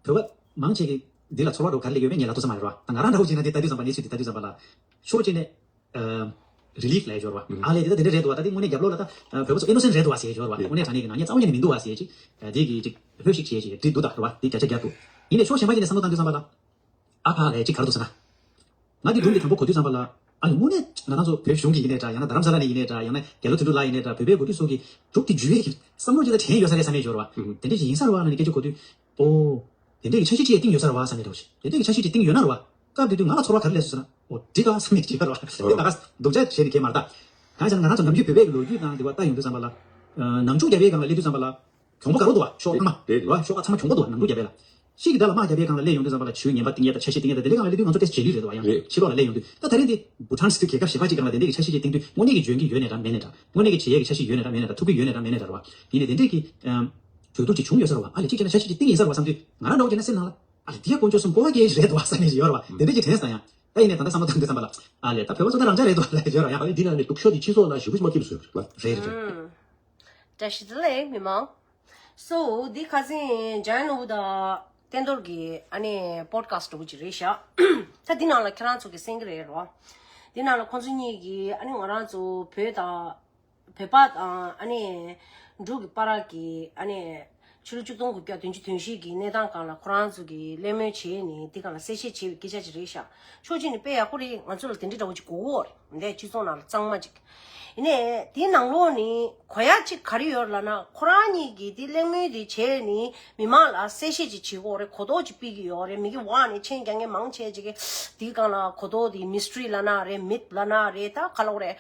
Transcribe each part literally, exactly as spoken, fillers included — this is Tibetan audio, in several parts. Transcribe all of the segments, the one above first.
བོད་པ་མང་ཆེ་གི་འདི་ལ་ཚོར་བ་འགྲོ་ག་རེ་ལས་ཡོད་མེད་ངས་ལབ་ཐུབ་ས་མ་རེད་བ། ད་ང་རང་འདྲ་བོ་བྱས་ན་འདི་ལྟ་དུས་ཙམ་པ་གནས་ཚུལ་འདི་ལྟ་དུས་ཙམ་པ་ལ་ཤོག་ཅིག་ནས་རི་ལིཕ་ལས་འབྱོར་བ། ཨ་ལས་འདི་ལྟ་འདི་འདྲ་རེད་འདུག་བ། ད་འདི་དངོས་གནས་རྒྱབ་ལོགས་ལ་ད་བོད་པ་ཚོ་ཨི་ནོ་སེན་རེད་འདུག་བ་ཟེར་འབྱོར་བ། དངོས་གནས་དྲང་གནས་ཀྱི་ནག་ཉེས་རྩ་བ་ཉིད་ནས་མི་འདུག་བ་ཟེར་ཅིག་འདི་གི་ཅིག་ལྷོད་ཤིག་བྱས་ཅིག་འདི་འདུག་ད་རེད་བ། འདི་བརྒྱ་ཆ་བརྒྱ་འདུག། ཡིན་ནའི་ཤོག་གཞན་པ་ཅིག་ནས་བསམ་བློ་བཏང་དུས་ཙམ་པ་ལ། ཨ་ཕ་ལས་ཅིག་ག་རེ་འདུག་ཟེར་ན། ང་འདི་སྒྲུང་འདི་དང་པོ་གོ་དུས་ཙམ་པ་ལ། ཨ་ལས་དངོས་གནས་ང་རང་ཚོ་བོད་གཞུང་གི་ཡིན་ནའི་འདྲ། ཡང་ན་རྡ་རམ་ས་ལ་ནས་ཡིན་ནའི་འདྲ། ཡང་ན་རྒྱ་ལོ་དོན་གྲུབ་ལགས་ཡིན་ནའི་འདྲ། བོད་པའི་འགོ་ཁྲིད་ཚོ་གི་སྒྲུང་འདི་བརྗོད་ཡས་ཀྱི་བསམ་བློ་ཅིག་ལ་དྲན་ཡོད་ས་རེད་བསམ་ནས་འབྱོར་བ། དེ་འདྲ་ཞིག་ཡིན་ས་རེད་བ་ལབ་ནས་སྐད་ཆ་གོ་དུས། ཨོ། དེ་འདྲའི་གི་འཆར་གཞི་ཅིག་བཏིང་ཡོད་ས་རེད་བ་བསམ་ནས་འདྲ་བོ་ཞིག་དེ་འདྲའི་གི་འཆར་གཞི་ཅིག་བཏིང་ཡོད་ན་རེད་བ། སྐབས་དེ་དུས་ང་ལ་ཚོར་བ་ག་རེ་སླེབས་སོང་ཟེར་ན། ཨོ་འདི་ག་བསམ་ནས་བྱས་པ་རེད་བ། འདི་ད་ག་སྡུག་ཅག་བྱས་ནས་གས་མ་རེད་ད། གང་ཡིན་ཟེར་ན་ང་རང་ཚོ་ནམ་རྒྱུན་བོད་པའི་གི་ལོ་རྒྱུས་དང་འདི་བ་ལྟ་ཡོང་དུས་ཙམ་པ་ལ། ཨ་ནང་འཁྲུག་བརྒྱབ་པའི་སྒང་ལ་སླེབས་དུས་ཙམ་པ་ལ། གྱོང་པོ་དགའ་རབ་འདུག་བ། ཤོག་ཚང་མ་རེད་རེད། བ་ཤོག་ཁག་ཚང་མ་གྱོང་པོ་འདུག་བ། ནང་འཁྲུག་བརྒྱབ་པ་ལ། ཤིག་གི་ད་ལ་དམག་བརྒྱབ་པའི་སྒང་ལ་སླེབས་ཡོང་དུས་ཙམ་པ་ལ་ཇུས་ངན་པ་བཏིང་ཡས་དང་འཆར་གཞི་བཏིང་ཡས་དང་དེ་འདྲའི་སྒང་ལ་སླེབས་དུས་ང་ཚོ་ཏོག་ཙམ་བརྗེད་ལུས་རེད་འདུག་བ། ཡང་རེད། ཕྱི་ལོགས་ལ་སླེབས་ཡོང་དུས་ད་ད་རེས་འདི་བྷུ་ཊཱན་ཟེར་དུས་རྒྱལ་ཁབ་གཞན་པ་ཅིག་སྒང་ལ་དེ་འདྲའི་གི་འཆར་གཞི་ཅིག་བཏིང་དུས་དངོས་གནས་ཀྱི་འཇོན་གྱི་ཡོད་ནའི་འདྲ་མེད་ནའི་འདྲ། དངོས་གནས་ཀྱི་བྱེད་ཡས་ཀྱི་འཆར་གཞི་ཡོད་ནའི་འདྲ་མེད་ནའི་འདྲ། ཐུབ་ཀྱི་ཡོད་ནའི་འདྲ་མེད་ནའི་འདྲ་རེད་བ། ཡིན་ནའི་དེ་འདྲའི་གི་ཨམ་གྱོད་གཏུག་ཅིག་བྱུང་ཡོད་ས་རེད་བ། ཨ་ལས་ཅིག་བྱས་ན་འཆར་གཞི་ཅིག་བཏིང་ཡིན་ས་རེད་བ་བསམ་དུས་ང་རང་འདྲ་བོ་བྱས་ན་སེམས་ནང་ལ་ཨ་ལས་འདི་ཡ་དཀོན་མཆོག་གསུམ་སྤོབས་པ་སྐྱེ་རེད་འདུག་བ་བསམ་ནས་ཡོད་རེད་བ། དེ་འདྲའི་ཅིག་དྲན་སོང་ཡང་། ད་ཡིན་ནའི་ད་ལྟ་བསམ་བློ་བཏང་དུས་ཙམ་པ་ལ་ཨ་ལས་ད་བོད་པ་ཚོ་ད་རང་འཇགས་རེད་འདུག་ལབ་ཡོད་རེད་བ། ཡང་ཨ་ལས་འདི་ནང་ནས་སྡུག་ཤོས་དེ་སྤྱི་ཚོགས་ལ་ཞེ་པོ་ཅིག་དམའ་ཁེབས་བཟོས་ཡོད་རེད་བ། རེད་རེད་རེད། བཀྲ་ཤིས་བདེ་ལེགས་མི་མང་། སོ་འདི་ཁ་སང་ཇན་ལུ་དང་བསྟན་རྡོར་གྱི་ཨ་ནི་པོ་ཌི་ཁ་སི་འདྲ་བོ་ཅིག་རེད་ཤག་ད་འདི་ནང་ལ་ཁྱེད་རང་ཚོ་གི་གསན་གི་རེད་རོ། འདི་ནང་ལ་ཁོང་ཚོ་གཉིས་ཀྱིས་ཨ་ནི་ང་རང་ཚོ་བོད་དང་བོད་པ་དང་ཨ་ནི་འབྲུག་གི་བར་གྱི་ཨ་ནི་ཕྱི་ལོ་ཆིག་སྟོང་དགུ་བརྒྱ་བདུན་ཅུ་དོན་བཞི་གི་གནས་སྟངས་སྒང་ལ་ཁོ་རང་ཚོ་གིས་གླེང་མོལ་བྱས་ནས་འདི་སྒང་ལ་གསལ་བཤད་བྱས་པའི་སྐད་ཆ་ཅིག་རེད་ཤག་ཕྱོགས་གཅིག་ནས་དཔེ་ཡག་པོ་རེད། ང་ཚོ་ལ་དེ་འདྲའི་འདྲ་བོ་ཅིག་དགོས་ཀྱི་ཡོད་རེད། འདས་སྤྱི་ཚོགས་ནང་ལ་གཙང་མ་ཅིག་ཡིན་ནའི་དེའི་ནང་ལོགས་ནས་གོ་ཡ་ཅིག་ག་རེ་ཡོད་ལབ་ན། ཁོ་རང་གཉིས་ཀྱིས་དེ་གླེང་མོལ་དེ་བྱས་ནས་མི་མང་ལ་གསལ་བཤད་ཅིག་བྱེད་ཀྱི་ཡོད་རེད། གོ་རྟོགས་ཅིག་སྤེལ་གྱི་ཡོད་རེད། མི་གི་འོག་ནས་མཆན་རྒྱག་མཁན་མང་ཆེ་ཅིག་གིས་དེའི་སྒང་ལ་གོ་རྟོགས་དེ་མིས་ཊི་རི་ལབ་ན་རེད། མིཐ་ལབ་ན་རེད། ད་ག་ལབ་དགོས་རེད།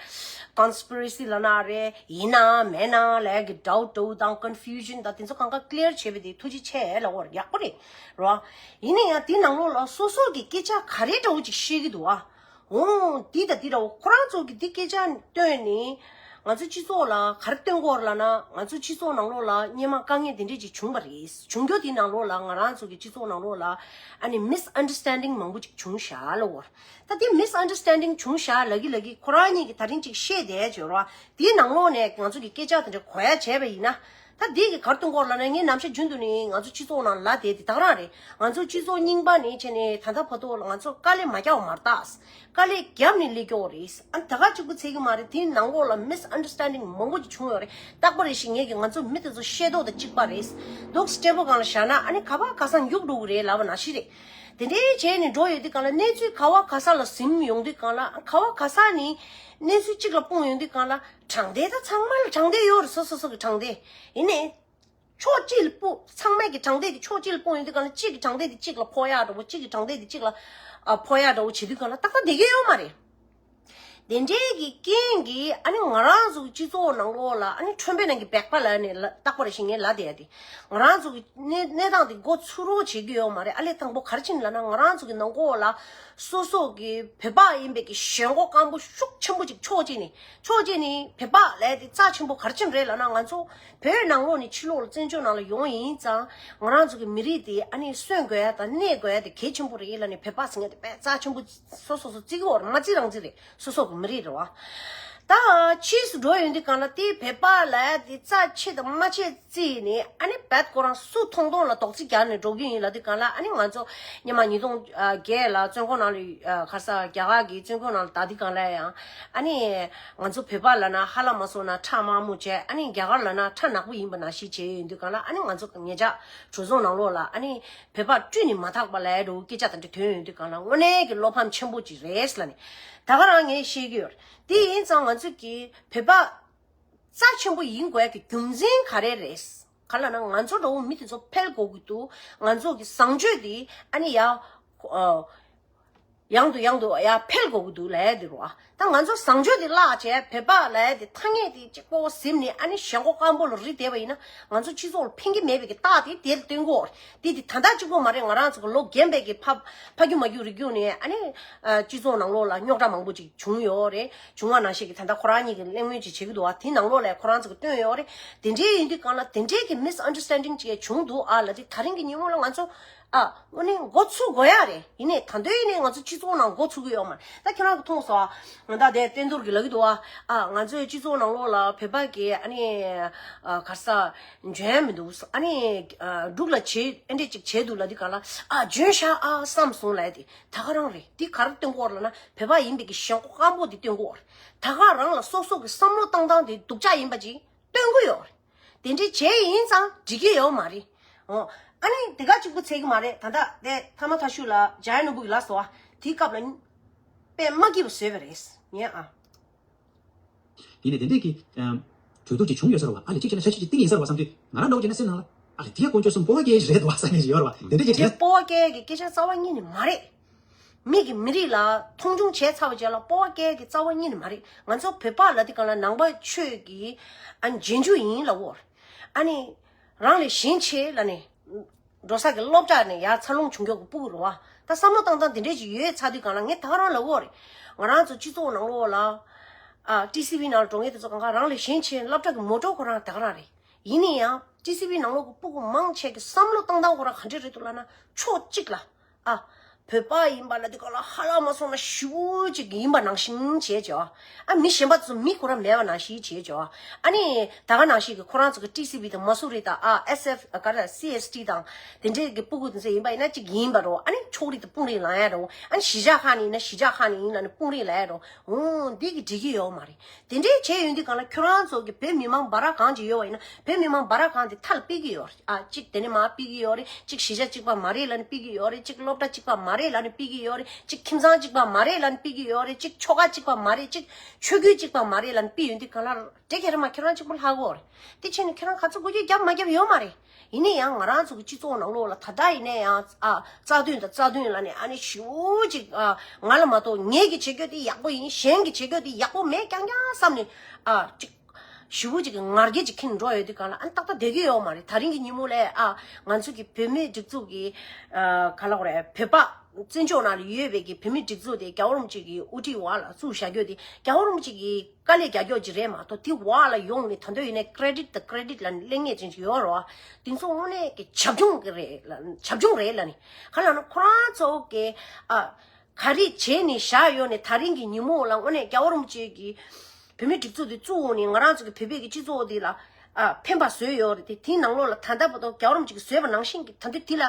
ཀོན་སི་པི་རེ་སི་ལབ་ན་རེད། ཡིན་ནམ་མིན་ནམ་ལབ་ཡ་གི་ཌའུ་ཊི་དང་ཀོན་ཕིའུ་ཤན་དང་དེ་ཚོ་གང་ག་ཀི་ལི་ཡར་བྱས་པ་དེ་ཐུགས་རྗེ་ཆེ་ལབ་དགོས་རེད། ཡག་པོ་རེད་རོ། ཡིན་ན་ཡང་དེའི་ནང་ལོགས་ལ་སོ་སོ་གི་སྐད་ཆ་ག་རེ་འདྲ་བོ་ཅིག་བཤད་ཀྱི་འདུག་ཨ། འོང་། འདི་དང་འདི་འདྲ་བོ་ཁོ་རང་ཚོ་གིས་འདི་སྐད་ཆ་བཏོན་ནས་ང་ཚོ་སྤྱི་ཚོགས་ལ་ག་རེ་སྟོན་གྱི་ཡོད་རེད་ལབ་ན། ང་ཚོ་སྤྱི་ཚོགས་ནང་ལོགས་ལ་སྔོན་མ་དཀའ་ངལ་དེ་འདྲས་ཅིག་བྱུང་བ་རེད། བྱུང་རྒྱུ་དེའི་ནང་ལོགས་ལ་ང་རང་ཚོ་གི་སྤྱི་ཚོགས་ནང་ལོགས་ལ་ཨ་ནི་མིས་ཨན་ཌར་སི་ཊན་ཌིང་མང་པོ་ཅིག་བྱུང་ཤག་ལབ་དགོས་རེད། ད་དེ་མིས་ཨན་ཌར་སི་ཊན་ཌིང་བྱུང་ཤག་ལབ་ཀྱི་ལབ་ཀྱི་ཁོ་རང་གཉིས་ཀྱིས་ད་རིང་ཅིག་བཤད་བསྡད་ཡོད་རེད་བ། དེའི་ནང་ལོགས་ནས་ང་ཚོ་གི་སྐད་ཆ་དེ་འདྲ་གོ་ཡ་བྱས་པ་ཡིན་ན། ད་འདི་གི་ག་རེ་སྟོན་གྱི་ཡོད་རེད་ལབ་ན། ངས་ནམ་ཞར་རྒྱུན་དུ་ནི་ང་ཚོ་སྤྱི་ཚོགས་ནང་ལབ་བསྡད་དེ་ད་ག་རང་རེད། ང་ཚོ་སྤྱི་ཚོགས་རྙིང་པ་ནས་བྱས་ནས་ད་ལྟ་བར་དུ་ང་ཚོ་དཀའ་ལས་མ་བརྒྱབ་པ་མ་རེད་ད། དཀའ་ལས་བརྒྱབ་ནས་སླེབས་ཀྱི་ཡོད་རེད། ཨ་ནི་ད་ག་གཅིག་པུ་ཚད་ཀྱི་མ་རེད། དེའི་ནང་ལོགས་ལ་མིས་ཨན་ཌར་སི་ཊན་ཌིང་མང་པོ་ཅིག་བྱུང་ཡོད་རེད། རྟག་པ་རེ་ཞིག་ངས་ཀྱིས་ང་ཚོ་མི་དེ་ཚོ་ཤེས་རྟོགས་དང་གཅིག་པ་རེད། འདུག་སེ་ཊེ་བལ་སྒང་ལ་བཞག་ན་ཨ་ནི་ག་པར་ག་ས་རྒྱུག་འགྲོ་གི་རེད་ལབ་པ་ནང་བཞིན་རེད། དེ་འདྲའི་བྱས་ནས་འགྲོ་ཡོང་དུས་སྒང་ལ་གནས་ཚུལ་ག་བ་ག་ས་ལ་ཟིན་ཡོང་དུས་སྒང་ལ། ག་བ་ག་ས་ནས་གནས་ཚུལ་གཅིག་ལ་སྤུངས་ཡོང་དུས་སྒང་ལ། དྲང་བདེན་ད་ཚང་མ་ལ་དྲང་བདེན་ཡོད་རེད། སོ་སོ་སོ་གི་དྲང་བདེན། ཡིན་ནའི་ཕྱོགས་གཅིག་ལ་སྤུངས། ཚང་མས་ཀྱི་དྲང་བདེན་དེ་ཕྱོགས་གཅིག་ལ་སྤུངས་ཡོང་དུས་སྒང་ལ། གཅིག་གི་དྲང་བདེན་དེ་གཅིག་ལ་ཕོག་ཡག་འདྲ་བོ། གཅིག་གི་དྲང་བདེན་དེ་གཅིག་ལ་ཨ་ཕོག་ཡག་འདྲ་བོ་བྱེད་དུས་སྒང་ལ་ཏག་ཏག་བསྡད་ཀྱི་ཡོད་མ་རེད། དེ་འདྲའི་གི་རྐྱེན་གྱིས་ཨ་ནི་ང་རང་ཚོ་གི་སྤྱི་ཚོགས་ནང་ལོགས་ལ་ཨ་ནི་ཁྲོན་པའི་ནང་གི་སྦལ་པ་ལབ་ནས་ལ་རྟག་པ་རེ་བཞིན་ངས་ལབ་བསྡད་ཡ་དེ། ང་རང་ཚོ་གི་གནས་གནས་སྟངས་དེ་མགོ་ཚོས་རོགས་བྱེད་ཀྱི་ཡོད་མ་རེད། ཨ་ལས་དང་པོ་ག་རེ་བྱས་ནས་ལབ་ན། ང་རང་ཚོ་གི་ནང་ལོགས་ལ་སོ་སོ་གི་བོད་པ་ཡིན་པའི་གི་ཞེན་ཁོག་སྐམ་པོ་ཤུགས་ཆེན་པོ་ཅིག་ཕྱོགས་གཅིག་ནས། ཕྱོགས་གཅིག་ནས་བོད་པ་ལབ་ཡ་དེ་རྩ་ཆེན་པོ་ག་རེ་བྱས་ནས་རེད་ལབ་ན། ང་ཚོ་བོད་ནང་ལོགས་ནས་ཕྱི་ལོགས་ལ་བཙན་བྱོལ་ནང་ལ་ཡོང་ཡིན་ཙང་། ང་རང་ཚོ་གི་མི་རིགས་དེ་ཨ་ནི་གསོན་དགོས་ཡ་དང་གནས་དགོས་ཡ་དེ་གལ་ཆེན་པོ་རེད་ལབ་ནས། བོད་པ་ཟེར་མཁན་དེ་དཔེ་རྩ་ཆེན་པོ་སོ་སོ་སོ་བརྩི་གི་ཡོད་རེད། མ་བརྩི་རང་བརྩི་རེད། སོ་སོ་གི་མི་རིགས་རེད་བ། ད་ཕྱིས་སུ་འགྲོ་ཡོང་དུས་སྒང་ལ་དེ་བོད་པ་ལབ་ཡ་དེ་རྩ་ཆེ་དང་མ་ཆེ་བརྩིས་ནས། ཨ་ནི་རྦད་ཁོ་རང་སུ་མཐོང་མཐོང་ལ་དོགས་གཅིག་རྒྱག་ནས་འགྲོ་གི་ཡིན་ལབ་དུས་སྒང་ལ། ཨ་ནི་ང་ཚོ་སྔོན་མ་ཉིས་སྟོང་བརྒྱད་ལ་བཙོན་ཁང་ནང་ལ། ཨ་ག་རེ་ཟེར། རྒྱ་གར་གྱི་བཙོན་ཁང་ནང་ལ་བསྡད་དུས་སྒང་ལ་ཡང་། ཨ་ནི་ང་ཚོ་བོད་པ་ལབ་ན་ཧ་ལམ་སོང་ན་ཁྲ་དམར་མོ་བྱས། ཨ་ནི་རྒྱ་གར་ལབ་ན་ཁྲ་ནག་པོ་ཡིན་པ་ནང་བཞིན་བྱས་ཡོང་དུས་སྒང་ལ། ཨ་ནི་ང་ཚོ་ཉེ་ཆར་གྲོས་ཚོགས་ནང་ལོགས་ལ་ཨ་ནི་བོད་པ་བཀྲུས་ནས་མ་ཐག་པ་ལབ་ཡ་འདྲ་བོ་སྐད་ཆ་དེ་འདྲ་ཐོན་ཡོང་དུས་སྒང་ལ། དངོས་གནས་ཀྱི་བློ་ཕམ་ཆེན་པོ་ཅིག་རེད་ལབ་ནས་ད་ག་རང་ངས་བཤད་ཀྱི་ཡོད་རེད། དེ་ཡིན་ཙང་ང་ཚོ་གི་བོད་པ་རྩ་ཆེན་པོ་ཡིན་དགོས་ཀྱི་རྒྱུ་མཚན་ག་རེ་རེད། ག་ལབ་ན། ང་ཚོ་འདྲ་བོ་མི་དེ་ཚོ་འཕེལ་དགོས་ཀྱི་འདུག། ང་ཚོ་གི་བཟང་སྤྱོད་དེ་ཨ་ནི་ཡར་ཨ་ཡང་དུ་ཡང་དུ་ཡར་འཕེལ་དགོས་ཀྱི་འདུག་ལབ་ཡ་དེ་རེད་བ། ད་ང་ཚོ་བཟང་སྤྱོད་དེ་བརླག་བྱས། བོད་པ་ལབ་ཡ་དེ་ཐ་སྙད་དེ་གཅིག་པོ་ཟིན་ནས་ཨ་ནི་ཞེན་ཁོག་སྐམ་པོ་ལ་རིལ་བསྡད་པ་ཡིན་ན། ང་ཚོ་སྤྱི་ཚོགས་ལ་ཕན་གྱི་མེད་པའི་གི་རྟགས་དེ་དེར་སྟོན་གྱི་ཡོད་རེད། དེ་དེ་ད་ལྟ་གཅིག་པོ་མ་རེད། ང་རང་ཚོ་གི་ལོ་རྒན་པའི་གི་ཕ་ཕ་རྒྱུད་མ་རྒྱུད་རིགས་རྒྱུད་ནས་ཨ་ནི་ཨ་སྤྱི་ཚོགས་ནང་ལོགས་ལ་རྙོག་དྲ་མང་པོ་ཅིག་བྱུང་ཡོད་རེད། བྱུང་བ་ནང་བཞིན་གྱི་ད་ལྟ་ཁོ་རང་གཉིས་ཀྱིས་གླེང་མོལ་ཅིག་བྱེད་ཀྱི་འདུག་བ། དེའི་ནང་ལོགས་ལ་ཁོ་རང་ཚོ་གིས་བཏོན་ཡོད་རེད། དེ་འདྲའི་ཡིན་དུས་སྒང་ལ་དེ་འདྲའི་གི་མིས་ཨན་ཌར་སི་ཊན་ཌིང་ཅིག་བྱུང་འདུག་ཨ་ལབ་དུས། ད་རིང་གི་ཉིན་མོ་ལ་ང་ཚོ་ ཨ། དངོས་གནས་འགོ་ཚུགས་དགོས་ཡ་རེད། ཡིན་ནའི་ད་དུང་ཡིན་ནའི་ང་ཚོ་སྤྱི་ཚོགས་ནང་འགོ་ཚུགས་ཀྱི་ཡོད་མ་རེད། ད་ཁྱེད་རང་གིས་མཐོང་སོང་ཨ། ང་ད་དེ་བསྟན་རྡོར་གྱིས་ལབ་ཀྱི་འདུག་ཨ། ཨ། ང་ཚོའི་སྤྱི་ཚོགས་ནང་ལོགས་ལ་བོད་པ་གི་ཨ་ནི་ཨ་ག་རེ་ཟ་འཇོན་ཡ་མི་འདུག་ཨ་ནི་ཨ་འབྲུག་ལ་བྱེད་ཨེ་འདྲས་ཅིག་བྱས་འདུག་ལབ་དུས་ག་ལ་ཨ་འཇོན་ཤག་ཨ་བསམ་སོང་ལབ་ཡ་དེ་ད་ག་རང་རེད། དེ་ག་རེ་སྟོན་གྱི་ཡོད་རེད་ལབ་ན་བོད་པ་ཡིན་པའི་གི་ཞེན་ཁོག་སྐམ་པོ་དེ་སྟོན་གྱི་ཡོད་རེད། ད་ག་རང་ལ་སོ་སོ་གི་བསམ་བློ་བཏང་སྟངས་དེ་སྡུག་ཅག་ཡིན་པ་ཅིག་སྟོན་གྱི་ཡོད་རེད། དེ་འདྲའི་བྱས་ཡིན་ཙང་འགྲིག་གི་ཡོད་མ་རེད། འོ། ཨ་ནི་དེ་ག་གཅིག་པུ་ཚད་ཀྱི་མ་རེད། ད་ལྟ་དེ་ཐ་མ་ཐ་ཤུ་ལ་འཇམ་དབྱངས་ནོར་བུ་གིས་ལབ་སོང་བ། དེའི་སྐབས་ལ་དཔེ་མ་སྐྱིད་པ་བཟོས་པ་རེད། ངས་ཨ། ཡིན་ནའི་དེ་འདྲས་ཀྱི་ཨམ། གྲོས་བསྡུར་ཅིག་བྱུང་ཡོད་ས་རེད་བ། ཨ་ལས་གཅིག་བྱས་ན་འཆར་གཞི་ཅིག་བཏིང་ཡིན་ས་རེད་བ་བསམ་དུས་ང་རང་འདྲ་བོ་བྱས་ན་སེམས་ནང་ལ་ཨ་ལས་དེ་ཡ་དཀོན་མཆོག་གསུམ་སྤོབས་པ་སྐྱེ་ཡ་ཞིག་རེད་འདུག་བ་བསམ་ཡ་ཞིག་ཡོད་རེད་བ། དེ་འདྲས་ཀྱི་དེ་དྲན། སྤོབས་པ་སྐྱེ་ཡ་གི་སྐད་ཆ་རྩ་བ་ཉིད་ནས་མ་རེད། མི་གིས་མི་རིགས་ལ་མཐོང་ཆུང་བྱས་ཚར་བ་བྱས་ལ་སྤོབས་པ་སྐྱེ་ཡ་གི་རྩ་བ་ཉིད་ནས་མ་རེད། ང་ཚོ་བོད་པ་ལབ་དུས་གང་ལ་ནང་པ་ཆོས་ཀྱི་ཨ་ནི་རྗེས་འཇུག་ཡིན་ལབ་ཡོད་རེད། ཨ་ནི་རང་ལས་གཞན་ཆེ་ལབ་ནས། འགྲོ་ས་གི་སློབ་གྲྭ་ནས་ཡར་འཚར་ལོངས་བྱུང་མཁན་གྱི་སྤུ་གུ་རེད་བ། ད་བསམ་བློ་བཏང་སྟངས་དེ་འདྲས་ཅིག་ཡོད་ཚར་དུས་གང་ལ་ངས་ད་ག་རང་ལབ་ཡོད་རེད། ང་རང་ཚོ་སྤྱི་ཚོགས་ནང་ལོགས་ལ། ཨ། ཊི་སི་ཝི་ནང་ལ་འགྲོ་མཁན་དེ་ཚོ་གང་ག་རང་ལས་གཞན་ཆེ། སློབ་གྲྭ་གི་མོ་ཊ་ཁོ་རང་དེ་ག་རང་རེད། ཡིན་ན་ཡང་ཊི་སི་ཝི་ནང་ལོགས་ཀྱི་སྤུ་གུ་མང་ཆེ་གི་བསམ་བློ་བཏང་སྟངས་ཁོ་རང་ག་འདྲས་རེད་འདུག་ལབ་ན་ཕྱོགས་གཅིག་ལ། ཨ། བོད་པ་ཡིན་པ་ལ་དེ་ག་ལ་ཧ་ལམ་མ་སོང་ན་ཞེ་པོ་ཅིག་ཡིན་པ་ནང་བཞིན་བྱས་བྱས། ཨ། མི་གཞན་པ་ཚོ་མི་ཁོ་རང་མེད་པ་ནང་བཞིན་བྱས་བྱས། ཨ་ནི་ད་ག་ནང་བཞིན་གྱི་ཁོ་རང་ཚོ་གི་ཊི་སི་ཝི་དང་མ་སུ་རི་དང་། ཨ། ཨེས་ཨེཕ་ག་རེ། སི་ཨེས་ཊི་དང་དེ་འདྲའི་གི་སྤུ་གུ་དེ་ཚོ་ཡིན་པ་ཡིན་ན་གཅིག་ཡིན་པ་རེད། ཨ་ནི་ཕྱོགས་རིས་དང་དཔུང་རིས་ལངས་ཡ་རེད། ཨ་ནི་གཞིས་ཆགས་ཁག་ནས་ཡིན་ན་གཞིས་ཆགས་ཁག་ནས་ཡིན་ལབ་ནས་དཔུང་རིས་ལངས་ཡ་རེད། འོ། འདི་གི་འགྲིག་གི་ཡོད་མ་རེད། དེ་འདྲའི་བྱས་ཡོང་དུས་གང་ལ་ཁྱོད་རང་ཚོ་གི་བོད་མི་མང་འབའ་ར་གང་ཅིག་ཡོད་པ་ཡིན་ན་བོད་མི་མང་འབའ་ར་གང་དེ་མཐའ་ལ་ཕུད་ཀྱི་ཡོད་རེད། ཨ། གཅིག་དེ་ནས་མར་ཕུད་ཀྱི་ཡོད་རེད། གཅིག་གཞིས་ཆགས་གཅིག་པ་མ་རེད་ལབ་ནས་ཕུད་ཀྱི་ཡོད་རེད། གཅིག་སློབ་གྲྭ་གཅིག་པ་མ་རེད་ལབ་ནས་ཕུད་ཀྱི་ཡོད་རེད། གཅིག་ཁྱིམ་ཚང་གཅིག་པ་མ་རེད་ལབ་ནས་ཕུད་ཀྱི་ཡོད་རེད། གཅིག་ཆོལ་ཁ་གཅིག་པ་མ་རེད། གཅིག་ཆོས་བརྒྱུད་གཅིག་པ་མ་རེད་ལབ་ནས་ཕུད་ཡོང་དུས་གང་ལ་དེ་ག་རེ་མ་ཁྱེད་རང་གཅིག་པུ་ལྷག་གོ་རེད། དེ་བྱས་ནས་ཁྱེད་རང་ག་ཚོད་དགོས་རྒྱུ་རྒྱབ་མ་རྒྱབ་ཡོད་མ་རེད། ཡིན་ན་ཡང་ང་རང་ཚོ་གི་སྤྱི་ཚོགས་ནང་ལོགས་ལ་ད་ལྟ་ཡིན་ན་ཡང་། ཨ། རྩ་དོན་དང་རྩ་དོན་ལབ་ནས་ཨ་ནི་ཞེ་པོ་ཅིག་ཨ། ང་ལ་མ་གཏོགས་ངེད་ཀྱི་བྱེད་རྒྱུ་དེ་ཡག་པོ་ཡིན། གཞན་གྱི་བྱེད་རྒྱུ་དེ་ཡག་པོ་མེད་རྐྱང་རྐྱང་བསམ་ནས། ཨ། ཅིག་ཞེ་པོ་ཅིག་གི་ང་རྒྱལ་ཅིག་ཁེངས་འགྲོ་ཡོད་དུས་གང་ལ་ཨ་ནི་ཏག་ཏག་བསྡད་ཀྱི་ཡོད་མ་རེད། ད་རིང་གི་ཉིན་མོ་ལ། ཨ། ང་ཚོ་གི་བོད་མིའི་སྒྲིག་འཛུགས་ཀྱི། ཨ། ག་ལབ་དགོས་རེད། བོད་པ་བཙན་བྱོལ་ནང་ལ་ཡོད་པའི་གི་བོད་མིའི་སྒྲིག་འཛུགས་དེ་རྒྱལ་བ་རིན་པོ་ཆེ་གི་དབུ་ཁྲིད་འོག་ལ་བཙུགས་བཞག་རྒྱུ་དེ་རྒྱལ་བ་རིན་པོ་ཆེ་གི་དཀའ་ལས་རྒྱག་རྒྱུ་ཅིག་རེད་མ་གཏོགས། དེ་འོག་ལ་ཡོང་ནས་ད་དུང་ཡིན་ནའི་ཀེ་རེ་ཌིཊ་དང་ཀེ་རེ་ཌིཊ་ལབ་ནས་གླེང་མཁན་ཅན་ཅིག་ཡོད་རེད་བ། དེ་ཚོ་དངོས་གནས་ཀྱི་བྱབ་ཆུང་གི་རེད་ལ། བྱབ་ཆུང་རེད་ལབ་ནས། ག་ལབ་ན་ཁོ་རང་ཚོ་གི། ཨ། ག་རེ་བྱས་ནས་བཞག་ཡོད་ནས་ད་རིང་གི་ཉིན་མོ་ལ་དངོས་གནས་རྒྱལ་བ་རིན་པོ་ཆེ་གི་བོད་མིའི་སྒྲིག་འཛུགས་དེ་བཙུགས་འོང་ནས་ང་རང་ཚོ་གི་བོད་པའི་གི་སྤྱི་ཚོགས་དེ་ལ། ཨ། ཕན་པ་བཟོས་ཡོད་རེད་དེ། དེའི་ནང་ལོགས་ལ་ད་ལྟ་བར་དུ་རྒྱལ་བ་རིན་པོ་ཆེ་གིས་བཟོས་པ་ནང་བཞིན་གྱི་ད་དུང་དེ་ལ།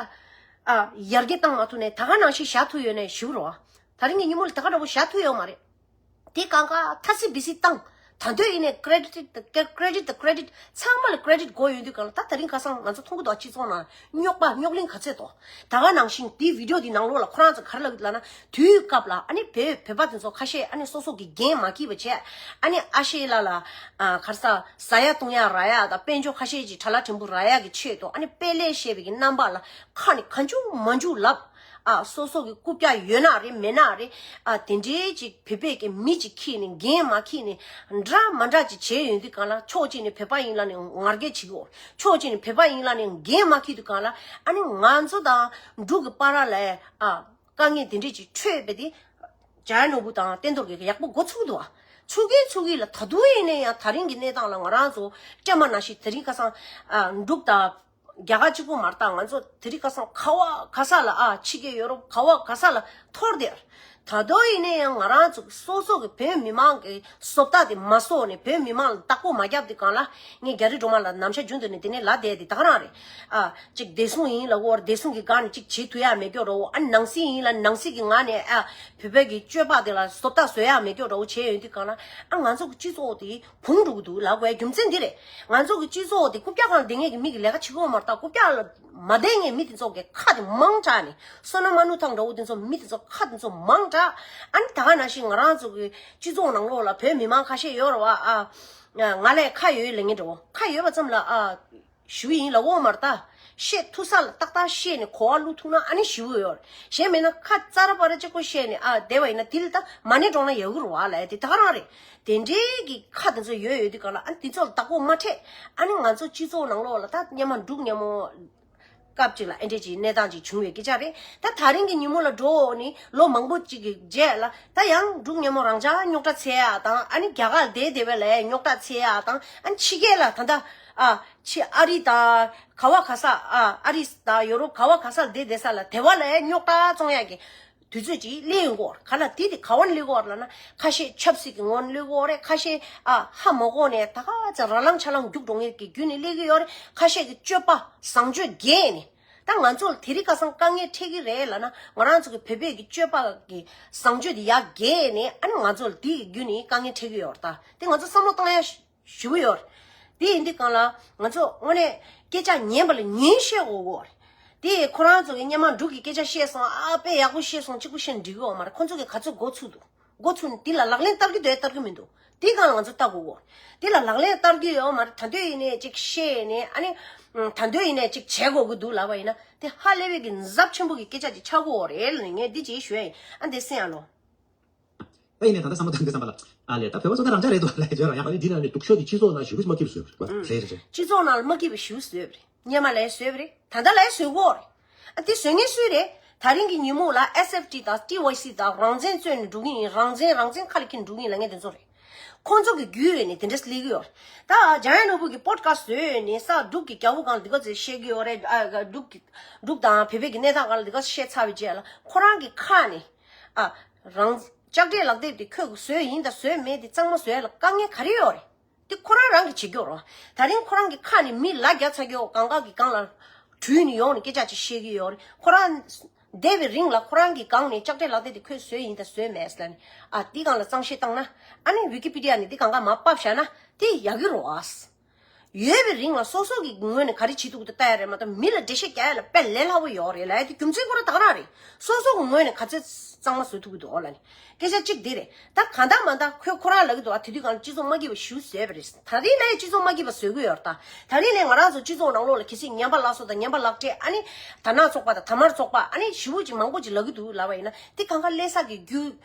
ཨ། ཡར་རྒྱས་བཏང་མ་ཐུབ་ནས་ད་ག་ནང་བཞིན་བཞག་ཐུབ་ཡོད་ནའི་ཞེ་པོ་རེད་བ། ད་རིང་གི་ཉིན་མོ་ལ་ད་ག་འདྲ་པོ་བཞག་ཐུབ་ཡོད་མ་རེད། དེ་གང་ག་ཐ་སི་བི་སི་བཏང་། ད་དུང་ཡིན་ནའི་ཀེ་རེ་ཌིཊ་དང་ཀེ་རེ་ཌིཊ་དང་ཀེ་རེ་ཌིཊ། ཚང་མ་ལ་ཀེ་རེ་ཌིཊ་དགོས་ཡོང་དུས་གང་ལ། ད་ད་རིང་ཁ་སང་ང་ཚོ་མཐོང་གི་འདུག་སྤྱི་ཚོགས་ནང་རྙོག་པ་རྙོག་གླེང་ག་ཚོད་འདུག་ད་ག་ནང་བཞིན་དེའི་བི་ཌི་ཡོ་དེའི་ནང་ལོགས་ལ་ཁོ་རང་ཚོ་ག་རེ་ལབ་ཀྱི་འདུག་ལབ་ན། དུས་སྐབས་ལ་ཨ་ནི་བོད་བོད་པ་དེ་ཚོ་ཁ་ཤས་ཨ་ནི་སོ་སོ་གི་འགན་མ་འཁྱེར་བ་བྱས། ཨ་ནི་ཨ་ཤེ་ལ་ལ། ཨ། ག་རེ་ཟ། ཟ་ཡ་བཏུང་ཡ་རག་ཡ་དང་། དཔལ་འབྱོར་ཁ་ཤས་ཅིག་དྲ་ལག་ཕྲན་བུ་རག་ཡ་གི་ཆེད་དུ། ཨ་ནི་དཔེ་ལས་བཤད་པའི་གི་རྣམ་པ་ལ་ཁ་ནས་གང་བྱུང་མང་བྱུང་ལབ། ཨ། སོ་སོ་གི་རྐུབ་བཀྱག་ཡོད་ན་རེད་མེད་ན་རེད། ཨ། དེ་འདྲའི་ཅིག་བོད་པའི་གི་མི་ཅིག་འཁྱེར་ནས་འགན་མ་འཁྱེར་ནས་འདྲ་མ་འདྲ་ཅིག་བྱས་ཡོང་དུས་གང་ལ། ཕྱོགས་གཅིག་ནས་བོད་པ་ཡིན་ལབ་ནས་ང་རྒྱལ་བྱེད་ཀྱི་ཡོད། ཕྱོགས་གཅིག་ནས་བོད་པ་ཡིན་ལབ་ནས་འགན་མ་འཁྱེར་དུས་གང་ལ། ཨ་ནི་ང་ཚོ་དང་འབྲུག་གི་བར་ལ། ཨ། དཀའ་ངལ་དེ་འདྲས་ཅིག་འཕྲད་པ་དེ་འཇམ་དབྱངས་ནོར་བུ་དང་བསྟན་རྡོར་གྱིས་ཡག་པོ་འགོ་ཚུགས་འདུག་བ། ཚུགས་ཀྱིན་ཚུགས་ཀྱིན་ལ། ད་དུང་ཡིན་ན་ཡང་ད་རིང་གི་གནས་སྟངས་ལ་ང་རང་ཚོ་སྤྲད་མ་ནང་བཞིན་དེ་རིང་ཁ་སང་། ཨ། འབྲུག་དང་རྒྱ་གར་གཅིག་པོ་མ་རེད། ད་ང་ཚོ་དེ་རིང་ཁ་སང་ག་བ་ག་ས་ལ། ཨ། ཕྱི་རྒྱལ་ཡོ་རོབ་ག་བ་ག་ས་ལ་འཐོར་བསྡད། ད་དུང་ཡིན་ན་ཡང་ང་རང་ཚོ་སོ་སོ་གི་བོད་མི་མང་གི་བཟོ་ལྟ་དེ་མ་བཟོ་ནས། བོད་མི་མང་ལ་བདག་པོ་མ་བརྒྱབ་དུས་གང་ལ། ངས་རྒྱ་རིགས་སྒྲོལ་མ་ལགས་ནམ་ཞག་རྒྱུན་དུ་ནས་དེ་ནས་ལབ་བསྡད་དེ་ད་ག་རང་རེད། ཨ། ཅིག་བདེ་སྲུང་ཡིན་ལབ་ཀྱི་ཡོད་རེད། བདེ་སྲུང་གི་སྒང་ནས་ཅིག་བྱེད་ཐུབ་ཡ་མེད་ཀྱོག་འདྲ་བོ། ཨ། ནང་སྲིད་ཡིན་ལབ་ནང་སྲིད་ཀྱི་ངང་ནས། ཨ། བོད་པའི་གི་སྤྱོད་པ་དེ་ལ་བཟོ་ལྟ་བཟོ་ཡ་མེད་ཀྱོག་འདྲ་བོ་བྱས་ཡོང་དུས་གང་ལ། ཨ། ང་ཚོ་གི་སྤྱི་ཚོགས་དེ་བུང་འགྲོ་གི་འདུག་ལབ་དགོས་རྒྱུ་མཚན་འདི་རེད། ང་ཚོ་གི་སྤྱི་ཚོགས་དེ་རྐུབ་བཀྱག་སྒང་ལ་བསྡད་མཁན་གྱི་མི་གི་ལས་ཀ་བྱེད་ཀྱི་ཡོད་མ་རེད། ད་རྐུབ་བཀྱག་ལ་མ་བསྡད་མཁན་མི་དེ་ཚོ་གི་ཁ་དེ་མང་དྲགས་ནས། བསོད་ནམས་དམར་ནུབ་ཐང་འདྲ་བོ་དེ་ཚོ། མི་དེ་ཚོ་ཁ་དེ་ཚོ་མང་དྲགས། ཨ་ནི་ད་ག་ནང་བཞིན་ང་རང་ཚོ་གི་སྤྱི་ཚོགས་ནང་ལོགས་ལ་བོད་མི་མང་ཁ་ཤས་ཡོད་རེད་བ། ཨ། ང་ལས་ཁ་ཡོད་ལབ་མཁན་འདྲ་བོ། ཁ་ཡོད་པ་ཙམ་ལ། ཨ། ཞུ་ཡིན་ལབ་ཀྱི་ཡོད་མ་རེད། ད་བཤད་ཐུབ་ས་ལ་ཏག་ཏག་བཤད་ནས་གོ་བ་བླུག་ཐུབ་ན་ཨ་ནི་ཞུ་གི་ཡོད་རེད། གཞན་མིན་ན་ཁ་ཙ་ར་པ་ར་གཅིག་པོ་བཤད་ནས། ཨ། བསྡད་པ་ཡིན་ན་དེ་ལ་ད་མ་ཎི་བགྲངས་ན་ཡག་གི་རེད་བ་ལབ་ཡ་དེ་ད་ག་རང་རེད། དེ་འདྲའི་གི་ཁ་དེ་ཚོ་ཡོད་ཡོད་དུས་གང་ལ། ཨ། དེ་ཚོ་ལ་བདག་པོ་མ་སྤྲད། ཨ་ནི་ང་ཚོ་སྤྱི་ཚོགས་ནང་ལོགས་ལ་ད་སྔོན་མ་འབྲུག་སྔོན་མ། སྐབས་ཅིག་ལ་ཨེ་འདྲས་ཅིག་གནས་སྟངས་ཅིག་བྱུང་བའི་སྐད་ཆ་རེད། ད་ད་རིང་གི་ཉིན་མོ་ལ་འགྲོ་ནི་ལོ་མང་པོ་ཅིག་གི་རྗེས་ལ་ད་ཡང་འབྲུག་སྔོན་མོ་རང་ཅག་རྙོག་དྲ་འཚོལ་ཡ་དང་ཨ་ནི་རྒྱ་གར་བསྡད་བསྡད་པའི་ལ་རྙོག་དྲ་འཚོལ་ཡ་དང་ཨ་ནི་ཕྱི་རྒྱལ་ལ་ད་ལྟ་ཨ་ཕྱི་ཨ་རི་དང་ག་བ་ག་ས་ཨ་ཨ་རི་དང་ཡོ་རོབ་ག་བ་ག་ས་ལ་བསྡད་བསྡད་ས་ལ་དེ་བ་ལ་རྙོག་དྲ་བཙོང་ཡ་གི་དུས་ཚོད་ཅིག་སླེབས་ཡོང་གི་ཡོད་རེད། ག་ལ་དེ་དེ་ག་བ་ནས་སླེབས་ཀྱི་ཡོད་རེད་ལབ་ན་ཁ་ཤས་ཆབ་སྲིད་ཀྱི་ངོ་ནས་སླེབས་ཀྱི་ཡོད་རེད། ཁ་ཤས་ཨ་ཧ་མ་གོ་ནས་ད་ག་ཚོད་ར་ལང་ཆ་ལང་རྒྱུག་འགྲོ་མཁན་གྱི་བརྒྱུད་ནས་སླེབས་ཀྱི་ཡོད་རེད། ཁ་ཤས་ཀྱི་སྤྱོད་པ་བཟང་སྤྱོད་རྒྱས་ནས། ད་ང་ཚོ་ལ་དེ་རིང་ཁ་སང་དཀའ་ངལ་འཕྲད་ཀྱི་རེད་ལབ་ན་ང་རང་ཚོ་གི་བོད་པའི་གི་སྤྱོད་པ་གི་བཟང་སྤྱོད་དེ་ཡར་རྒྱས་ནས་ཨ་ནི་ང་ཚོ་ལ་དེ་གི་བརྒྱུད་ནས་དཀའ་ངལ་འཕྲད་ཀྱི་ཡོད་རེད། ད་དེ་ང་ཚོ་བསམ་བློ་བཏང་ཡ་ཞེ་པོ་ཡོད་རེད། དེ་ཡིན་དུས་གང་ལ་ང་ཚོ་དངོས་གནས་སྐད་ཆ་ཉན་པ་ལ་ཉན་བཤད་དགོས་ཀྱི་ཡོད་རེད། དེ་ཁོ་རང་ཚོ་གི་སྔོན་མ་འབྲུག་གི་སྐད་ཆ་བཤད་སོང་ཨ་དཔེ་ཡག་པོ་བཤད་སོང་གཅིག་པུ་བཤད་འགྲིག་གི་ཡོད་མ་རེད། ཁོ་ཚོ་གི་ག་ཚོད་འགོ་ཚུགས་འདུག་འགོ་ཚུགས་ནས་དེ་ལ་ལག་ལེན་བསྟར་གྱི་འདུག་བསྟར་གྱི་མི་འདུག་དེ་གང་ལ་ང་ཚོ་ལྟ་དགོས་གོ། དེ་ལ་ལག་ལེན་བསྟར་གྱི་ཡོད་མ་རེད། ད་འདོད་ཡིན་ནས་ཅིག་བཤད་ནས་ཨ་ནི། ད་འདོད་ཡིན་ནས་ཅིག་བྱེད་དགོས་ཀྱི་འདུག་ལབ་པ་ཡིན་ན་དེ་ཧ་ལས་པའི་གི་ནུས་ཚབས་ཆེན་པོ་གི་སྐད་ཆ་ཅིག་ཆགས་ཀྱི་ཡོད་རེད་ལབ་ནས་ངས་འདི་ཅིག་ཞུ་ཡ་ཡིན། ཨ་འདི་གསན་ཡ་ལོ། ད་ཡིན་ནས་ད་ལྟ་བསམ་བློ་བཏང་དུས་བསམ་པ་ལ་ཨ་ལས་ད་བོད་པ་སོ་ད་རང་ཅག་རེད་འདུག་ལབ་བརྗོད་རོགས། ཡང་ད་ནི་འདི་ནང་ནས་སྡུག་ཤོས་དེ་སྤྱི་ཚོགས་ནང་ཞེ་པོ་མ་སྐྱིད་པ་བཟོས་པ་རེད། རེད་རེད། སྤྱི་ཚོགས་ནང་ལ་མ་སྐྱིད་པ་ཞེ་པོ་བཟོས་པ་རེད། སྔོན་མ་ལས་བཟོས་པ་རེད། ད་ལྟ་ལས་བཟོས་གོ་རེད། ཨ་དེ་བཟོས་མཁན་སུ་རེད། ད་རིང་གི་ཉིན་མོ་ལ་ཨེས་ཨེཕ་ཊི་དང་ཊི་ཝའི་སི་དང་རང་བཙན་རྩོད་ནས་འགྲོ་གི་ཡིན། རང་བཙན་རང་བཙན་ཁ་ལ་འཁྱེར་འགྲོ་གི་ཡིན་ལབ་མཁན་དེ་ཚོ་རེད། ཁོང་ཚོ་གི་རྒྱུས་ཡོད་ནས་དེ་འདྲས་སླེབས་ཀྱི་ཡོད་རེད། ད་འཇམ་དབྱངས་ནོར་བུ་གི་པོ་ཌི་ཁ་སི་ཊི་བཟོས་ནས་ས་འབྲུག་གི་རྒྱལ་པོ་སྒང་འདི་ག་ཚོད་བཤད་ཀྱི་ཡོད་རེད། ཨ་འབྲུག་གི་འབྲུག་དང་བོད་པའི་གི་གནས་སྟངས་སྒང་ལ་འདི་ག་བཤད་ཚར་བའི་རྗེས་ལ་ཁོ་རང་གི་ཁ་ནས་ཨ་རང་ལྕགས་སྤྲད་ལག་དེབ་དེ་ཁོས་བཟོས་ཡིན་དང་བཟོས་མེད་དེ་གཙང་མ་བཟོས་ལ་དཀའ་ངལ་ག་རེ་ཡོད་རེད། དེ་ཁོ་རང་རང་གིས་བྱེད་རྒྱུ་རོ། ད་རིང་ཁོ་རང་གི་ཁ་ནས་མི་ལ་རྒྱ་ཚ་རྒྱུ་གང་ག་གི་སྒང་ལ་དྲུད་ནས་ཡོང་ནས་སྐད་ཆ་ཅིག་བཤད་ཀྱི་ཡོད་རེད། ཁོ་རང་བསྡད་པའི་རིང་ལ་ཁོ་རང་གི་སྒང་ནས་ལྕགས་སྤྲད་ལག་དེབ་དེ་ཁོས་བཟོས་ཡིན་དང་བཟོས་མེད་ཟེར་ལ་ནི་ཨ་དེ་སྒང་ལ་གཙང་བཤེར་བཏང་ན་ཨ་ནི་ཝི་ཀི་པི་ཌི་ཡ་ནས་དེ་གང་ག་མར་ཕབ་བཞག་ན་དེ་ཡག་གི་རོ་ཨ། ཡོད་པའི་རིང་ལ་སོ་སོ་གི་ངོས་ནས་ག་རེ་བྱེད་ཐུབ་ཀྱི་འདུག་ལྟ་ཡ་རེད་མ་གཏོགས་མི་ལ་འགྲེལ་བཤད་རྒྱག་ཡ་ལ་དཔེ་ལས་སླ་པོ་ཡོད་རེད་ལབ་ཡ་དེ་རྒྱུ་མཚན་ཁོ་རང་ད་ག་རང་རེད། སོ་སོ་གི་ངོས་ནས་ག་ཚོད་གཙང་མ་བཟོ་ཐུབ་ཀྱི་འདུག་ཨོ་ལ་ནི། སྐད་ཆ་གཅིག་འདི་རེད། ད་གང་ལྟར་མ་ལྟར་ཁོས་ཁོ་རང་ལབ་ཀྱི་འདུག་ཨ། དེ་དུས་སྒང་ལ་སྤྱི་ཚོགས་མ་སྐྱིད་པ་ཞེ་པོ་བཟོས་པ་རེད། ད་རིང་ལས་སྤྱི་ཚོགས་མ་སྐྱིད་པ་བཟོ་གི་ཡོད་རེད། ད་ད་རིང་ལས་ང་རང་ཚོ་སྤྱི་ཚོགས་ནང་ལོགས་ལ་གལ་སྲིད་ངན་པ་ལག་སོ་དང་ངན་པ་ལག་སྤྲད་ཨ་ནི་དར་ནག་ཚོགས་པ་དང་དར་དམར་ཚོགས་པ་ཨ་ནི་ཞེ་པོ་ཅིག་མང་པོ་ཅིག་ལབ་ཀྱི་འདུག་ལབ་པ་ཡིན་ན་དེ་གང་ག་ལས་ས་གི་རྒྱུ།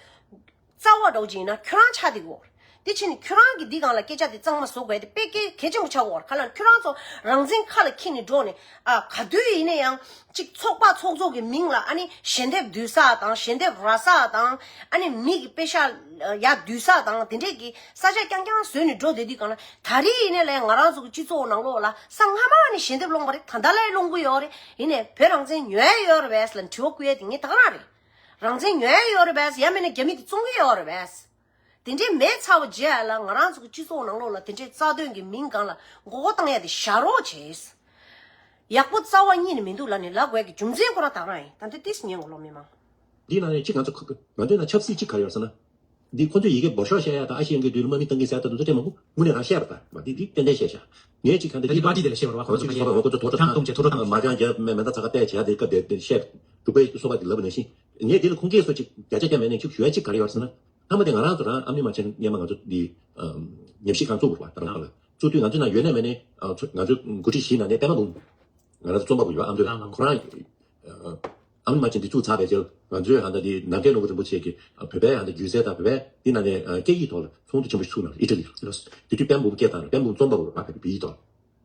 རྩ་བ་འདྲ་བོ་ཅིག་ཡིན་ན་ཁྱོད་རང་ཆགས་བསྡད་ཀྱི་ཡོད་རེད། དེ་ཕྱིན་ནས་ཁྱོད་རང་གིས་འདི་སྒང་ལ་སྐད་ཆ་དེ་གཙང་མ་བཟོ་དགོས་དེ་དཔེ་གལ་གལ་ཆེན་པོ་ཆགས་ཀྱི་ཡོད་རེད། ག་ལ་ཁྱོད་རང་ཚོ་རང་བཙན་ཁ་ལ་འཁྱེར་ནས་འགྲོ་ནས་ཨ་ག་དུས་ཡིན་ན་ཡང་གཅིག་ཚོགས་པ་ཚོགས་གཙོ་གི་མིང་ལ་ཨ་ནི་ཞལ་འདེབས་བསྡུ་ས་དང་ཞལ་འདེབས་རག་ས་དང་ཨ་ནི་མི་གི་པེ་ཤག་ཡར་བསྡུ་ས་དང་དེ་འདྲས་ཀྱི་ས་ཆ་རྐྱང་རྐྱང་བཟོས་ནས་འགྲོ་བསྡད་དུས་སྒང་ལ་ད་རེས་ཡིན་ནའི་ལས་ང་རང་ཚོ་གི་སྤྱི་ཚོགས་ནང་ལོགས་ལ་ས་སྔ་མ་ནས་ཞལ་འདེབས་སློང་བ་རེད། ད་ལྟ་ལས་སློང་གི་ཡོད་རེད། ཡིན་ནའི་བོད་རང་བཙན་ཉོ་ཡ་ཡོད་རེད་པས་ལ་དྲི་བ་བསྐུལ་ཡ་དེ་ངས་ད་ག་རང་རེད། རང་བཙན་ཉོ་ཡ་ཡོད་རེད་པས། ཡང་མིན་ན་རྒྱ་མི་གིས་བཙོང་གི་ཡོད་རེད་པས། དེ་འདྲའི་མེད་ཚར་བ་རྗེས་ལ་ང་རང་ཚོ་གི་སྤྱི་ཚོགས་ནང་ལོགས་ལ་དེ་འདྲའི་རྩ་དོན་གྱི་མིང་སྒང་ལ་མགོ་སྐོར་བཏང་ཡ་དེ་བཞག་རོགས་བྱས། ཡག་པོ་རྩ་བ་ཉིད་ནས་མི་འདུག་ལབ་ནས་ལབ་དགོས་ཀྱི་རྒྱུ་མཚན་ཁོ་རང་ད་ག་རང་ཡིན། ད་འདི་ཏིས་ཉན་གོ་ལོ་མི་མང་། འདི་ནང་ནས་གཅིག་ང་ཚོ་ཁ་ང་ཚོའི་ནང་ཆབ་སྲིད་གཅིག་ག་རེ་ཡོད་ཟེར་ན། འདི་ཁོ་ཚོས་ཡི་གེ་འབོར་ཤོག་བཤད་ཡ་དང་ཨ་ཤི་ཡང་གི་དུས་ལ་དམག་མི་བཏང་གི་ཟེར་ཡ་ད་དུ་ཚོ་ཐེངས་མང་པོ་དངོས་གནས་རང་བཤད་པ་ད་མ་འདི་འདི་ཏན་ཏན་བཤད་ཤག་ངས་གཅིག་ག་འདི་ད་འདི་པར་ཊི་དེ་ལ་བཤད་པ་རེད་བ། ཁོ་ཚོ་གཅིག་གི་སོ་པ་ངོ་ཁོ་ཚོ་ཐོ་ཐོ་ཐང་སྟོང་བྱས་ཐོ་ཐོ་ཐང་མ་ཅང་རྒྱབ་མེ་མེ་མདའ་ཚ་ཁ་གཏད་བྱས་ཡ་དེ་སྐབས་དེ་བཤད་འབྲུག་པའི་སོ་པ་དེ་ལབ་ནང་བཞིན་ངས་འདི་ལ་ཁུངས་སྐྱེལ་སོ་གཅིག་བརྒྱ་ཆ་བརྒྱ་མེད་ནས་གཅིག་ཞུ་ཡ་གཅིག་ག་རེ་ཡོད་ཟེར་ན། མཐའ་མ་དེ་ང་རང་ཚོ་རང་ཨ་མི་མ་ཆེན་སྔོན་མ་ང་ཚོ་འདི་ཉམས་ཞིབ་ཁང་བཙུགས་པ་རེད་བ། ད་རང་ཁ་ལ་བཙུགས་དུས་ང་ཚོ་ནང་ཡོད་ནས་མེད་ནས་ང་ཚོ་འགོ་ཁྲིད་བཞི་ནང་ནས་པད་མ་འབུམ་ང་རང་ཚོ་རྩོམ་པ་པོ་ཡོད་ཨ་མདོ་ཁོ་རང་ཨ་མི་མ་ཆེན་འདི་བཙུགས་ཚར་བའི་རྗེས་ང་ཚོའི་ཧ་ད་འདི་ནམ་མཁའི་ནོར་བུ་རིན་པོ་ཆེ་གི་བོད་པའི་ཧ་ད་སྒྱུ་རྩལ་དང་བོད་པའི་འདི་ནང་ནས་སྐད་ཡིག་ཐོག་ལ་ཚོགས་འདུ་ཆེན་པོ་ཞིག་ཚུགས་ནས་ཨི་ཊ་ལི་དེ་དུས་པད་མ་འབུམ་སྐད་བཏང་ལ་པད་མ་འབུམ་རྩོམ་པ་པོ་རེད་བ། བོད་པའི་ཡིག་ཐོག་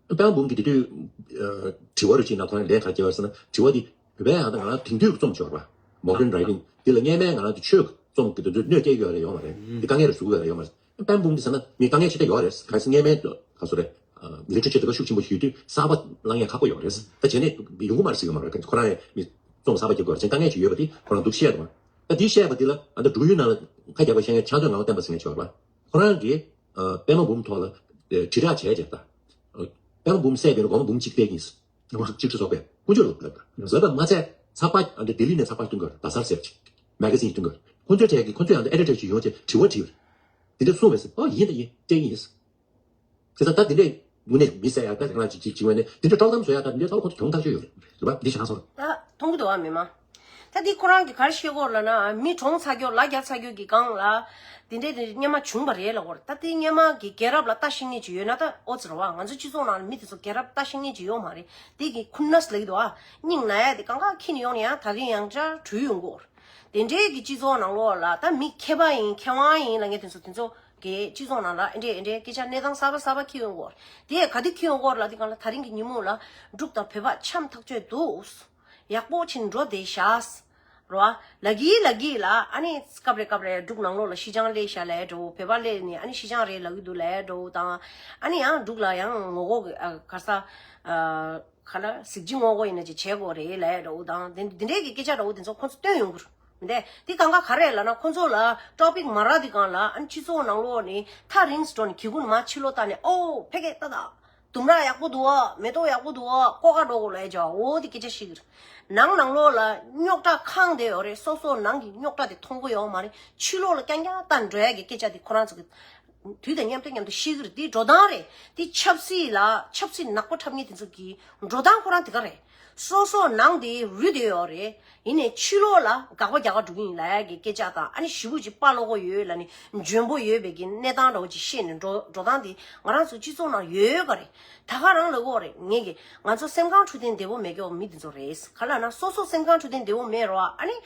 པད་མ་འབུམ་གྱིས་དེ་དུས་དྲི་བ་རུ་ཅིག་ན་ཁོ་རང་ལན་ག་རེ་བརྒྱབ་པ་ཟེར་ན། དྲི་བ་འདི་བོད་པའི་ཧ་ད་ང་རང་དེང་དུས་ཀྱི་རྩོམ་ཞིག་ཡོད་རེད་བ། མོ་ཌན་རའི་ཊིང་འདི་ལ་སྔས་མའི་ང་རང་ཚོ་ཆོས་ཀྱི་རྩོམ་གྱི་འདི་ཚོ་གནོད་སྐྱེལ་གྱི་ཡོད་རེད་ཡོད་མ་རེད། འདི་དཀའ་ངལ་རེ་བཟོ་གི་ཡོད་རེད་ཡོད་མ་རེད། པད་མ་འབུམ་འདི་ཟེར་ན་མི་དཀའ་ངལ་ཆེ་ད་ཡོད་རེད། གལ་སྲིད་སྔས་མའི་ག་ཚོད་རེད། ལི་ཊ་རེ་ཅར་དེ་ག་ཤུགས་ཆེན་པོ་ཞིག་ཡོད་དུས་གསར་པ་བླང་ཡ་ཁག་པོ་ཡོད་རེད། ད་བྱས་ནས་ཡོང་གི་མ་རེད་ཟེར་གྱི་མ་རེད། ཁོ་རང་ཡང་མི་རྩོམ་གསར་པ་རྒྱབ་དགོས་རེད། བྱས་དཀའ་ངལ་ཅིག་ཡོད་པ་དེ་ཁོ་རང་འདུག་བཤད་དང་། ད་འདི་བཤད་པ་འདི་ལ་ཨ་ད་འབྲུག་ཡུལ་ནང་ལ་ཁ་རྒྱག་པ་བཤད་མཁན་ཕྱག་མཛོད་ངག་དབང་བསྟན་པ་ཟེར་མཁན་ཅིག་ཡོད་རེད་བ། ཁོ་རང་གིས་པད་མ་འབུམ་ཐོག་ལ་དྲིལ་བསྒྲགས་བྱས་རྗེས་ད། པད་མ་འབུམ་བསད་པའི་སྒོར་མོ་འབུམ་གཅིག་སྤྲད་ཀྱི་ཡིན། སྤྱི་འཐུས་ཚོགས་པས་དཀོན་མཆོག་ལ་ལབ་པ་ལབ་པ་མ་ཚད་ཚགས་པར་ཨ་འདྲ་ལྡི་ལི་ནས་ཚགས་པར་སྟོན་གི་རེད། རྡ་སར་ཟེར་ཅིག་མེ་ག་ཛིན་སྟོན་གི་རེད། ཁོ་ཚོའི་གྲས་ཀྱི་ཁོ་ཚོས་ཨ་འདྲ་ཨེ་ཌི་ཊོར་ཅིག་ཡོང་བྱས་དྲི་བ་དྲིས་པ་རེད། དེ་འདྲ་གསུངས་པས་ཟེར། ཨོ་ཡིན་ད་ཡིན་སྤྲད་ཀྱི་ཡིན། བྱས་ཙང་ད་དེ་འདྲས་དངོས་གནས་མི་བསད་ཡ་ད་རང་ཅིག་ཅིག་བྱུང་བ་ནས་དེ་འདྲ་དཀྲོག་གཏམ་བཟོ་ཡ་ད་དེ་འདྲས་ཚ་བོ་ཁོ་ཚོ་གྱོང་ཐག་ཆོད་ཡོད་རེད་རེད་པ། འདི་ཞེ་དྲག་སོང་། ད་མཐོང་གི་འདུག་ཨ་མི་མང་། ད་འདི་ཁོ་རང་གིས་ག་རེ་བཤད་ཀྱི་ཡོད་ལབ་ན་མི་གྲོངས་ཚར་རྒྱུ་ལ་རྒྱ་ཚར་རྒྱུ་གི་སྒང་ལ་དེ་འདྲས་དེ་སྔོན་མ་བྱུང་བ་རེད་ལབ་ཀྱི་ཡོད་རེད། ད་དེ་སྔོན་མ་གི་རྒྱལ་རབས་ལ་ལྟ་ཤེས་མཁན་ཅིག་ཡོད་ན་ད་ཨོ་ཙི་རེད་བ། ང་ཚོ་སྤྱི་ཚོགས་ནང་ལ་མི་དེ་ཚོ་རྒྱལ་རབས་ལྟ་ཤེས་མཁན་ཅིག་ཡོད་མ་རེད། དེ་གི་ཁུ་ནས་ལབ་ཀྱི་འདུག་ཨ། སྙིང་ན་ཡ་དེ་གང་ག་ཁྱེར་ནས་ཡོང་ནས་ཡང་ད་རིང་ཡང་བསྐྱར་དྲུད་ཡོང་གི་ཡོད་རེད། དེ་འདྲའི་གི་སྤྱི་ཚོགས་ནང་ལོགས་ལ་ད་མི་མཁས་པ་ཡིན་མཁས་དབང་ཡིན་ལབ་མཁན་དེ་ཚོ་དེ་ཚོ་ གི་སྤྱི་ཚོགས་ནང་ལ་ཨེ་འདྲས་ཨེ་འདྲས་སྐད་ཆ་གནས་སྟངས་གསར་པ་གསར་པ་འཁྱེར་ཡོང་གི་ཡོད་རེད། དེ་ག་དུས་འཁྱེར་ཡོང་གི་ཡོད་རེད་ལབ་དུས་སྒང་ལ་ད་རིང་གི་ཉིན་མོ་ལ་འབྲུག་དང་བོད་པ་འཆམ་ཐག་ཆོད་འདུག་ཡག་པོ་ཕྱིན་འགྲོ་བསྡད་ཤག་རོ། ལ་གི་ལ་གི་ལ་ཨ་ནི་སྐབས་རེ་སྐབས་རེ་འབྲུག་ནང་ལོགས་ལ་ཤི་ཅང་སླེབས་ཤག་ལབ་འདྲ་བོ། བོད་པ་སླེབས་ནས་ཨ་ནི་ཤི་ཅང་རེད་ལབ་ཀྱི་འདུག་ལབ་འདྲ་བོ་དང་། ཨ་ནི་ཡང་འབྲུག་ལ་ཡང་ངོ་རྒོལ་གྱི་ཨ་ག་ས་ཨ་ག་ལ་གཟི་བརྗིད་ངོ་རྒོལ་ཡིན་ན་ཅིག་བྱེད་དགོས་རེད་ལབ་འདྲ་བོ་དང་། དེ་འདི་འདྲའི་གི་སྐད་ཆ་འདྲ་བོ་དེ་ཚོ་ཁོང་ཚོ་བཏོན་ཡོང་གི་རེད། མི་འདུག་དེ་གང་ག་ག་རེ་ལབ་ན་ཁོང་ཚོ་ལ་ཊོ་པིག་མ་རག་དུས་སྒང་ལ་ཨ་ནི་སྤྱི་ཚོགས་ནང་ལོགས་ནས་ཐག་རིང་སུ་འགྲོ་ནས་གི་གུ་ནས་མར་ཕྱི་ལོགས་ལྟ་ནས་ཨོ་ཕ་གི་ལྟ་ད། ལྡུམ་ར་ཡག་པོ་འདུག་ཨ། མེ་ཏོག་ཡག་པོ་འདུག་ཨ། ཀོ་ཁ་འགྲོ་དགོས་ལབ་ཀྱི་འོ་དེ་སྐད་ཆ་བཤད་ཀྱི་རེད། ནང་ནང་ལོགས་ལ་རྙོག་དྲ་གང་བསྡད་ཡོད་རེད། སོ་སོ་ནང་གི་རྙོག་དྲ་དེ་མཐོང་གི་ཡོད་མ་རེད། ཕྱི་ལོགས་ལ་རྐྱང་རྐྱང་ལྟ་འགྲོ་ཡ་གི་སྐད་ཆ་དེ་ཁོ་རང་ཚོ་གི་དུས་དང་མཉམ་དུ་མཉམ་དུ་བཤད་ཀྱི་རེད། དེ་འགྲོ་སྟངས་རེད། དེ་ཆབ་སྲིད་ལ་ཆབ་སྲིད་ནག་པོ་འཁྲབ་མཁན་དེ་ཚོ་གི་འགྲོ་སྟངས་ཁོ་རང་དེ་ག་རེད། སོ་སོ་ནང་དེ་རུལ་བསྡད་ཡོད་རེད། ཡིན་ནའི་ཕྱི་ལོགས་ལ་དགག་པ་རྒྱག་ག་འགྲོ་གི་ཡིན་ལབ་ཡ་གི་སྐད་ཆ་དང་། ཨ་ནི་ཞེ་པོ་ཅིག་དཔའ་ལོ་གོ་ཡོད་ལབ་ནི་འཇོན་པོ་ཡོད་པའི་གི་གནས་སྟངས་འདྲ་བོ་ཅིག་བཤད་ནས་འགྲོ་འགྲོ་སྟངས་དེ་ང་རང་ཚོ་སྤྱི་ཚོགས་ནང་ཡོད་ག་རེད། ད་ག་རང་ལ་གོ་རེད། ངས་གི་ང་ཚོ་སེམས་ཁམས་འཕྲོད་བསྟེན་བདེ་པོ་མེད་མཁན་མི་དེ་ཚོ་རེད། ག་ལབ་ན་སོ་སོ་སེམས་ཁམས་འཕྲོད་བསྟེན་བདེ་པོ་མེད་རོགས། ཨ་ནི་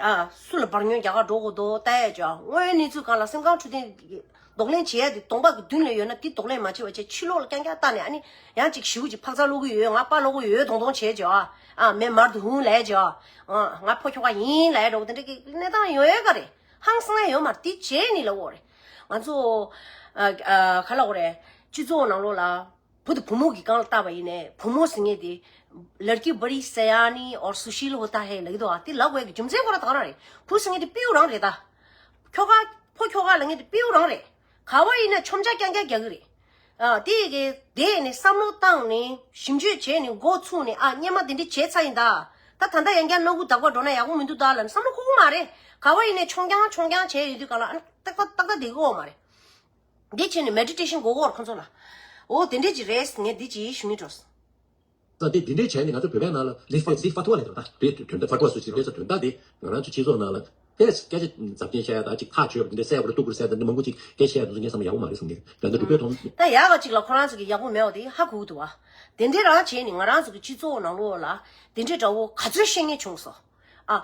ཨ་སུ་ལ་བར་སྙོན་རྒྱག་ག་འགྲོ་དགོས་འདུག་ལྟ་ཡ་ཅོ། དངོས་ཡོད་གནས་ཚུལ་སྒང་ལ་སེམས་ཁམས་འཕྲོད་བསྟེན་གདོང་ལེན་བྱེད་ཡ་དེ་གདོང་པ་གི་མདུན་ལ་ཡོད་ན་དེ་གདོང་ལེན་མ་བྱེད་པ་བྱས་ཕྱི་ལོགས་ལ་རྐྱང་རྐྱང་ལྟ་ནས་ཨ་ནི་ཡང་ཅིག་ཞེ་པོ་ཅིག་འཕག་འཚག་ལོག་གི་ཡོད། ང་དཔའ་ལོག་གི་ཡོད་མདོག་མདོག་བྱས་ཅོ། ཨ་མེ་མར་དུ་ཧུང་ལབ་ཅོ། ཨ་ང་ཕོ་ཁྱོ་ག་ཡིན་ལབ་འགྲོ་དེ་འདྲ་གི་གནས་སྟངས་ཡོད་ཡོད་ག་རེད། ཧང་སང་ཡ་ཡོད་མ་རེད། དེ་བྱས་ནི་ལ་འོ་རེད། ང་ཚོ་ཨ་ཨ་ག་ལབ་དགོས་རེད། སྤྱི་ཚོགས་ནང་ལོགས་ལ་བུ་དང་བུ་མོ་གི་སྒང་ལ་བལྟས་པ་ཡིན་ནའི་བུ་མོ་ཟེར་མཁན་དེ་ལར་ཀི་བ་རི་སེ་ཡ་ནི་ཨོར་སུ་ཤི་ལོ་ཧོ་ཏ་ཧེ་ལབ་ཀྱི་འདུག་ཨ། དེ་ལབ་དགོས་ཀྱི་རྒྱུ་མཚན་ཁོ་རང་ད་ག་རང་རེད། བུ་ཟེར་མཁན་དེ་སྤྲེའུ་རང་རེད་ད། ཁྱོ་ག་ཕོ་ཁྱོ་ག་ལབ་མཁན་དེ་སྤྲེའུ་རང་རེད། ག་བ་ཡིན་ན་མཆོང་ཆ་རྐྱང་རྐྱང་རྒྱག་གི་རེད། ཨ་དེ་གི་དེ་ནི་བསམ་བློ་བཏང་ནས་ཞིབ་འཇུག་བྱས་ནས་འགོ་ཚུགས་ནས་ཨ་སྔོན་མ་དེ་འདྲ་བྱས་ཚར་ཡིན་ད། ད་ད་ལྟ་ཡང་བསྐྱར་སྣ་ཁུག་དག་པ་འགྲོ་ན་ཡག་པོ་མི་འདུག་ད་ལབ་ནས་བསམ་བློ་འཁོར་གི་མ་རེད། ག་བ་ཡིན་ནའི་མཆོང་རྐྱང་མཆོང་རྐྱང་བྱས་ཡོད་དུས་ག་ལ་ཨ་ཏག་ཏག་ཏག་ཏག་བསྡད་ཀྱི་ཡོད་མ་རེད། འདི་བྱས་ནས་མེ་ཌི་ཊེ་ཤན་དགོས་ཀྱི་ཡོད་རེད་ཁོང་ཚོ་ལ། འོ་དེ་འདྲས་ཅིག་རེད། ངས་འདི་ཅིག་ཞུ་སྙིང་འདོད། ས་དེ་འདི་འདྲས་བྱས་ནས་ང་ཚོ་བོད་པའི་ནང་ལ་ལི་ཧྥ་ལི་ཧྥ་ཐུ་བ་ལས་དོན་དག་དེ་དོན་དག་ཧྥ་ཐུ་བ་སུ་ཅིག་རེད་ས་དོན་དག་དེ་ང་རང་ཚོ་སྤྱི་ཚོགས་ནང་ལ་དེ་སྐད་ཆ་འཛབ་སྟོན་བྱས་ཡ་དང་ཅིག་ཐག་ཆོད་པ་འདི་འདྲས་གསལ་པོ་རེད་སྟུག་པོ་རེད་ཟེར་ཡ་དང་འདི་མང་པོ་ཅིག་སྐད་བཤད་ཡ་དང་ཚོ་ངས་བསམ་ཡག་པོ་མ་རེད་བསམ་གི་རེད། ད་འདི་འགྲུལ་པས་མཐོང་། ད་ཡག་ག་ཅིག་ལ་ཁོ་རང་ཚོ་གི་ཡག་པོ་མེད་པ་དེ་ཧ་གོ་གི་འདུག་བ། དེ་འདྲས་རང་བྱས་ནས་ང་རང་ཚོ་གི་སྤྱི་ཚོགས་ནང་ལོགས་ལ་དེ་འདྲས་འདྲ་བོ་ག་ཚོད་བཤད་མཁན་བྱུང་སོང་། ཨ།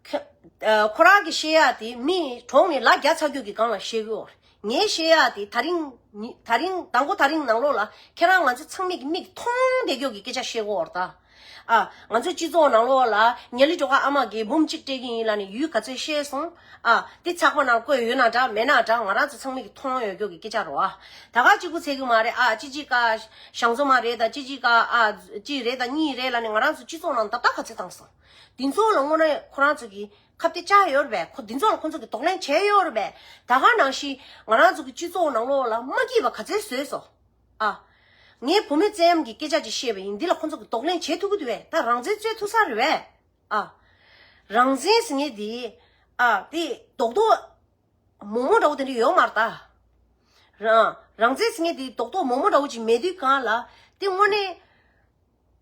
ཁ་ཨ་ཁོ་རང་གི་བཤད་ཡ་དེ་མི་གྲོངས་ནས་ལ་བརྒྱ་ཚར་རྒྱུ་གི་སྒང་ལ་བཤད་གི་ཡོད་རེད། ངའི་བཤད་ཡ་དེ་ད་རིང་ཉི་ད་རིང་དང་པོ་ད་རིང་ནང་ལོགས་ལ་ཁྱེད་རང་ང་ཚོ་ཚང་མས་ཀྱི་མིག་མཐོང་བསྡད་རྒྱུ་གི་སྐད་ཆ་བཤད་གི་ཡོད་རེད་ད། ཨ་ང་ཚོ་སྤྱི་ཚོགས་ནང་ལོགས་ལ་ཉ་ལི་སྒྲོལ་དཀར་ཨ་མ་གིས་འབུམ་གཅིག་སྤྲད་ཀྱི་ཡིན་ལབ་ནས་ཡུལ་ག་ཚོད་བཤད་སོང་། ཨ་དེ་ཚགས་པར་ནང་བཀོད་ཡོད་ན་འདྲ་མེད་ན་འདྲ་ང་རང་ཚོ་ཚང་མས་ཀྱི་མཐོང་ཡོད་རྒྱུ་གི་སྐད་ཆ་རེད་བ། ད་ག་གཅིག་པུ་ཚད་གི་མ་རེད། ཨ་ཅི་ཅི་ཀ་ཞང་བཙོ་མ་རེད་ད་ཅི་ཅི་ཀ་ཨ་ཅི་རེད་ད་གཉིས་རེད་ལབ་ནས་ང་རང་ཚོ་སྤྱི་ཚོགས་ནང་ལྡབ་ལྡབ་ག་ཚོད་བཏང་སོང་། འདི་ཚོ་ལ་དངོས་གནས་ཁོ་རང་ཚོ་གིས་ཁ་གཏད་བཅག་ཡོད་རེད་པས། ཁོ་འདི་ཚོ་ལ་ཁོ་ཚོ་གིས་གདོང་ལེན་བྱས་ཡོད་རེད་པས། ད་ག་ནང་བཞིན་ང་རང་ཚོ་གི་སྤྱི་ཚོགས་ནང་ལོགས་ལ་མ་སྐྱིད་པ་ག་ཚོད་བཟོས་སོང་། ཨ། ངས་བུད་མེད་བཙན་གཡེམ་གྱི་སྐད་ཆ་ཅིག་བཤད་པ་ཡིན། འདི་ལ་ཁོ་ཚོ་གིས་གདོང་ལེན་བྱེད་ཐུབ་ཀྱི་འདུག་པས། ད་རང་བཙན་རྩོད་ཐུབ་ས་རེད་པས། ཨ། རང་བཙན་ཟེར་མཁན་འདི་ཨ་དེ་རྡོག་རྡོག་མོག་མོག་འདྲ་བོ་དེ་འདྲ་ཡོད་མ་རེད་ད། རང་རང་བཙན་ཟེར་མཁན་དེ་རྡོག་རྡོག་མོག་མོག་འདྲ་བོ་ཅིག་མེད་དུས་སྒང་ལ་དེ་དངོས་གནས་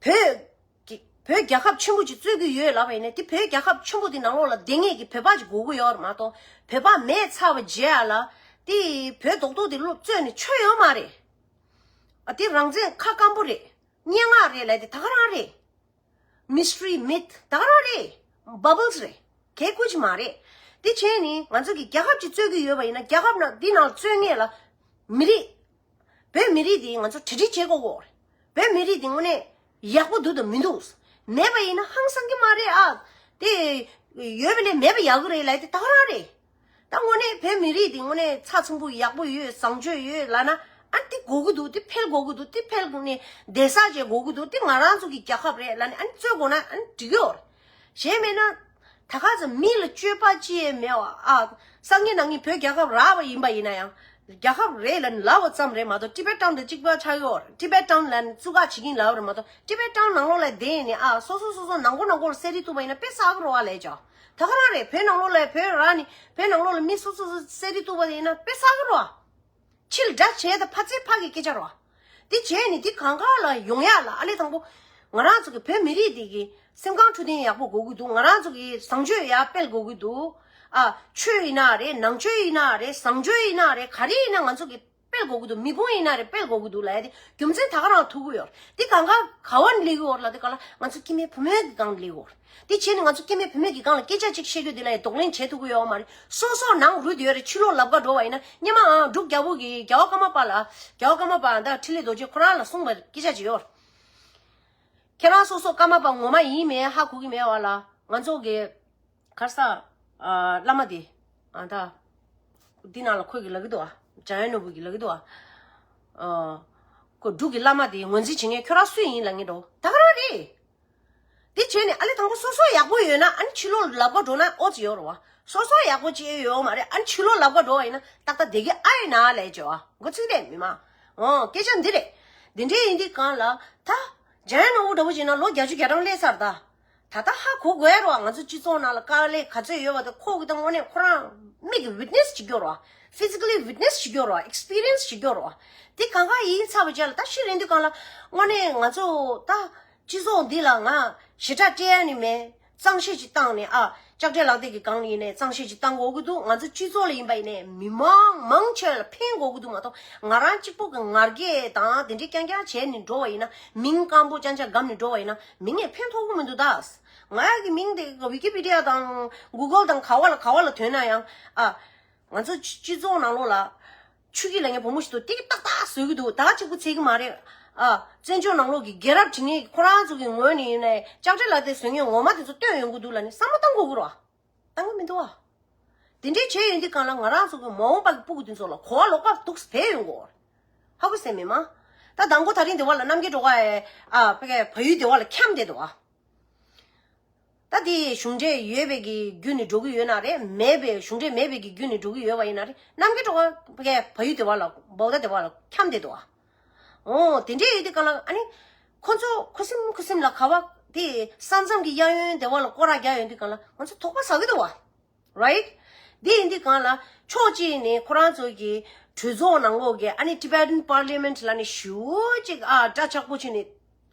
བོད་ཀྱི་བོད་རྒྱལ་ཁབ་ཆེན་པོ་ཅིག་རྩོད་ཀྱི་ཡོད་ལབ་པ་ཡིན་ན་དེ་བོད་རྒྱལ་ཁབ་ཆེན་པོ་དེ་ནང་ལོགས་ལ་བསྡད་མཁན་གྱི་བོད་པ་ཅིག་དགོས་ཀྱི་ཡོད་རེད་མ་གཏོགས་བོད་པ་མེད་ཚར་བ་བརྗེད་ཡ་ལ་དེ་བོད་རྡོག་རྡོག་དེ་བློ་རྩོད་ནས་ཆོ་ཡོད་མ་རེད། ཨ་དེ་རང་བཙན་ཁ་སྐམ་པོ་རེད། སྙན་ངག་རེད་ལབ་དེ་ད་ག་རང་རེད། Mystery myth ད་ག་རང་རེད། Bubbles རེད། གལ་ཁུར་ཅིག་མ་རེད། དེ་བྱས་ནི་ང་ཚོ་གི་རྒྱལ་ཁབ་ཅིག་རྩོད་ཀྱི་ཡོད་པ་ཡིན་ན་རྒྱལ་ཁབ་ནང་འདི་ནང་རྩོད་མཁན་ལ་མི་རིགས། བོད་མི་རིགས་འདི་ང་ཚོ་གྲ་སྒྲིག་བྱེད་དགོས་གོ། བོད་མི་རིགས་འདི་དངོས་གནས་ཡག་པོ་འདུག་དང་མི་འདུག་མེད་པ་ཡིན་ན་ཧང་སང་གི་མ་རེད་ཨ། དེ་ཡོད་པ་ལས་མེད་པ་ཡག་གི་རེད་ལབ་དེ་ད་ག་རང་རེད། ད་དངོས་གནས་བོད་མི་རིགས་འདི་དངོས་གནས་ཚགས་ཚུད་པོ་ཡག་པོ་ཡོད་བཟང་སྤྱོད་ཡོད་ལབ་ན་ཨ་འདི་དགོས་ཀྱི་འདུག་འདི་འཕེལ་དགོས་ཀྱི་འདུག་འདི་འཕེལ་ནས་བསྡད་ས་བྱེད་དགོས་ཀྱི་འདུག་འདི་ང་རང་ཚོ་གི་རྒྱལ་ཁབ་རེད་ལབ་ནས་ཨ་ནི་རྩོད་དགོས་ན་ཨ་ནི་འགྲིག་གི་ཡོད་རེད། གཞན་མེད་ན། ད་ག་ཚོད་མི་ལ་སྤྱོད་པ་ཅི་ཡང་མེད་པ་ཨ། སང་ཉིན་གནངས་ཉིན་བོད་རྒྱལ་ཁབ་རག་པ་ཡིན་པ་ཡིན་ན་ཡང་། རྒྱལ་ཁབ་རེད་ལབ་ནས་ལབ་པ་ཙམ་རེད་མ་གཏོགས་ཊི་བེ་ཊན་དང་གཅིག་པ་ཆགས་ཡོད་རེད། ཊི་བེ་ཊན་ལབ་ནས་བཙུགས་ཁ་བྱེད་ཀྱིན་ལབ་རེད་མ་གཏོགས་ཊི་བེ་ཊན་ནང་ལོགས་ལ་བསྡད་ནས་ཨ་སོ་སོ་སོ་སོ་ནང་ཁུལ་ནང་ཁུལ་ལ་གསོད་རེས་བཏུབ་པ་ཡིན་ན་དཔེ་བསགས་ཀྱི་རེད་བ་ལབ་ཀྱང་། ད་ག་རང་རེད། བོད་ནང་ལོགས་ལ་བོད་རང་ནི་བོད་ནང་ལོགས་ལ་མི་སོ་སོ་སོ་གསོད་རེས་བཏུབ་པ་ཡིན་ན་དཔེ་བསགས་ཀྱི་རེད་བ། ཕྱི་ལ་དགྲ་བྱས་དང་ཕ་ཚེ་ཕ་གི་སྐད་ཆ་རོ། དེ་བྱས་ནས་དེ་གང་ག་ལ་ཡོང་ཡག་ལ་ཨ་ལས་དང་པོ། ང་རང་ཚོ་གི་བོད་མི་རིགས་དེ་གི་སེམས་ཁམས་འཕྲོད་བསྟེན་ཡག་པོ་དགོས་ཀྱི་འདུག་ང་རང་ཚོ་གི་བཟང་སྤྱོད་ཡར་སྤེལ་དགོས་ཀྱི་འདུག་ཨ་ཆོས་ཡིན་ན་རེད། ནང་ཆོས་ཡིན་ན་རེད། བཟང་སྤྱོད་ཡིན་ན་རེད། ག་རེ་ཡིན་ན་ང་ཚོ་གི་ སྤེལ་དགོས་ཀྱི་འདུག་མི་དཔོན་ཡིན་ན་རེད། སྤེལ་དགོས་ཀྱི་འདུག་ལབ་ཡ་དེ་རྒྱུ་མཚན་ད་ག་རང་ཐུག་གི་ཡོད་རེད། དེ་གང་ག་ག་བ་ནས་སླེབས་ཀྱི་ཡོད་རེད་ལབ་དུས་སྒང་ལ་ང་ཚོ་སྐྱེ་དམན་བུད་མེད་ཀྱི་སྒང་ནས་སླེབས་ཀྱི་ཡོད་རེད། དེ་བྱས་ནས་ང་ཚོ་སྐྱེ་དམན་བུད་མེད་ཀྱི་སྒང་ལ་སྐད་ཆ་གཅིག་བཤད་རྒྱུ་དེ་ལ་ཡང་གདོང་ལེན་བྱེད་ཐུབ་ཀྱི་ཡོད་མ་རེད། སོ་སོ་ནང་རུལ་བསྡད་ཡོད་རེད། ཕྱི་ལོགས་ལབ་ག་འགྲོ་བ་ཡིན་ན་སྔོན་མ་ཨ་འབྲུག་རྒྱལ་པོ་གིས་རྒྱལ་བ་ཀརྨ་པ་ལ་རྒྱལ་བ་ཀརྨ་པ་ད་འཕྲིན་ལས་རྡོ་རྗེ་ཁོ་རང་ལ་གསུངས་པའི་སྐད་ཆ་ཅིག་ཡོད་རེད། ཁྱེད་རང་སོ་སོ་ཀརྨ་པ་ངོ་མ་ཡིན་མིན་ཧ་གོ་གི་མེད་པ་ལ། ང་ཚོ་གི་ག་རེ་ཟེར། ཨ། བླ་མ་དེ། ཨ། ད་འདི་ནང་ལ་ཁོས་གི་ལབ་ཀྱི་འདུག་ཨ། འཇམ་དབྱངས་ནོར་བུ་གི་ལབ་ཀྱི་འདུག་ཨ། ཨ། ཁོ་འབྲུག་གི་བླ་མ་དེ་ངོས་འཛིན་བྱེད་མཁན་ཁྱོད་རང་སུ་ཡིན་ལབ་མཁན་འདྲ་པོ་ད་ག་རང་རེད། དེ་བྱས་ནས་ཨ་ལས་དང་པོ་སོ་སོ་ཡག་པོ་ཡོད་ན་ཨ་ནི་ཕྱི་ལོགས་ལབ་ག་འགྲོ་ན་ཨོ་ཙི་ཡོད་རེད་པ། སོ་སོ་ཡག་པོ་ཅི་ཡོད་མ་རེད། ཨ་ནི་ཕྱི་ལོགས་ལབ་ག་འགྲོ་བ་ཡིན་ན་ཏག་ཏག་བསྡད་ཀྱི་ཨ་ཡིན་ན་ལས་བྱོས་ཨ། མགོ་ཚིག་རེད་མི་མང་། ཨོ་སྐད་ཆ་འདི་རེད། འདི་འདྲའི་ཡིན་དུས་སྒང་ལ་ད་འཇམ་དབྱངས་ནོར་བུ་འདྲ་པོ་བྱས་ན་ལོ་བརྒྱད་ཅུ་གྱ་གྲངས་སླེབས་ཚར་ད། ད་ལྟ་ཧ་གོ་དགོས་རེད་པ། ང་ཚོ་སྤྱི་ཚོགས་ནང་ལ་དཀའ་ལས་ག་ཚོད་ཡོད་པ་དེ་ཁོ་གི་ད་དངོས་གནས་ཁོ་རང་མིག་གིས་ཝིཊ་ནེ་སི་བྱེད་རྒྱུ་རེད་པ། ཕི་ཛི་ཀ་ལི་ཝིཊ་ནེ་སི་བྱེད་རྒྱུ་རེད་པ། ཨེག་སི་པི་རི་ཡན་སི་བྱེད་རྒྱུ་རེད་པ། དེ་གང་ག་ཡིན་ཚར་བའི་རྗེས་ལ་ད་ཤི་རན་དུས་སྒང་ལ་དངོས་གནས་ང་ཚོ་ད་སྤྱི་ཚོགས་འདི་ལ་ང་ཞེ་དྲག་སྤྲད་ཡ་ནི་མེད། གཙང་བཤེར་ཅིག་བཏང་ནས་ཨ་ལྕགས་སྤྲེལ་ལག་དེབ་ཀྱི་སྒང་ལ་ཡིན་ནའི་གཙང་བཤེར་ཅིག་བཏང་དགོས་ཀྱི་འདུག་ང་ཚོ་སྤྱི་ཚོགས་ལ་ཡིན་པ་ཡིན་ནའི་མི་མང་མང་ཆེ་ལ་ཕན་དགོས་ཀྱི་འདུག་མ་གཏོགས་ང་རང་གཅིག་པོ་གི་ངར་སྐད་དང་དེ་འདྲའི་རྐྱང་རྐྱང་བྱས་ནས་འགྲོ་བ་ཡིན་ན། མིང་སྐམ་པོ་རྐྱང་རྐྱང་བསྒམས་ནས་འགྲོ་བ་ཡིན་ན་མིང་ངས་ཕན་ཐོགས་ཀྱི་མི་འདུག་ད། ང་ཡ་གི་མིང་དེ་ཝི་ཀི་པི་ཌི་ཡ་དང་གུ་གལ་དང་ག་བ་ལ་ག་བ་ལ་ཐོན་ན་ཡང་ཨ། ང་ཚོ་སྤྱི་སྤྱི་ཚོགས་ནང་ལོགས་ལ་ཆུ་སྐྱིད་ལབ་མཁན་བུ་མོ་ཞིག་འདུག་ཏིག་ཏག་ཏག་བཟོ་གི་འདུག་ད་གཅིག་པུ་ཚད་ཀྱི་མ་རེད། ཨ། བཙན་བྱོལ་ནང་ལོགས་ཀྱི་རྒྱལ་རབས་བྲིས་མཁན་ཁོ་རང་ཚོ་གི་ངོས་ནས་ཡིན་ནའི་ལྕགས་སྤྲེལ་ལག་དེབ་བཟོ་མཁན་ངོ་མ་དེ་ཚོ་བཏོན་ཡོང་གི་འདུག་ལབ་ནས་བསམ་བློ་བཏང་དགོས་ཀྱི་རེད་པ། བཏང་གི་མི་འདུག་པ། དེ་འདྲའི་བྱས་ཡོང་དུས་སྒང་ལ་ང་རང་ཚོ་གི་མ་འོངས་པ་གི་སྤུ་གུ་དེ་ཚོ་ལ་གོ་བ་ལོག་པ་འདུག་སེ་བསྡད་ཡོང་གི་ཡོད་རེད། ཧ་གོ་སོང་མི་མང་། ད་དང་པོ་ད་རིང་དེ་བ་ལ་རྣམ་རྒྱལ་སྒྲོལ་དཀར་ཨ་ཕ་གི་བལ་ཡུལ་དེ་བ་ལ་འཁྱམས་བསྡད་འདུག་པ། ད་དེ་གཞུང་འབྲེལ་ཡོད་པའི་གི་བརྒྱུད་ནས་འགྲོ་གི་ཡོད་ན་རེད། མེད་པའི་གཞུང་འབྲེལ་མེད་པའི་གི་བརྒྱུད་ནས་འགྲོ་གི་ཡོད་པ་ཡིན་ན་རེད། རྣམ་རྒྱལ་སྒྲོལ་དཀར་ཕ་གི་བལ་ཡུལ་དེ་བ་ལ་བོ་ད་དེ་བ་ལ་འཁྱམས་བསྡད་འདུག་པ། འོ་དེ་འདྲའི་ཡོད་དུས་སྒང་ལ་ཨ་ནི། ཁོ་ཚོ་ཁུ་སིམ་ཁུ་སིམ་ལ་ག་བ་དེ་ས་མཚམས་ཀྱི་གཡས་གཡོན་དེ་བ་ལ་སྐོར་ར་རྒྱག་ཡོང་དུས་སྒང་ལ་ང་ཚོ་དོགས་པ་ཟ་གི་འདུག་པ། རའིཊ། དེ་ཡིན་དུས་སྒང་ལ་ཕྱོགས་གཅིག་ནས་ཁོ་རང་ཚོ་གི་གྲོས་ཚོགས་ནང་ལོགས་ཀྱི་ཨ་ནི་Tibetan Parliament ལབ་ནས་ཞེ་པོ་ཅིག་ཨ་འདྲ་ཆགས་པོ་བྱས་ནས་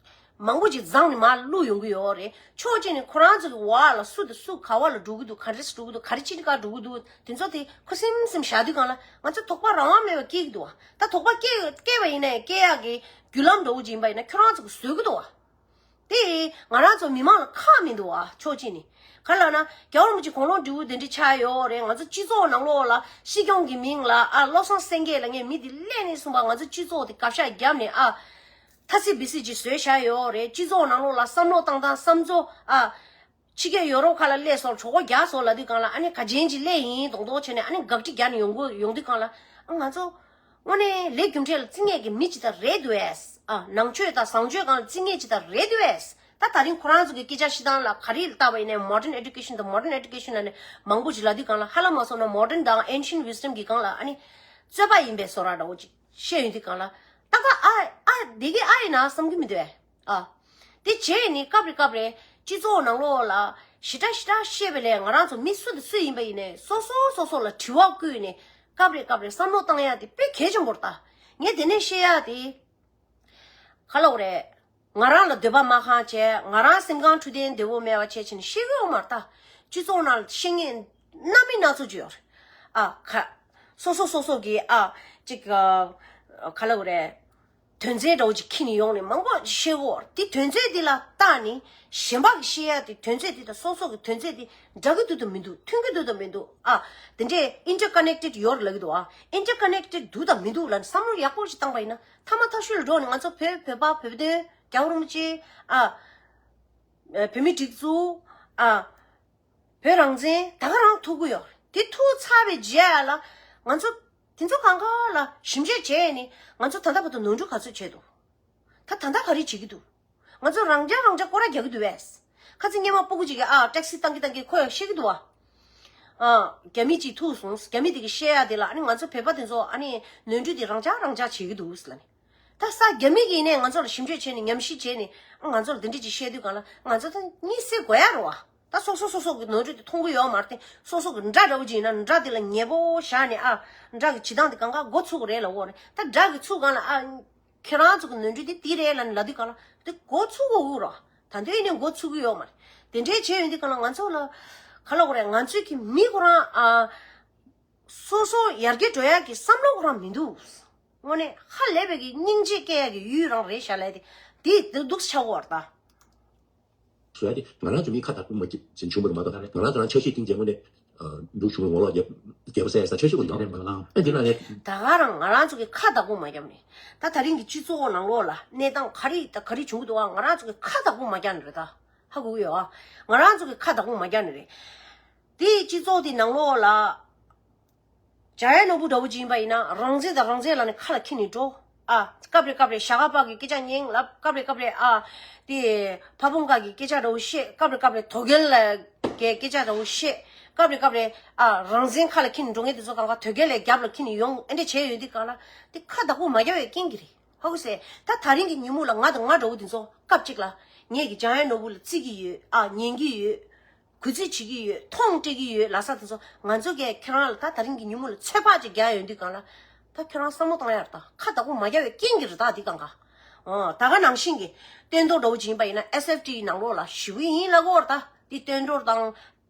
མང་པོ་ཅིག་བརྫངས་ནས་མར་བླུགས་ཡོང་གི་ཡོད་རེད། ཕྱོགས་གཅིག་ནས་ཁོ་རང་ཚོ་གི་བར་ལ་སུ་དང་སུ་ག་བ་ལ་འགྲོ་གི་འདུག་ག་འདྲས་འགྲོ་གི་འདུག་ག་རེ་ཅིག་ག་འགྲོ་གི་འདུག་དེ་ཚོ་དེ་ཁུ་སིམ་སིམ་བཞག་དུས་སྒང་ལ་ང་ཚོ་དོགས་པ་རང་དབང་མེད་པ་སྐྱེ་གི་འདུག་པ། ད་དོགས་པ་སྐྱེ་སྐྱེ་བ་ཡིན་ནའི་སྐྱེ་ཡག་གི་བརྒྱུད་ལམ་འདྲ་པོ་ཅིག་ཡིན་པ་ཡིན་ན་ཁྱོད་རང་ཚོ་གི་བཟོས་གི་འདུག་པ། དེ་ང་རང་ཚོ་མི་མང་ལ་ཁག་མི་འདུག་པ། ཕྱོགས་གཅིག་ནས་ག་རེ་ལབ་ན་རྒྱལ་བ་རིན་པོ་ཆེ་དགུང་ལོ་བགྲེས་པོ་དེ་འདྲ་ཆགས་ཡོད་རེད། ང་ཚོ་སྤྱི་ཚོགས་ནང་ལོགས་ལ་སྲིད་སྐྱོང་གི་མིང་ལ་ཨ་བློ་བཟང་སེང་གེ་ལབ་མཁན་མི་དེ་སླེབས་ནས་བཟུང་བ་ང་ཚོ་སྤྱི་ཚོགས་དེ་བཀའ་ཤག་བརྒྱབ་ནས་ཨ། ཐ་སི་བི་སི་ཅིག་བཟོས་བཞག་ཡོད་རེད། སྤྱི་ཚོགས་ནང་ལོགས་ལ་བསམ་བློ་བཏང་སྟངས་བསམ་ཚུལ་ཨ། ཕྱི་རྒྱལ་ཡོ་རོབ་ཁག་ལ་སླེབས་སོང་གྲོགས་པོ་རྒྱག་སོང་ལབ་དུས་སྒང་ལ་ཨ་ནི་ག་ཅན་ཅིག་སླེབས་ཡིན་མདོག་མདོག་བྱས་ནས་ཨ་ནི་དགག་སྒྲིག་རྒྱག་ནས་ཡོང་གི་ཡོང་དུས་སྒང་ལ་ཨ་ང་ཚོ་དངོས་གནས་ལས་རྒྱུ་འབྲས་ལ་བརྩི་ངེས་ཀྱི་མི་ཅིག་ད་རེད་འདུག་ཨེ། ཨ་ནང་ཆོས་དང་བཟང་སྤྱོད་སྒང་ལ་བརྩི་ངེས་ཅིག་ད་རེད་འདུག་ཨེ། ད་ད་རིང་ཁོ་རང་ཚོ་གི་སྐད་ཆ་བཤད་སྟངས་ལ་ག་རེ་ལ་བལྟས་པ་ཡིན་ནའི་Modern Education དང་Modern Education ལབ་ནས་མང་པོ་ཅིག་ལབ་དུས་སྒང་ལ་ཧ་ལམ་མ་སོང་ན་Modern དང་Ancient Wisdom གི་སྒང་ལ་ཨ་ནི་རྩོད་པ་ཡིན་པའི་བཟོ་འདྲ་འདྲ་པོ་ཅིག་བཤད་ཡོང་དུས་སྒང་ལ་ཏག་ཏག་ཨ་ཨ་བསྡད་ཀྱི་ཨ་ཡིན་ན་བསམ་གྱི་མི་འདུག་ཨེ། ཨ། དེ་བྱས་ནས་སྐབས་རེ་སྐབས་རེ་སྤྱི་ཚོགས་ནང་ལོགས་ལ་ཞེ་དྲག་ཞེ་དྲག་བཤད་པ་ལས་ང་རང་ཚོ་མི་སུ་དང་སུ་ཡིན་པ་ཡིན་ནའི་སོ་སོ་སོ་སོ་ལ་དྲི་བ་བཀོད་ནས་སྐབས་རེ་སྐབས་རེ་བསམ་བློ་བཏང་ཡ་དེ་དཔེ་གལ་ཆེན་པོ་རེད་ད། ངས་དེ་ནས་བཤད་ཡ་དེ་ག་ལབ་དགོས་རེད། ང་རང་ལ་འདོད་པ་མ་ཁེངས་བྱས་ང་རང་སེམས་ཁམས་འཕྲོད་བསྟེན་བདེ་པོ་མེད་པ་བྱས་བྱས་ནས་བཤད་གི་ཡོད་མ་རེད་ད། སྤྱི་ཚོགས་ནང་ལ་བཤད་མཁན་སྣ་མིན་སྣ་ཚོགས་ཅིག་ཡོད་རེད། ཨ་ཁ། སོ་སོ་སོ་སོ་གི་ཨ་ཅིག་ག་ལབ་དགོས་རེད། དོན་ཚན་འདྲ་པོ་ཅིག་ཁྱེར་ནས་ཡོང་ནས་མང་པོ་བཤད་གོ། དེ་དོན་ཚན་དེ་ལ་བལྟས་ནས་གཞན་པ་གི་བཤད་ཡ་དེ་དོན་ཚན་དེ་དང་སོ་སོ་གི་དོན་ཚན་དེ་འདྲ་གི་འདུག་དང་མི་འདུག་མཐུན་གི་འདུག་དང་མི་འདུག་ཨ། དེ་འདྲས་interconnected ཡོད་རེད་ལབ་ཀྱི་འདུག་ཨ། Interconnected འདུག་དང་མི་འདུག་ལབ་ནས་བསམ་བློ་ཡག་པོ་ཞིག་བཏང་པ་ཡིན་ན་ཐ་མ་ཐག་ཤོས་ལ་འགྲོ་ནས་ང་ཚོ་བོད་བོད་པ་བོད་དོན་རྒྱལ་བ་རིན་པོ་ཆེ་ཨ། བོད་མི་སྒྲིག་འཛུགས་ཨ། བོད་རང་བཙན་ད་ག་རང་ཐུག་གི་ཡོད་རེད། དེ་ཐུག་ཚར་བའི་རྗེས་ལ་ང་ཚོ་དེ་ཚོ་གང་ག་ལ་ཞིབ་འཇུག་བྱས་ནས་ང་ཚོ་ད་ལྟ་བར་དུ་ནོར་འཁྲུལ་ག་ཚོད་བྱས་འདུག་ད་ད་ལྟ་ག་རེ་བྱེད་ཀྱི་འདུག་ང་ཚོ་རང་འཇགས་རང་འཇགས་སྐོར་ར་རྒྱག་གི་འདུག་བས། ཁ་ཚིག་སྔོན་མ་སྤུ་གུ་གཅིག་གིས་ཨ་ཊེག་སི་བཏང་གི་བཏང་གི་ཁོས་བཤད་ཀྱི་འདུག་བ། ཨ། རྒྱ་མི་གཅིག་ཐུག་སོང་། རྒྱ་མི་དེ་གིས་བཤད་ཡ་དེ་ལ་ཨ་ནི་ང་ཚོ་བོད་པ་དེ་ཚོ་ཨ་ནི་ནོར་འཁྲུལ་དེ་རང་འཇགས་རང་འཇགས་བྱེད་ཀྱི་འདུག་ལབ་ནས། ད་ས་རྒྱ་མི་གིས་ནས་ང་ཚོ་ལ་ཞིབ་འཇུག་བྱས་ནས་ཉམས་ཞིབ་བྱས་ནས་ཨ་ང་ཚོ་ལ་དེ་འདྲ་ཅིག་བཤད་དུས་གང་ལ་ང་ཚོ་ད་གཉིད་སད་དགོས་ཡ་རེད་བ། ད་སོ་སོ་སོ་སོ་གི་ནོར་འཁྲུལ་དེ་མཐོང་གི་ཡོད་མ་རེད་དེ། སོ་སོ་གི་དགྲ་འདྲ་པོ་ཅིག་ཡིན་ན་དགྲ་དེ་ལ་ཉེ་པོ་བཞག་ནས་ཨ་དགྲ་གི་བྱེད་སྟངས་དེ་གང་ག་མགོ་ཚུགས་རེད་ལབ་དགོས་རེད། ད་དགྲ་གི་ཚུགས་གང་ལ་ཨ། ཁྱེད་རང་ཚོ་གི་ནོར་འཁྲུལ་དེ་འདི་རེད་ལབ་ནས་ལབ་དུས་གང་ལ་དེ་མགོ་ཚུགས་དགོས་ཀྱི་རེད། ད་དུང་ཡིན་ནའི་མགོ་ཚུགས་ཀྱི་ཡོད་མ་རེད། དེ་འདྲའི་བྱས་ཡོང་དུས་གང་ལ་ང་ཚོ་ལ་ག་ལབ་དགོས་རེད། ང་ཚོའི་གི་མི་ཁོ་རང་ཨ། སོ་སོ་ཡར་རྒྱས་འགྲོ་ཡག་གི་བསམ་བློ་ཁོ་རང་མི་འདུག་དངོས་གནས་ཧ་ལས་པའི་གི་སྙིང་རྗེ་སྐྱེ་ཡ་གི་ཡུལ་རང་རེད་ཤག་ལབ་དེ། དེ་འདུག་ཆགས་ཀྱི་ཡོད་རེད་ད། བཟོ་ཡ་དེ་ང་རང་ཚོ་མི་ཁ་བདག་པོ་མ་བྱེད་བྱུང་བ་རེད་མ་གཏོགས། ང་རང་ཚོ་རང་ཆ་ཤས་གཏིང་རྗེ་དངོས་གནས་འདུག་བྱུང་བའི་ངོ་ལོག་རྒྱབ་རྒྱབ་པ་ཟེར་ས་ཆ་ཤས་ཀྱི་ཡོད་རེད་མ་གཏོགས། ཨ་འདི་ན་ནས་ད་ག་རང་ང་རང་ཚོ་གི་ཁ་བདག་པོ་མ་བརྒྱབ་ནས། ད་ད་རིང་གི་སྤྱི་ཚོགས་ནང་ལོགས་ལ་གནས་སྟངས་ག་རེ་ད་ག་རེ་བྱུང་གི་འདུག་ཨ། ང་རང་ཚོ་གི་ཁ་བདག་པོ་མ་བརྒྱབ་ནས་རེད་ད། ཧ་གོ་གི་ཡོད་ཨ། ང་རང་ཚོ་གི་ཁ་བདག་པོ་མ་བརྒྱབ་ནས་རེད། དེ་སྤྱི་ཚོགས་དེ་ནང་ལོགས་ལ། འཇམ་དབྱངས་ནོར་བུ་འདྲ་བོ་ཅིག་ཡིན་པ་ཡིན་ན་རང་བཙན་དང་རང་བཙན་ལབ་ནས་ཁ་ལ་འཁྱེར་ནས་འགྲོ། ཨ། སྐབས་རེ་སྐབས་རེ་ཞྭ་སྒབ་པ་གི་སྐད་ཆ་སྙན་ལབ། སྐབས་རེ་སྐབས་རེ་ཨ། དེ་ཕ་བོང་ཁ་གི་སྐད་ཆ་འདྲ་བོ་བཤད། སྐབས་རེ་སྐབས་རེ་དོལ་རྒྱལ་གི་སྐད་ཆ་འདྲ་བོ་བཤད། སྐབས་རེ་སྐབས་རེ་ཨ། རང་བཙན་ཁ་ལ་འཁྱེར་ནས་འགྲོ་མཁན་དེ་ཚོ་གང་ག་དོལ་རྒྱལ་ལ་རྒྱབ་ལ་འཁྱེར་ནས་ཡོང་ཨེ་འདྲ་བྱས་ཡོད་དུས་གང་ལ་དེ་ཁ་བདག་པོ་མ་བརྒྱབ་པའི་རྐྱེན་གྱིས་རེད། ཧ་གོ་སོང་། ད་ད་རིང་གི་ཉིན་མོ་ལ་ང་དང་ང་འདྲ་བོ་དེ་ཚོ་སྐབས་གཅིག་ལ་ངེད་ཀྱི་འཇམ་དབྱངས་ནོར་བུ་ལ་བརྩི་གི་ཡོད་ཨ། ཉན་གི་ཡོད། གུས་བརྩི་བྱེད་ཀྱི་ཡོད། མཐོང་སྤྲད་ཀྱི་ཡོད་ལབ་ས་དེ་ཚོ་ང་ཚོ་གིས་ཁྱེད་རང་ལ་ད་ད་རིང་གི་ཉིན་མོ་ལ་ཚོད་དཔག་ཅིག་རྒྱག་ཡོང་དུས་གང་ལ་ད་ཁྱེད་རང་བསམ་བློ་བཏང་ཡ་རེད་ད། ཁ་བདག་པོ་མ་བརྒྱབ་པའི་རྐྱེན་གྱིས་རེད་ད། འདི་གང་ག་ཨོ། ད་ག་ནང་བཞིན་གྱི་བསྟན་རྡོར་འདྲ་བོ་ཅིག་ཡིན་པ་ཡིན་ན་ཨེས་ཨེཕ་ཊི་ནང་ལོགས་ལ་ཞེ་པོ་ཡིན་ལབ་ཀྱི་ཡོད་རེད་ད། འདི་བསྟན་རྡོར་དང་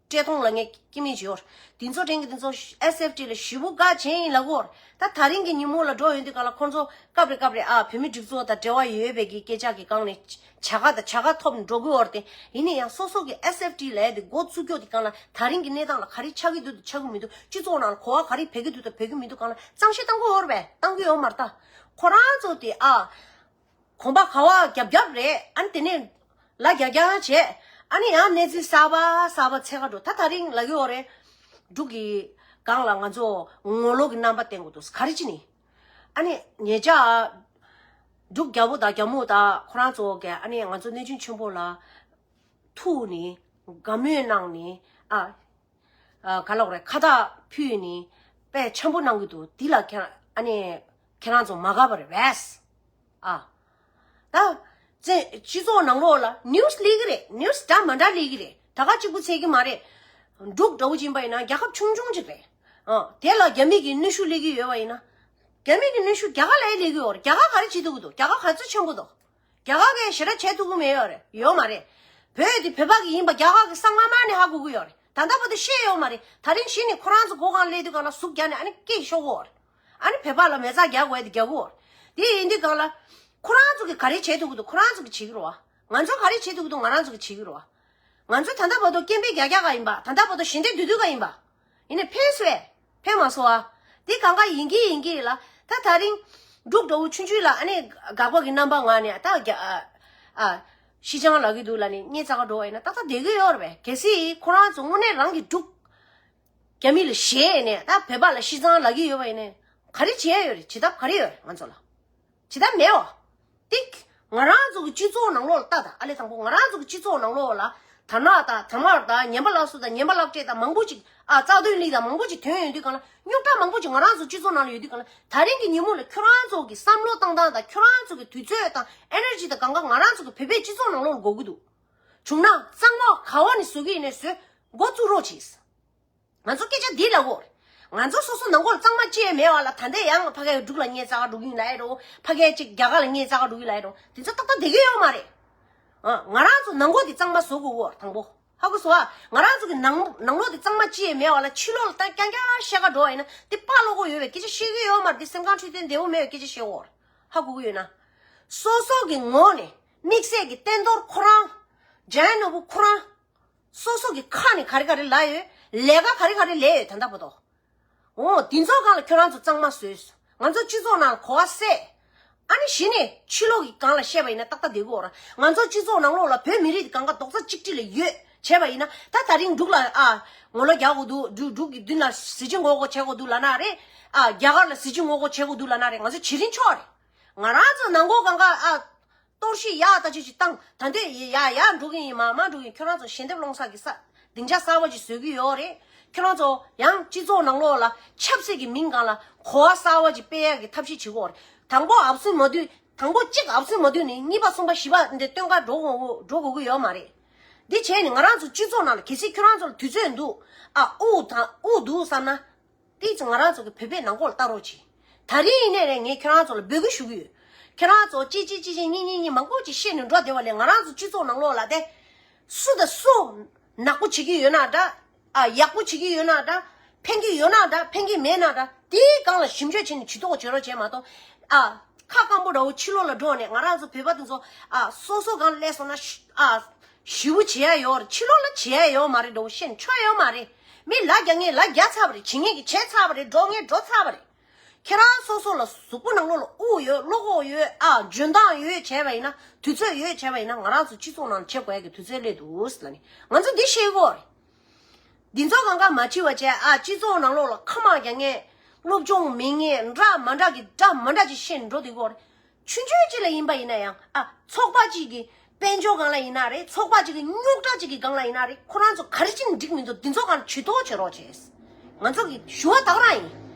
བཀྲས་མཐོང་ལ་ངས་སྐྱེ་དམན་བྱས་ཡོད་རེད། འདི་ཚོ་དྲན་གྱི་འདི་ཚོ་ཨེས་ཨེཕ་ཊི་ལ་ཞེ་པོ་དགའ་བྱས་ཡིན་ལབ་ཀྱི་ཡོད་རེད། ད་ད་རིང་གི་ཉིན་མོ་ལ་འགྲོ་ཡོང་དུས་གང་ལ་ཁོང་ཚོ་སྐབས་རེ་སྐབས་རེ་ཨ། བོད་མི་སྒྲིག་འཛུགས་དང་འབྲེལ་བ་ཡོད་པའི་གི་སྐད་ཆ་གི་སྒང་ནས་བྱ་དགའ་དང་བྱ་དགའ་ཐོབ་ནས་འགྲོ་གི་ཡོད་རེད་དེ། ཡིན་ན་ཡང་སོ་སོ་གི་ཨེས་ཨེཕ་ཊི་ལབ་ཡ་དེ་འགོ་བཙུགས་རྒྱུ་དེ་སྒང་ལ་ད་རིང་གི་གནས་སྟངས་ལ་ག་རེ་ཆགས་ཀྱི་འདུག་དང་ཆགས་ཀྱི་མི་འདུག་སྤྱི་ཚོགས་ནང་ལ་གོ་བ་ག་རེ་འཕེལ་གྱི་འདུག་དང་འཕེལ་གྱི་མི་འདུག་སྒང་ལ་གཙང་བཤེར་བཏང་གི་ཡོད་རེད་པས། བཏང་གི་ཡོད་མ་རེད་ད། ཁོ་རང་ཚོ་དེ་ཨ། གོམ་པ་ག་བ་རྒྱབ་རྒྱབ་རེད། ཨ་ནི་དེ་ནས་ལ་རྒྱག་རྒྱག་བྱས། ཨ་ནི་ཡང་གནས་ཚུལ་གསར་པ་གསར་པ་འཚོལ་ག་འགྲོ། ད་ད་རིང་ལབ་ཀྱི་ཡོད་རེད། འབྲུག་གི་སྒང་ལ་ང་ཚོ་ངོ་ལོག་གི་རྣམ་པ་བསྟན་དགོས་འདུག་ག་རེ་བྱས་ནས། ཨ་ནི་ཉེ་ཆར་འབྲུག་རྒྱལ་པོ་དང་རྒྱལ་མོ་དང་ཁོ་རང་ཚོ་གིས་ཨ་ནི་ང་ཚོ་གནས་ཆུང་ཆེན་པོ་ལ་ཐུག་ནས་དགའ་མོས་གནང་ནས་ཨ། ཨ། ག་ལབ་དགོས་རེད། ཁ་བཏགས་ཕུལ་ནས་དཔེ་འཆམ་པོ་གནང་གི་འདུག་འདི་ལ་ཁྱེད་རང་ཨ་ནི་ཁྱེད་རང་ཚོ་མ་དགའ་བ་རེད་པས། ཨ། ད་བཙན་སྤྱི་ཚོགས་ནང་ལོགས་ལ་ནིའུ་སི་སླེབས་ཀྱི་རེད། ནིའུ་སི་འདྲ་མི་འདྲ་སླེབས་ཀྱི་རེད། ད་ག་གཅིག་པུ་ཚད་ཀྱི་མ་རེད། འབྲུག་འདྲ་བོ་ཅིག་ཡིན་པ་ཡིན་ན་རྒྱལ་ཁབ་ཆུང་ཆུང་ཅིག་རེད། ཨ། དེ་ལ་རྒྱ་མི་གི་གནོན་ཤུགས་སླེབས་ཀྱི་ཡོད་པ་ཡིན་ན། རྒྱ་མི་གི་གནོན་ཤུགས་རྒྱ་གར་ལ་ཡང་སླེབས་ཀྱི་ཡོད་རེད། རྒྱ་གར་ག་རེ་བྱེད་ཐུབ་ཀྱི་འདུག་རྒྱ་གར་གས་ཞེ་དྲག་བྱེད་ཐུབ་ཀྱི་མེད་ཡོད་རེད། ཡོད་མ་རེད། བོད་དེ་བོད་པ་གི་ཡིན་པ་རྒྱ་གར་གི་སྔ་མ་ནས་ཧ་གོ་གི་ཡོད་རེད། ད་ལྟ་བར་དུ་ཤེས་ཡོད་མ་རེད། ད་རིང་གཞི་ནས་ཁོ་རང་ཚོ་མགོ་སྒང་སླེབས་དུས་སྒང་ལ་ཟུག་རྒྱག་ནས་ཨ་ནི་སྐད་ཤོར་གི་ཡོད་རེད། ཨ་ནི་བོད་པ་ལ་མེ་བཙའ་རྒྱག་དགོས་དེ་རྒྱག་གི་ཡོད་རེད། དེ་ཡིན་དུས་སྒང་ལ་ཁོ་རང་ཚོ་གིས་ག་རེ་བྱེད་ཐུབ་ཀྱི་འདུག་ཁོ་རང་ཚོ་གིས་བྱེད་ཀྱི་རེད་བ། ང་ཚོ་ག་རེ་བྱེད་ཐུབ་ཀྱི་འདུག་ང་རང་ཚོ་གིས་བྱེད་ཀྱི་རེད་བ། ང་ཚོ་ད་ལྟ་བར་དུ་སྐད་འབོད་རྒྱག་རྒྱག་ག་ཡིན་པ། ད་ལྟ་བར་དུ་ཞལ་འདེབས་སྡོད་སྡོད་ག་ཡིན་པ། ཡིན་ནའི་ཕན་སོང་ཨེ། ཕན་མ་སོང་ཨ། དེ་གང་ག་ཡིན་གྱི་ཡིན་གྱི་ལ། ད་ད་རིང་འབྲུག་འདྲ་བོ་ཆུང་ཆུང་ལ་ཨ་ནི་དགག་པ་གི་རྣམ་པ་ངང་ནས་ད་རྒྱ་ཨ་ཨ་ཤི་ཅང་ལབ་ཀྱི་འདུག་ལབ་ནས་སྙད་བཙལ་ག་འགྲོ་བ་ཡིན་ན་ཏག་ཏག་བསྡད་ཀྱི་ཡོད་རེད་པས། གལ་སྲིད་ཁོ་རང་ཚོ་དངོས་གནས་རང་གི་འབྲུག་རྒྱ་མི་ལ་ཞེད་ནས་ད་བོད་པ་ལ་ཤི་ཅང་ལབ་ཀྱི་ཡོད་པ་ཡིན་ནའི་ག་རེ་བྱེད་ཡ་ཡོད་རེད། བྱེད་ཐབས་ག་རེ་ཡོད་རེད་ང་ཚོ་ལ། བྱེད་ཐབས་མེད་བ། ཏིག་ང་རང་ཚོ་གི་སྤྱི་ཚོགས་ནང་ལོགས་ལ་ལྟ་དང་། ཨ་ལས་དང་པོ་ང་རང་ཚོ་གི་སྤྱི་ཚོགས་ནང་ལོགས་ལ་དར་ནག་དང་དར་དམར་དང་ངན་པ་ལག་བསུབ་དང་ངན་པ་ལག་སྤྲད་དང་མང་པོ་ཅིག་ཨ་རྩ་དོན་ལི་དང་མང་པོ་ཅིག་ཐོན་ཡོང་དུས་གང་ལ་རྙོག་དྲ་མང་པོ་ཅིག་ང་རང་ཚོ་སྤྱི་ཚོགས་ནང་ལ་ཡོད་དུས་གང་ལ་ད་རིང་གི་ཉིན་མོ་ལ་ཁྱོད་རང་ཚོ་གི་བསམ་བློ་བཏང་སྟངས་དང་ཁྱོད་རང་ཚོ་གི་དུས་ཚོད་དང་ཨེ་ནར་ཇི་དང་གང་ག་ང་རང་ཚོ་གི་བོད་པའི་སྤྱི་ཚོགས་ནང་ལོགས་ལ་དགོས་ཀྱི་འདུག་བྱུང་ན་གཙང་མ་ག་བ་ནས་བཟོ་གི་ཡིན་ནའི་བཟོས་འགོ་བཙུགས་རོགས་གྱིས། ང་ཚོ་སྐད་ཆ་འདི་ལབ་དགོས་རེད། ང་ཚོ་སོ་སོ་ནང་ཁུལ་གཙང་མ་ཅི་ཡང་མེད་པ་ལ་ད་ལྟ་ཡང་ཕ་གིའི་འབྲུག་ལ་སྙད་བཙལ་ག་འགྲོ་གི་ཡིན་ལབ་ཡ་རོ། ཕ་གི་ཅིག་རྒྱ་གར་ལ་སྙད་བཙལ་ག་འགྲོ་གི་ལབ་ཡ་རོ། དེ་ཚོ་ཏག་ཏག་བསྡད་ཀྱི་ཡོད་མ་རེད། ཨ། ང་རང་ཚོ་ནང་ཁུལ་དེ་གཙང་མ་བཟོ་དགོས་གོ་དང་པོ། ཧ་གོ་སོང་ཨ། ང་རང་ཚོ་གི་ནང་ནང་ལོགས་དེ་གཙང་མ་ཅི་ཡང་མེད་པ་ལ་ཕྱི་ལོགས་ལ་ད་རྐྱང་རྐྱང་བཤད་ག་འགྲོ་བ་ཡིན་ན་དེ་དཔའ་བློ་ཁོག་ཡོད་པའི་སྐད་ཆ་བཤད་ཀྱི་ཡོད་མ་རེད། དེ་སེམས་ཁམས་འཕྲོད་བསྟེན་བདེ་པོ་མེད་པའི་སྐད་ཆ་བཤད་གོ། ཧ་གོ་གི་ཡོད་ན། སོ་སོ་གི་ངོས་ནས་དམིགས་བསལ་གྱི་བསྟན་རྡོར་ཁོ་རང་། འཇམ་དབྱངས་ནོར་བུ་ཁོ་རང་། སོ་སོ་གི་ཁ་ནས་ག་རེ་ག་རེ་ལབ་ཡོད། ལས་ཀ་ག་རེ་ག་རེ་ལས་ཡོད་ད་ལྟ་བར་དུ། འོ་དེ་ཚོ་སྒང་ལ་ཁྱོད་རང་ཚོ་གཙང་མ་བཟོས། ང་ཚོ་སྤྱི་ཚོགས་ནང་གོ་བ་སད། ཨ་ནི་གཞི་ནས་ཕྱི་ལོགས་ཀྱི་སྒང་ལ་བཤད་པ་ཡིན་ན་ཏག་ཏག་བསྡད་ཀྱི་ཡོད་རེད། ང་ཚོ་སྤྱི་ཚོགས་ནང་ལོགས་ལ་བོད་མི་རིགས་གང་ག་རྡོག་རྩ་གཅིག་སྒྲིལ་ལ་ཡོད་བྱས་པ་ཡིན་ན་ད་ད་རིང་འབྲུག་ལ་ཨ་ངོ་ལོག་རྒྱག་དགོས་འདུག་འབྲུག་འབྲུག་གི་མདུན་ལ་གཟི་བརྗིད་ངོ་རྒོལ་བྱེད་དགོས་འདུག་ལབ་ན་རེད། ཨ་རྒྱ་གར་ལ་གཟི་བརྗིད་ངོ་རྒོལ་བྱེད་དགོས་འདུག་ལབ་ན་རེད། ང་ཚོ་བྱེད་རིན་ཆོག་རེད། ང་རང་ཚོ་ནང་ཁུལ་གང་ག་ཨ། གཏོར་བཤིག་ཡག་ལྟ་ཅི་ཞིག་བཏང་། ད་འདོད་ཡ་ཡ་འགྲོ་གི་ཡིན། མ་མ་འགྲོ་གི་ཡིན། ཁྱོད་རང་ཚོ་ཞལ་འདེབས་སློང་ས་གི་ས་སྡིངས་ཆ་གསར་པ་ཅིག་བཟོ་གི་ཡོད་རེད། ཁྱོད་རང་ཚོ་ཡང་སྤྱི་ཚོགས་ནང་ལོགས་ལ་ཆབ་སྲིད་ཀྱི་མིང་སྒང་ལ་གོ་བ་གསར་པ་ཅིག་སྤེལ་ཡ་གི་ཐབས་ཤེས་བྱེད་ཀྱི་ཡོད་རེད། དང་པོ་ཨབ་སུན་མ་བསྡུས། དང་པོ་གཅིག་ཨབ་སུན་མ་བསྡུས་ནས་གཉིས་པ་གསུམ་པ་བཞི་པ་འདི་སྟོན་ཁ་འགྲོ་དགོས་འགྲོ་དགོས་ཀྱི་ཡོད་མ་རེད། འདི་བྱས་ནས་ང་རང་ཚོ་སྤྱི་ཚོགས་ནང་ལ་གལ་སྲིད་ཁྱོད་རང་ཚོ་ལ་དུས་ཚོད་འདུག་ཨ་དབུགས་དང་དབུགས་འདུག་བསམ་ན། དེ་ཚོ་ང་རང་ཚོ་གི་བོད་པའི་ནང་ཁོག་ལ་ལྟ་རོགས་གྱིས། ད་རིང་ཡིན་ནའི་རེད། ངས་ཁྱེད་རང་ཚོ་ལ་འབོད་སྐུལ་ཞུ་གི་ཡོད། ཁྱེད་རང་ཚོ་གཅིག་གཅིག་གཅིག་གཅིག་གཉིས་གཉིས་གཉིས་མང་པོ་ཅིག་བཤད་ནས་འགྲོ་བསྡད་པ་ལས་ང་རང་ཚོ་སྤྱི་ཚོགས་ནང་ལོགས་ལ་དེ། སུ་དང་སུ་ནག་པོ་བྱེད་ཀྱི་ཡོད་ན་འདྲ། ཨ་ཡག་པོ་བྱེད་ཀྱི་ཡོད་ན་འདྲ། ཕན་གྱི་ཡོད་ན་འདྲ། ཕན་གྱི་མེད་ན་འདྲ། དེའི་སྒང་ལ་ཞིབ་འཇུག་བྱས་ནས་ཇུས་གཏོགས་བྱེད་རོགས་བྱས་མ་གཏོགས། ཨ། ཁ་སྐམ་པོ་འདྲ་བོ་ཕྱི་ལོགས་ལ་འགྲོ་ནས་ང་རང་ཚོ་བོད་པ་དེ་ཚོ་ཨ་སོ་སོ་གང་སླེབས་སོང་ན་ཤི་ཨ་ཞི་བོ་བྱེད་ཡ་ཡོད་རེད། ཕྱི་ལོགས་ལ་བྱེད་ཡ་ཡོད་མ་རེད་འདྲ་བོ་བཤད་ཆོག་ཡོད་མ་རེད། མི་ལ་རྒྱག་མཁན་ལ་རྒྱག་ཚར་བ་རེད། བྱེད་མཁན་གྱིས་བྱས་ཚར་བ་རེད། འགྲོ་མཁན་འགྲོ་ཚར་བ་རེད། ཁྱེད་རང་སོ་སོ་ལ་གཟུགས་པོ་ནང་ལོགས་ལ་དབུགས་ཡོད། བློ་ཁོག་ཡོད། ཨ་འཇོན་ཐང་ཡོད་བྱས་པ་ཡིན་ན། དུས་ཚོད་ཡོད་བྱས་པ་ཡིན་ན། ང་རང་ཚོ་སྤྱི་ཚོགས་ནང་བྱེད་དགོས་ཡ་གི་དུས་ཚོད་སླེབས་འདུག་ཟེར་ལབ་ནས་ང་ཚོ་འདི་ཤེས་དགོས་རེད། འདི་ཚོ་གང་ག་མ་བྱེད་པ་བྱས་ཨ་སྤྱི་ཚོགས་ནང་ལོགས་ལ་ཁ་མ་རྒྱག་མཁན། སློབ་སྦྱོང་མེད་མཁན། འདྲ་མ་འདྲ་གི་འདྲ་མ་འདྲ་ཅིག་བཤད་འགྲོ་འདི་དགོས་རེད། ཆུང་ཆུང་ཅིག་ལ་ཡིན་པ་ཡིན་ན་ཡང་ཨ་ཚོགས་པ་གཅིག་གི་དཔལ་འབྱོར་སྒང་ལ་ཡིན་ན་རེད། ཚོགས་པ་གཅིག་གི་རྙོག་དྲ་གཅིག་གི་སྒང་ལ་ཡིན་ན་རེད། ཁོ་རང་ཚོ་ག་རེ་བྱས་ནས་འགྲིག་མི་འདུག་འདི་ཚོ་སྒང་ཇུས་གཏོགས་བྱེད་རོགས་བྱས། ང་ཚོ་གི་ཞུ་བ་ད་ག་རང་ཡིན།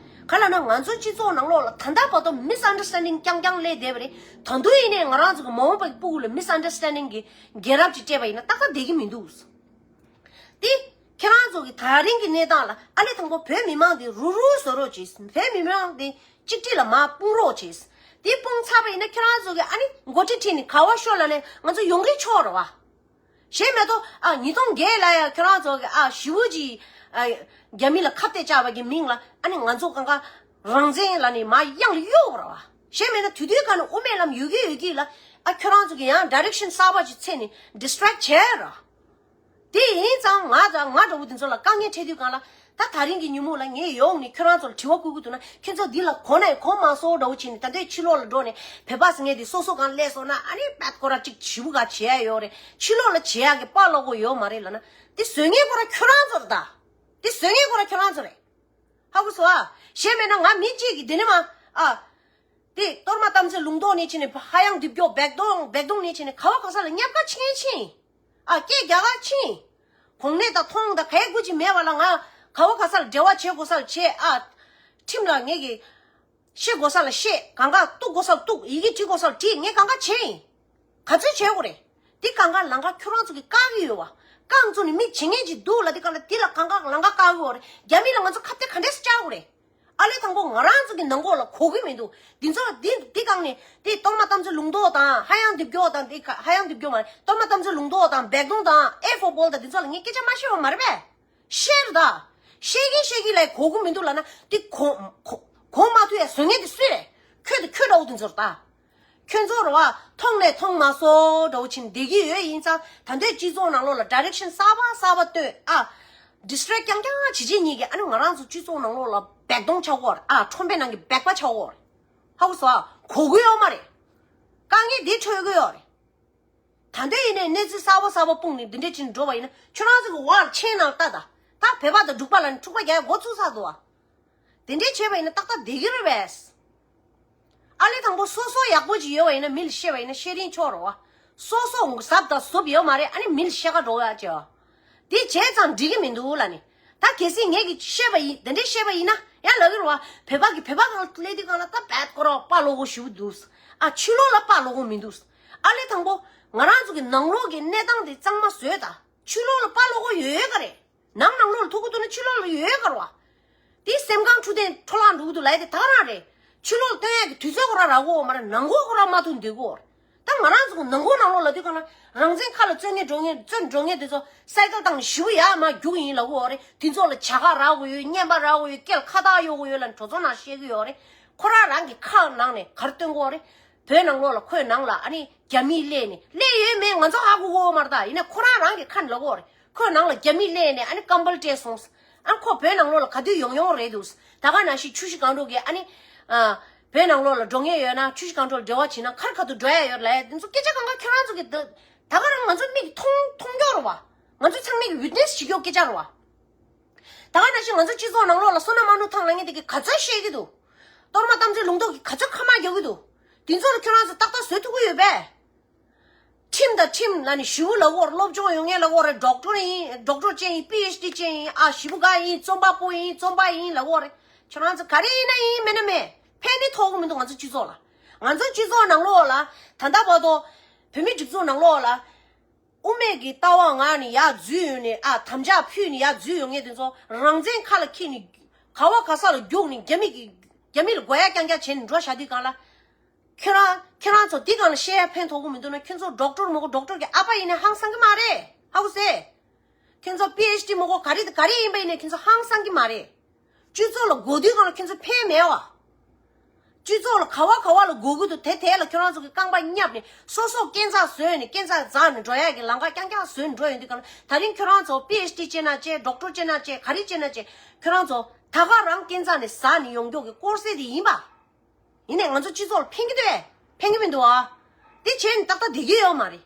ག་ལ་ན་ང་ཚོ་སྤྱི་ཚོགས་ནང་ལོགས་ལ་ད་ལྟ་བར་དུ་མིས་ཨན་ཌར་སི་ཊན་ཌིང་རྐྱང་རྐྱང་སླེབས་བསྡད་པ་རེད། ད་དུང་ཡིན་ནའི་ང་རང་ཚོ་གི་མ་འོངས་པ་གི་སྤུ་གུ་ལ་མིས་ཨན་ཌར་སི་ཊན་ཌིང་གི་རྒྱལ་རབས་ཅིག་སྤྲད་པ་ཡིན་ན་ཏག་ཏག་བསྡད་ཀྱི་མི་འདུག་དེ། ཁྱེད་རང་ཚོ་གི་ད་རིང་གི་གནས་སྟངས་ལ་ཨ་ལས་དང་པོ་བོད་མི་མང་དེ་རུག་རུག་བཟོ་རོགས་བྱེད། བོད་མི་མང་དེ་གཅིག་སྒྲིལ་ལ་མར་སྤུངས་རོགས་བྱེད། དེ་སྤུངས་ཚར་བ་ཡིན་ན་ཁྱེད་རང་ཚོ་གི་ཨ་ནི་འགོ་ཁྲིད་ཁྲིད་ནས་ག་བ་ཤོག་ལབ་ནས་ང་ཚོ་ཡོང་གི་ཆོག་རེད་བ། གཞན་མ་གཏོགས་ཨ་ཉིས་སྟོང་བརྒྱད་ལ་ཡང་ཁྱེད་རང་ཚོ་གི་ཨ་ཞི་བོ་གྱིས་ཨ་རྒྱ་མི་ལ་ཁ་གཏད་བཅག་པ་གི་མིང་ལ་ཨ་ནི་ང་ཚོ་གང་ག་རང་བཙན་ལབ་ནས་མར་གཡང་ལ་གཡོ་བ་རེད་བ། གཞན་མེད་ན་དུས་དུས་ག་ནས་དབུ་མའི་ལམ་ཡོད་ཀྱི་ཡོད་ཀྱི་ལ་ཨ་ཁྱོད་རང་ཚོ་གི་ཡང་ཌི་རེག་ཤན་གསར་པ་ཅིག་འཚོལ་ནས་ཌི་སི་ཊེག་བྱས་ར། དེ་ཡིན་ཙང་ང་ཙང་ང་འདྲ་བོ་དེ་ཚོ་ལ་དཀའ་ངལ་འཕྲད་དུས་གང་ལ་ད་ད་རིང་གི་ཉིན་མོ་ལ་ངས་ཡོང་ནས་ཁྱོད་རང་ཚོ་ལ་དྲི་བ་བཀོད་ཀྱི་འདུག་ན་ཁྱོད་ཚོ་འདི་ལ་གོ་ནས་གོ་མ་སོང་འདྲ་བོ་བྱས་ནས་ད་ལྟའི་ཕྱི་ལོགས་ལ་འགྲོ་ནས་བོད་པ་ཟེར་མཁན་དེ་སོ་སོ་གང་སླེབས་སོང་ན་ཨ་ནི་པད་ཁོ་ར་གཅིག་ཞི་བོ་ག་བྱེད་ཡ་ཡོད་རེད། ཕྱི་ལོགས་ལ་བྱེད་ཡ་གི་དཔའ་ལོ་གོ་ཡོད་མ་རེད་ལབ་ན་དེ་བཟོས་མཁན་ཁོ་ར་ཁྱོད་རང་ཚོ་རེད་ད། དེ་བཟོས་མཁན་ཁོ་ར་ཁྱོད་རང་ཚོ་རེད། ཧ་གོ་སོང་ཨ། གཞན་མེད་ན་ང་མི་གཅིག་གིས་འདི་ནས་མ་ཨ། དེ་གཏོར་མ་དམ་ཚིག་ལུང་རྟོགས་ནས་ཕྱིན་ནས་ཧ་ཡང་འདེབས་སྐྱོ་བེག་གདོང་བེག་གདོང་ནས་ཕྱིན་ནས་ག་བ་ག་ས་ལ་ཉབ་ཁ་ཕྱིན་ཕྱིན། ཨ་སྐད་རྒྱག་ག་ཕྱིན། གོང་ནས་ད་མཐོང་ད་གའི་དགུ་ཅིག་མེད་པ་ལ་ང་ག་བ་ག་ས་ལ་འབྲེལ་བ་བྱེད་དགོས་ས་ལ་བྱེད་ཨ། ཁྲིམས་ལ་ངེད་ཀྱི་བཤད་དགོས་ས་ལ་བཤད། གང་ག་གཏུག་དགོས་ས་ལ་གཏུག་ཡི་གེ་བྲིས་དགོས་ས་ལ་བྲིས། ངས་གང་ག་བྱེད་ཡིན། ག་ཚོད་བྱེད་དགོས་རེད། འདི་གང་ག་ལང་ག་ཁྱོད་རང་ཚོ་གི་བཀག་གི་ཡོད་བ། རྐང་བཙུགས་ནས་མི་བྱེད་མཁན་ཅིག་འདུག་ལ་འདི་ག་ལ་འདི་ལ་གང་ག་ལང་ག་བཀག་གི་ཡོད་རེད། རྒྱ་མི་ལ་ང་ཚོ་ཁ་གཏད་ག་འདྲས་སེ་བཅག་དགོས་རེད། ཨ་ལས་དང་པོ་ང་རང་ཚོ་གི་ནང་ཁོག་ལ་གོ་གི་མི་འདུག་འདི་ཚོ་འདི་འདི་གང་ནས་འདི་གཏོར་མ་དམ་ཚིག་ལུང་རྟོགས་དང་ཧ་ཡང་འདེབས་སྐྱོ་དང་འདི་ག་ཧ་ཡང་འདེབས་སྐྱོ་མ་རེད། གཏོར་མ་དམ་ཚིག་ལུང་རྟོགས་དང་བེག་གདོང་དང་ཨེ་ཧྥོ་བོལ་དང་འདི་ཚོ་ལ་ངས་སྐད་ཆ་མ་བཤད་པ་མ་རེད་པས། བཤད་རེད་ད། བཤད་ཀྱིན་བཤད་ཀྱིན་ལས་གོ་གི་མི་འདུག་ལབ་ན་འདི་གོ་གོ་གོ་མ་ཐུབ་ཡ་བཟོ་མཁན་འདི་སུ་རེད། ཁྱོད་དང་ཁྱོད་འདྲ་བོ་འདི་ཚོ་རེད་ད། ཁྱོད་ཚོ་རེད་བ། མཐོང་ནས་མཐོང་མ་སོང་འདྲ་བོ་ཕྱིན་བསྡད་ཀྱི་ཡོད། ཡིན་ཙང་ད་ལྟའི་སྤྱི་ཚོགས་ནང་ལོགས་ལ་ཌི་རེག་ཤན་གསར་པ་གསར་པ་བཏོན་ཨ། ཌི་སི་ཊེག་རྐྱང་རྐྱང་བྱེད་བྱེད་ཉིད་ཀྱི་ཨ་ནི་ང་རང་ཚོ་སྤྱི་ཚོགས་ནང་ལོགས་ལ་བེག་གདོང་ཆགས་ཀྱི་ཡོད་རེད་ཨ། ཁྲོན་པའི་ནང་གི་བེག་པ་ཆགས་ཀྱི་ཡོད་རེད། ཧ་གོ་སོང་ཨ། གོ་གི་ཡོད་མ་རེད། དཀའ་ངལ་འདི་འཕྲད་ཀྱི་ཡོད་རེད། ད་ལྟ་ཡིན་ནའི་གནས་ཚུལ་གསར་པ་གསར་པ་སྤུངས་ནས་འདི་འདྲས་ཅིག་འགྲོ་བ་ཡིན་ན་ཁྱོད་རང་ཚོ་གི་བར་མཆན་ནང་ལྟ་ད། ད་བོད་པ་དང་འབྲུག་པ་ལ་ནི་འཁྲུག་པ་རྒྱག་ཡ་འགོ་ཚུགས་ཚར་འདུག་བ། དེ་འདྲས་བྱས་པ་ཡིན་ན་ཏག་ཏག་བསྡད་ཀྱི་རེད་པས། ཨ་ལས་དང་པོ་སོ་སོ་ཡག་པོ་ཅིག་ཡོད་པ་ཡིན་ན་མི་ལ་བཤད་པ་ཡིན་ན་བཤད་རིན་ཆོག་རེད་བ། སོ་སོ་གཟབ་དང་གཟབ་ཡོད་མ་རེད། ཨ་ནི་མི་ལ་བཤད་ག་འགྲོ་ཡ་བྱས་བ། དེ་བྱས་ཙང་འགྲིག་གི་མི་འདུག་ལབ་ནི། ད་གལ་སྲིད་ངེད་ཀྱིས་བཤད་པ་ཡིན་དེ་འདྲས་བཤད་པ་ཡིན་ན་ཡང་ལབ་ཀྱི་རེད་བ། བོད་པ་གི་བོད་པ་གང་སླེབས་དུས་གང་ལ་ད་བད་ཀོ་ར་དཔའ་ལོ་གོ་ཞུ་འདུག་ཨ་ཕྱི་ལོགས་ལ་དཔའ་ལོ་གོ་མི་འདུག་ཨ་ལས་དང་པོ་ང་རང་ཚོ་གི་ནང་ལོགས་ཀྱི་གནས་སྟངས་དེ་གཙང་མ་བཟོས་ད། ཕྱི་ལོགས་ལ་དཔའ་ལོ་གོ་ཡོད་ཡོད་ག་རེད། ནང་ནང་ལོགས་ལ་ཐུག་གི་འདུག་ན་ཕྱི་ལོགས་ལ་ཡོད་ཡོད་ག་རེད་བ། དེ་སེམས་ཁམས་འཕྲོད་བསྟེན་འཕྲོ་བརླག་འགྲོ་གི་འདུག་ལབ་ཡ་དེ་ད་ག་རང་རེད། ཕྱི་ལོགས་ལ་སྟོན་ཡ་གི་དུས་ཚོད་ཁོ་རང་རག་གི་ཡོད་མ་རེད། ནང་ཁོག་ཁོ་རང་མ་ཐུག་འདུག་གོ། ད་ང་རང་ཚོ་གི་ནང་ཁོག་ནང་ལོགས་ལ་དུས་གང་ན་རང་བཙན་ཁ་ལ་བཙོན་ནས་འགྲོ་མཁན་བཙོན་འགྲོ་མཁན་དེ་ཚོ་སའི་ཀལ་བཏང་ནས་ཞི་བོ་ཡར་མར་རྒྱུག་ཡིན་ལབ་གི་ཡོད་རེད། དེ་ཚོ་ལ་བྱ་དགའ་རག་གི་ཡོད། རྔན་པ་རག་གི་ཡོད། སྐེ་ལ་ཁ་བཏགས་གཡོག་གི་ཡོད་ལབ་གྲོས་ཚོགས་ནང་བཤད་གི་ཡོད་རེད། ཁོ་རང་རང་གི་ཁ་ནང་ནས་ག་རེ་སྟོན་གི་ཡོད་རེད། བོད་ནང་ལོགས་ལ་ཁོའི་ནང་ལ་ཨ་ནི་རྒྱ་མི་སླེབས་ནས་སླེབས་ཡོད་མེད་ང་ཚོ་ཧ་གོ་གི་ཡོད་མ་རེད། ད་ཡིན་ན་ཁོ་རང་རང་གི་ཁ་ནས་ལབ་གི་ཡོད་རེད། ཁོའི་ནང་ལ་རྒྱ་མི་སླེབས་ནས་ཨ་ནི་ཀམ་པལ་སྤྲད་སོང་། ཨ་ཁོ་བོད་ནང་ལོགས་ལ་ག་དུས་ཡོང་ཡོང་རེད་འདུག་ད་ག་ནང་བཞིན་ཆུ་བཞི་སྒང་དྲུག་གི་ཨ་ནི། ཨ། བོད་ནང་ལོགས་ལ་འགྲོ་མཁན་ཡོད་ན་ཆུ་བཞི་སྒང་དྲུག་ལ་འབྲེལ་བ་བྱེད་ན་ག་རེ་ག་དུས་འགྲོ་ཡ་ཡོད་ལབ་ཡ་འདི་ཚོ་སྐད་ཆ་གང་ག་ཁྱོད་རང་ཚོ་གི་ད་ག་རང་ང་ཚོ་མིག་གིས་མཐོང་མཐོང་རྒྱུ་རེད་བ། ང་ཚོ་ཚང་མས་ཀྱི་ཝིཊ་ནེ་སི་བྱེད་རྒྱུ་སྐད་ཆ་རེད་བ། ད་ག་ནང་བཞིན་ང་ཚོ་སྤྱི་ཚོགས་ནང་ལོགས་ལ་བསོད་ནམས་དམར་ནག་ཐང་ལབ་མཁན་དེ་གིས་ག་ཚོད་བཤད་ཀྱི་འདུག་གཏོར་མ་དམ་ཚིག་ལུང་རྟོགས་ཀྱིས་ག་ཚོད་ཁ་དམག་རྒྱག་གི་འདུག་དེ་ཚོ་ལ་ཁྱོད་རང་ཚོ་ཏག་ཏག་བཟོ་ཐུབ་ཀྱི་ཡོད་པས། ཁྲིམས་དང་ཁྲིམས་ལ་ནི་ཞི་བོ་ལབ་ཀྱི་ཡོད་རེད། སློབ་སྦྱོང་ཡོད་མཁན་ལབ་ཀྱི་ཡོད་རེད། ཌོག་ཊར་ཡིན། ཌོག་ཊར་ཅན་ཡིན། པི་ཨེཆ་ཌི་ཅན་ཡིན། ཨ་ཞི་བོ་ག་ཡིན། རྩོམ་པ་པོ་ཡིན། རྩོམ་པ་ཡིན་ལབ་ཀྱི་ཡོད་རེད། ཁྱོད་རང་ཚོ་ག་རེ་ཡིན་ན་ཡིན་མིན་ན་མེད། ཕན་ནི་ཐོགས་ཀྱི་མི་འདུག་ང་ཚོ་སྤྱི་ཚོགས་ལ། ང་ཚོ་སྤྱི་ཚོགས་ནང་ལོགས་ལ་ད་ལྟ་བར་དུ་བོད་མི་སྒྲིག་འཛུགས་ནང་ལོགས་ལ། དབུ་མའི་གི་ལྟ་བ་ངང་ནས་ཡར་འཛུལ་ཡོང་ནས་ཨ་དམ་བཅའ་ཕུལ་ནས་ཡར་འཛུལ་ཡོང་མཁན་དེ་ཚོ་རང་བཙན་ཁ་ལ་འཁྱེར་ནས་ག་བ་ག་ས་ལ་རྒྱུགས་ནས་རྒྱ་མི་གི་རྒྱ་མི་ལ་དགོས་ཡ་རྐྱང་རྐྱང་བྱས་ནས་འགྲོ་བཞག་དུས་གང་ལ། ཁྱོད་རང་ཁྱོད་རང་ཚོ་འདི་སྒང་ལ་བཤད་ཡ་ཕན་ཐོགས་ཀྱི་མི་འདུག་ན་ཁྱོད་ཚོ་ཌོག་ཊར་མ་གོ་ཌོག་ཊར་གྱི་ཨ་ཕ་ཡིན་ན་ཧང་སང་གི་མ་རེད། ཧ་གོ་སོང་། ཁྱོད་ཚོ་པི་ཨེཆ་ཌི་མ་གོ་ག་རེ་ག་རེ་ཡིན་པ་ཡིན་ན་ཁྱོད་ཚོ་ཧང་སང་གི་མ་རེད། སྤྱི་ཚོགས་ལ་གོ་དུས་སྒང་ལ་ཁྱོད་ཚོ་ཕན་མེད་བ། སྤྱི་ཚོགས་ལ་ག་བ་ག་བ་ལ་དགོས་ཀྱི་འདུག་དེ་དེ་ལ་ཁྱོད་རང་ཚོ་གི་རྐང་པ་བསྙབས་ནས་སོ་སོ་སྐས་འཛེག་བཟོས་ནས་སྐས་འཛེག་འཛེགས་ནས་འགྲོ་ཡག་གི་ལམ་ཁ་རྐྱང་རྐྱང་བཟོས་ནས་འགྲོ་ཡོང་དུས་གང་ལ། ད་རིང་ཁྱོད་རང་ཚོ་པི་ཨེཆ་ཌི་བྱས་ན་བྱས། ཌོག་ཊར་བྱས་ན་བྱས། ག་རེ་བྱས་ན་བྱས། ཁྱོད་རང་ཚོ་ད་ག་རང་སྐས་འཛེག་ནས་འཛེགས་ནས་ཡོང་མགྱོགས་ཀྱི་དཀོར་ཟས་དེ་ཡིན་པ། ཡིན་ནའི་ང་ཚོ་སྤྱི་ཚོགས་ལ་ཕན་གྱི་འདུག་ཨེ། ཕན་གྱི་མི་འདུག་ཨ། དེ་བྱས་ནས་ཏག་ཏག་བསྡད་ཀྱི་ཡོད་མ་རེད།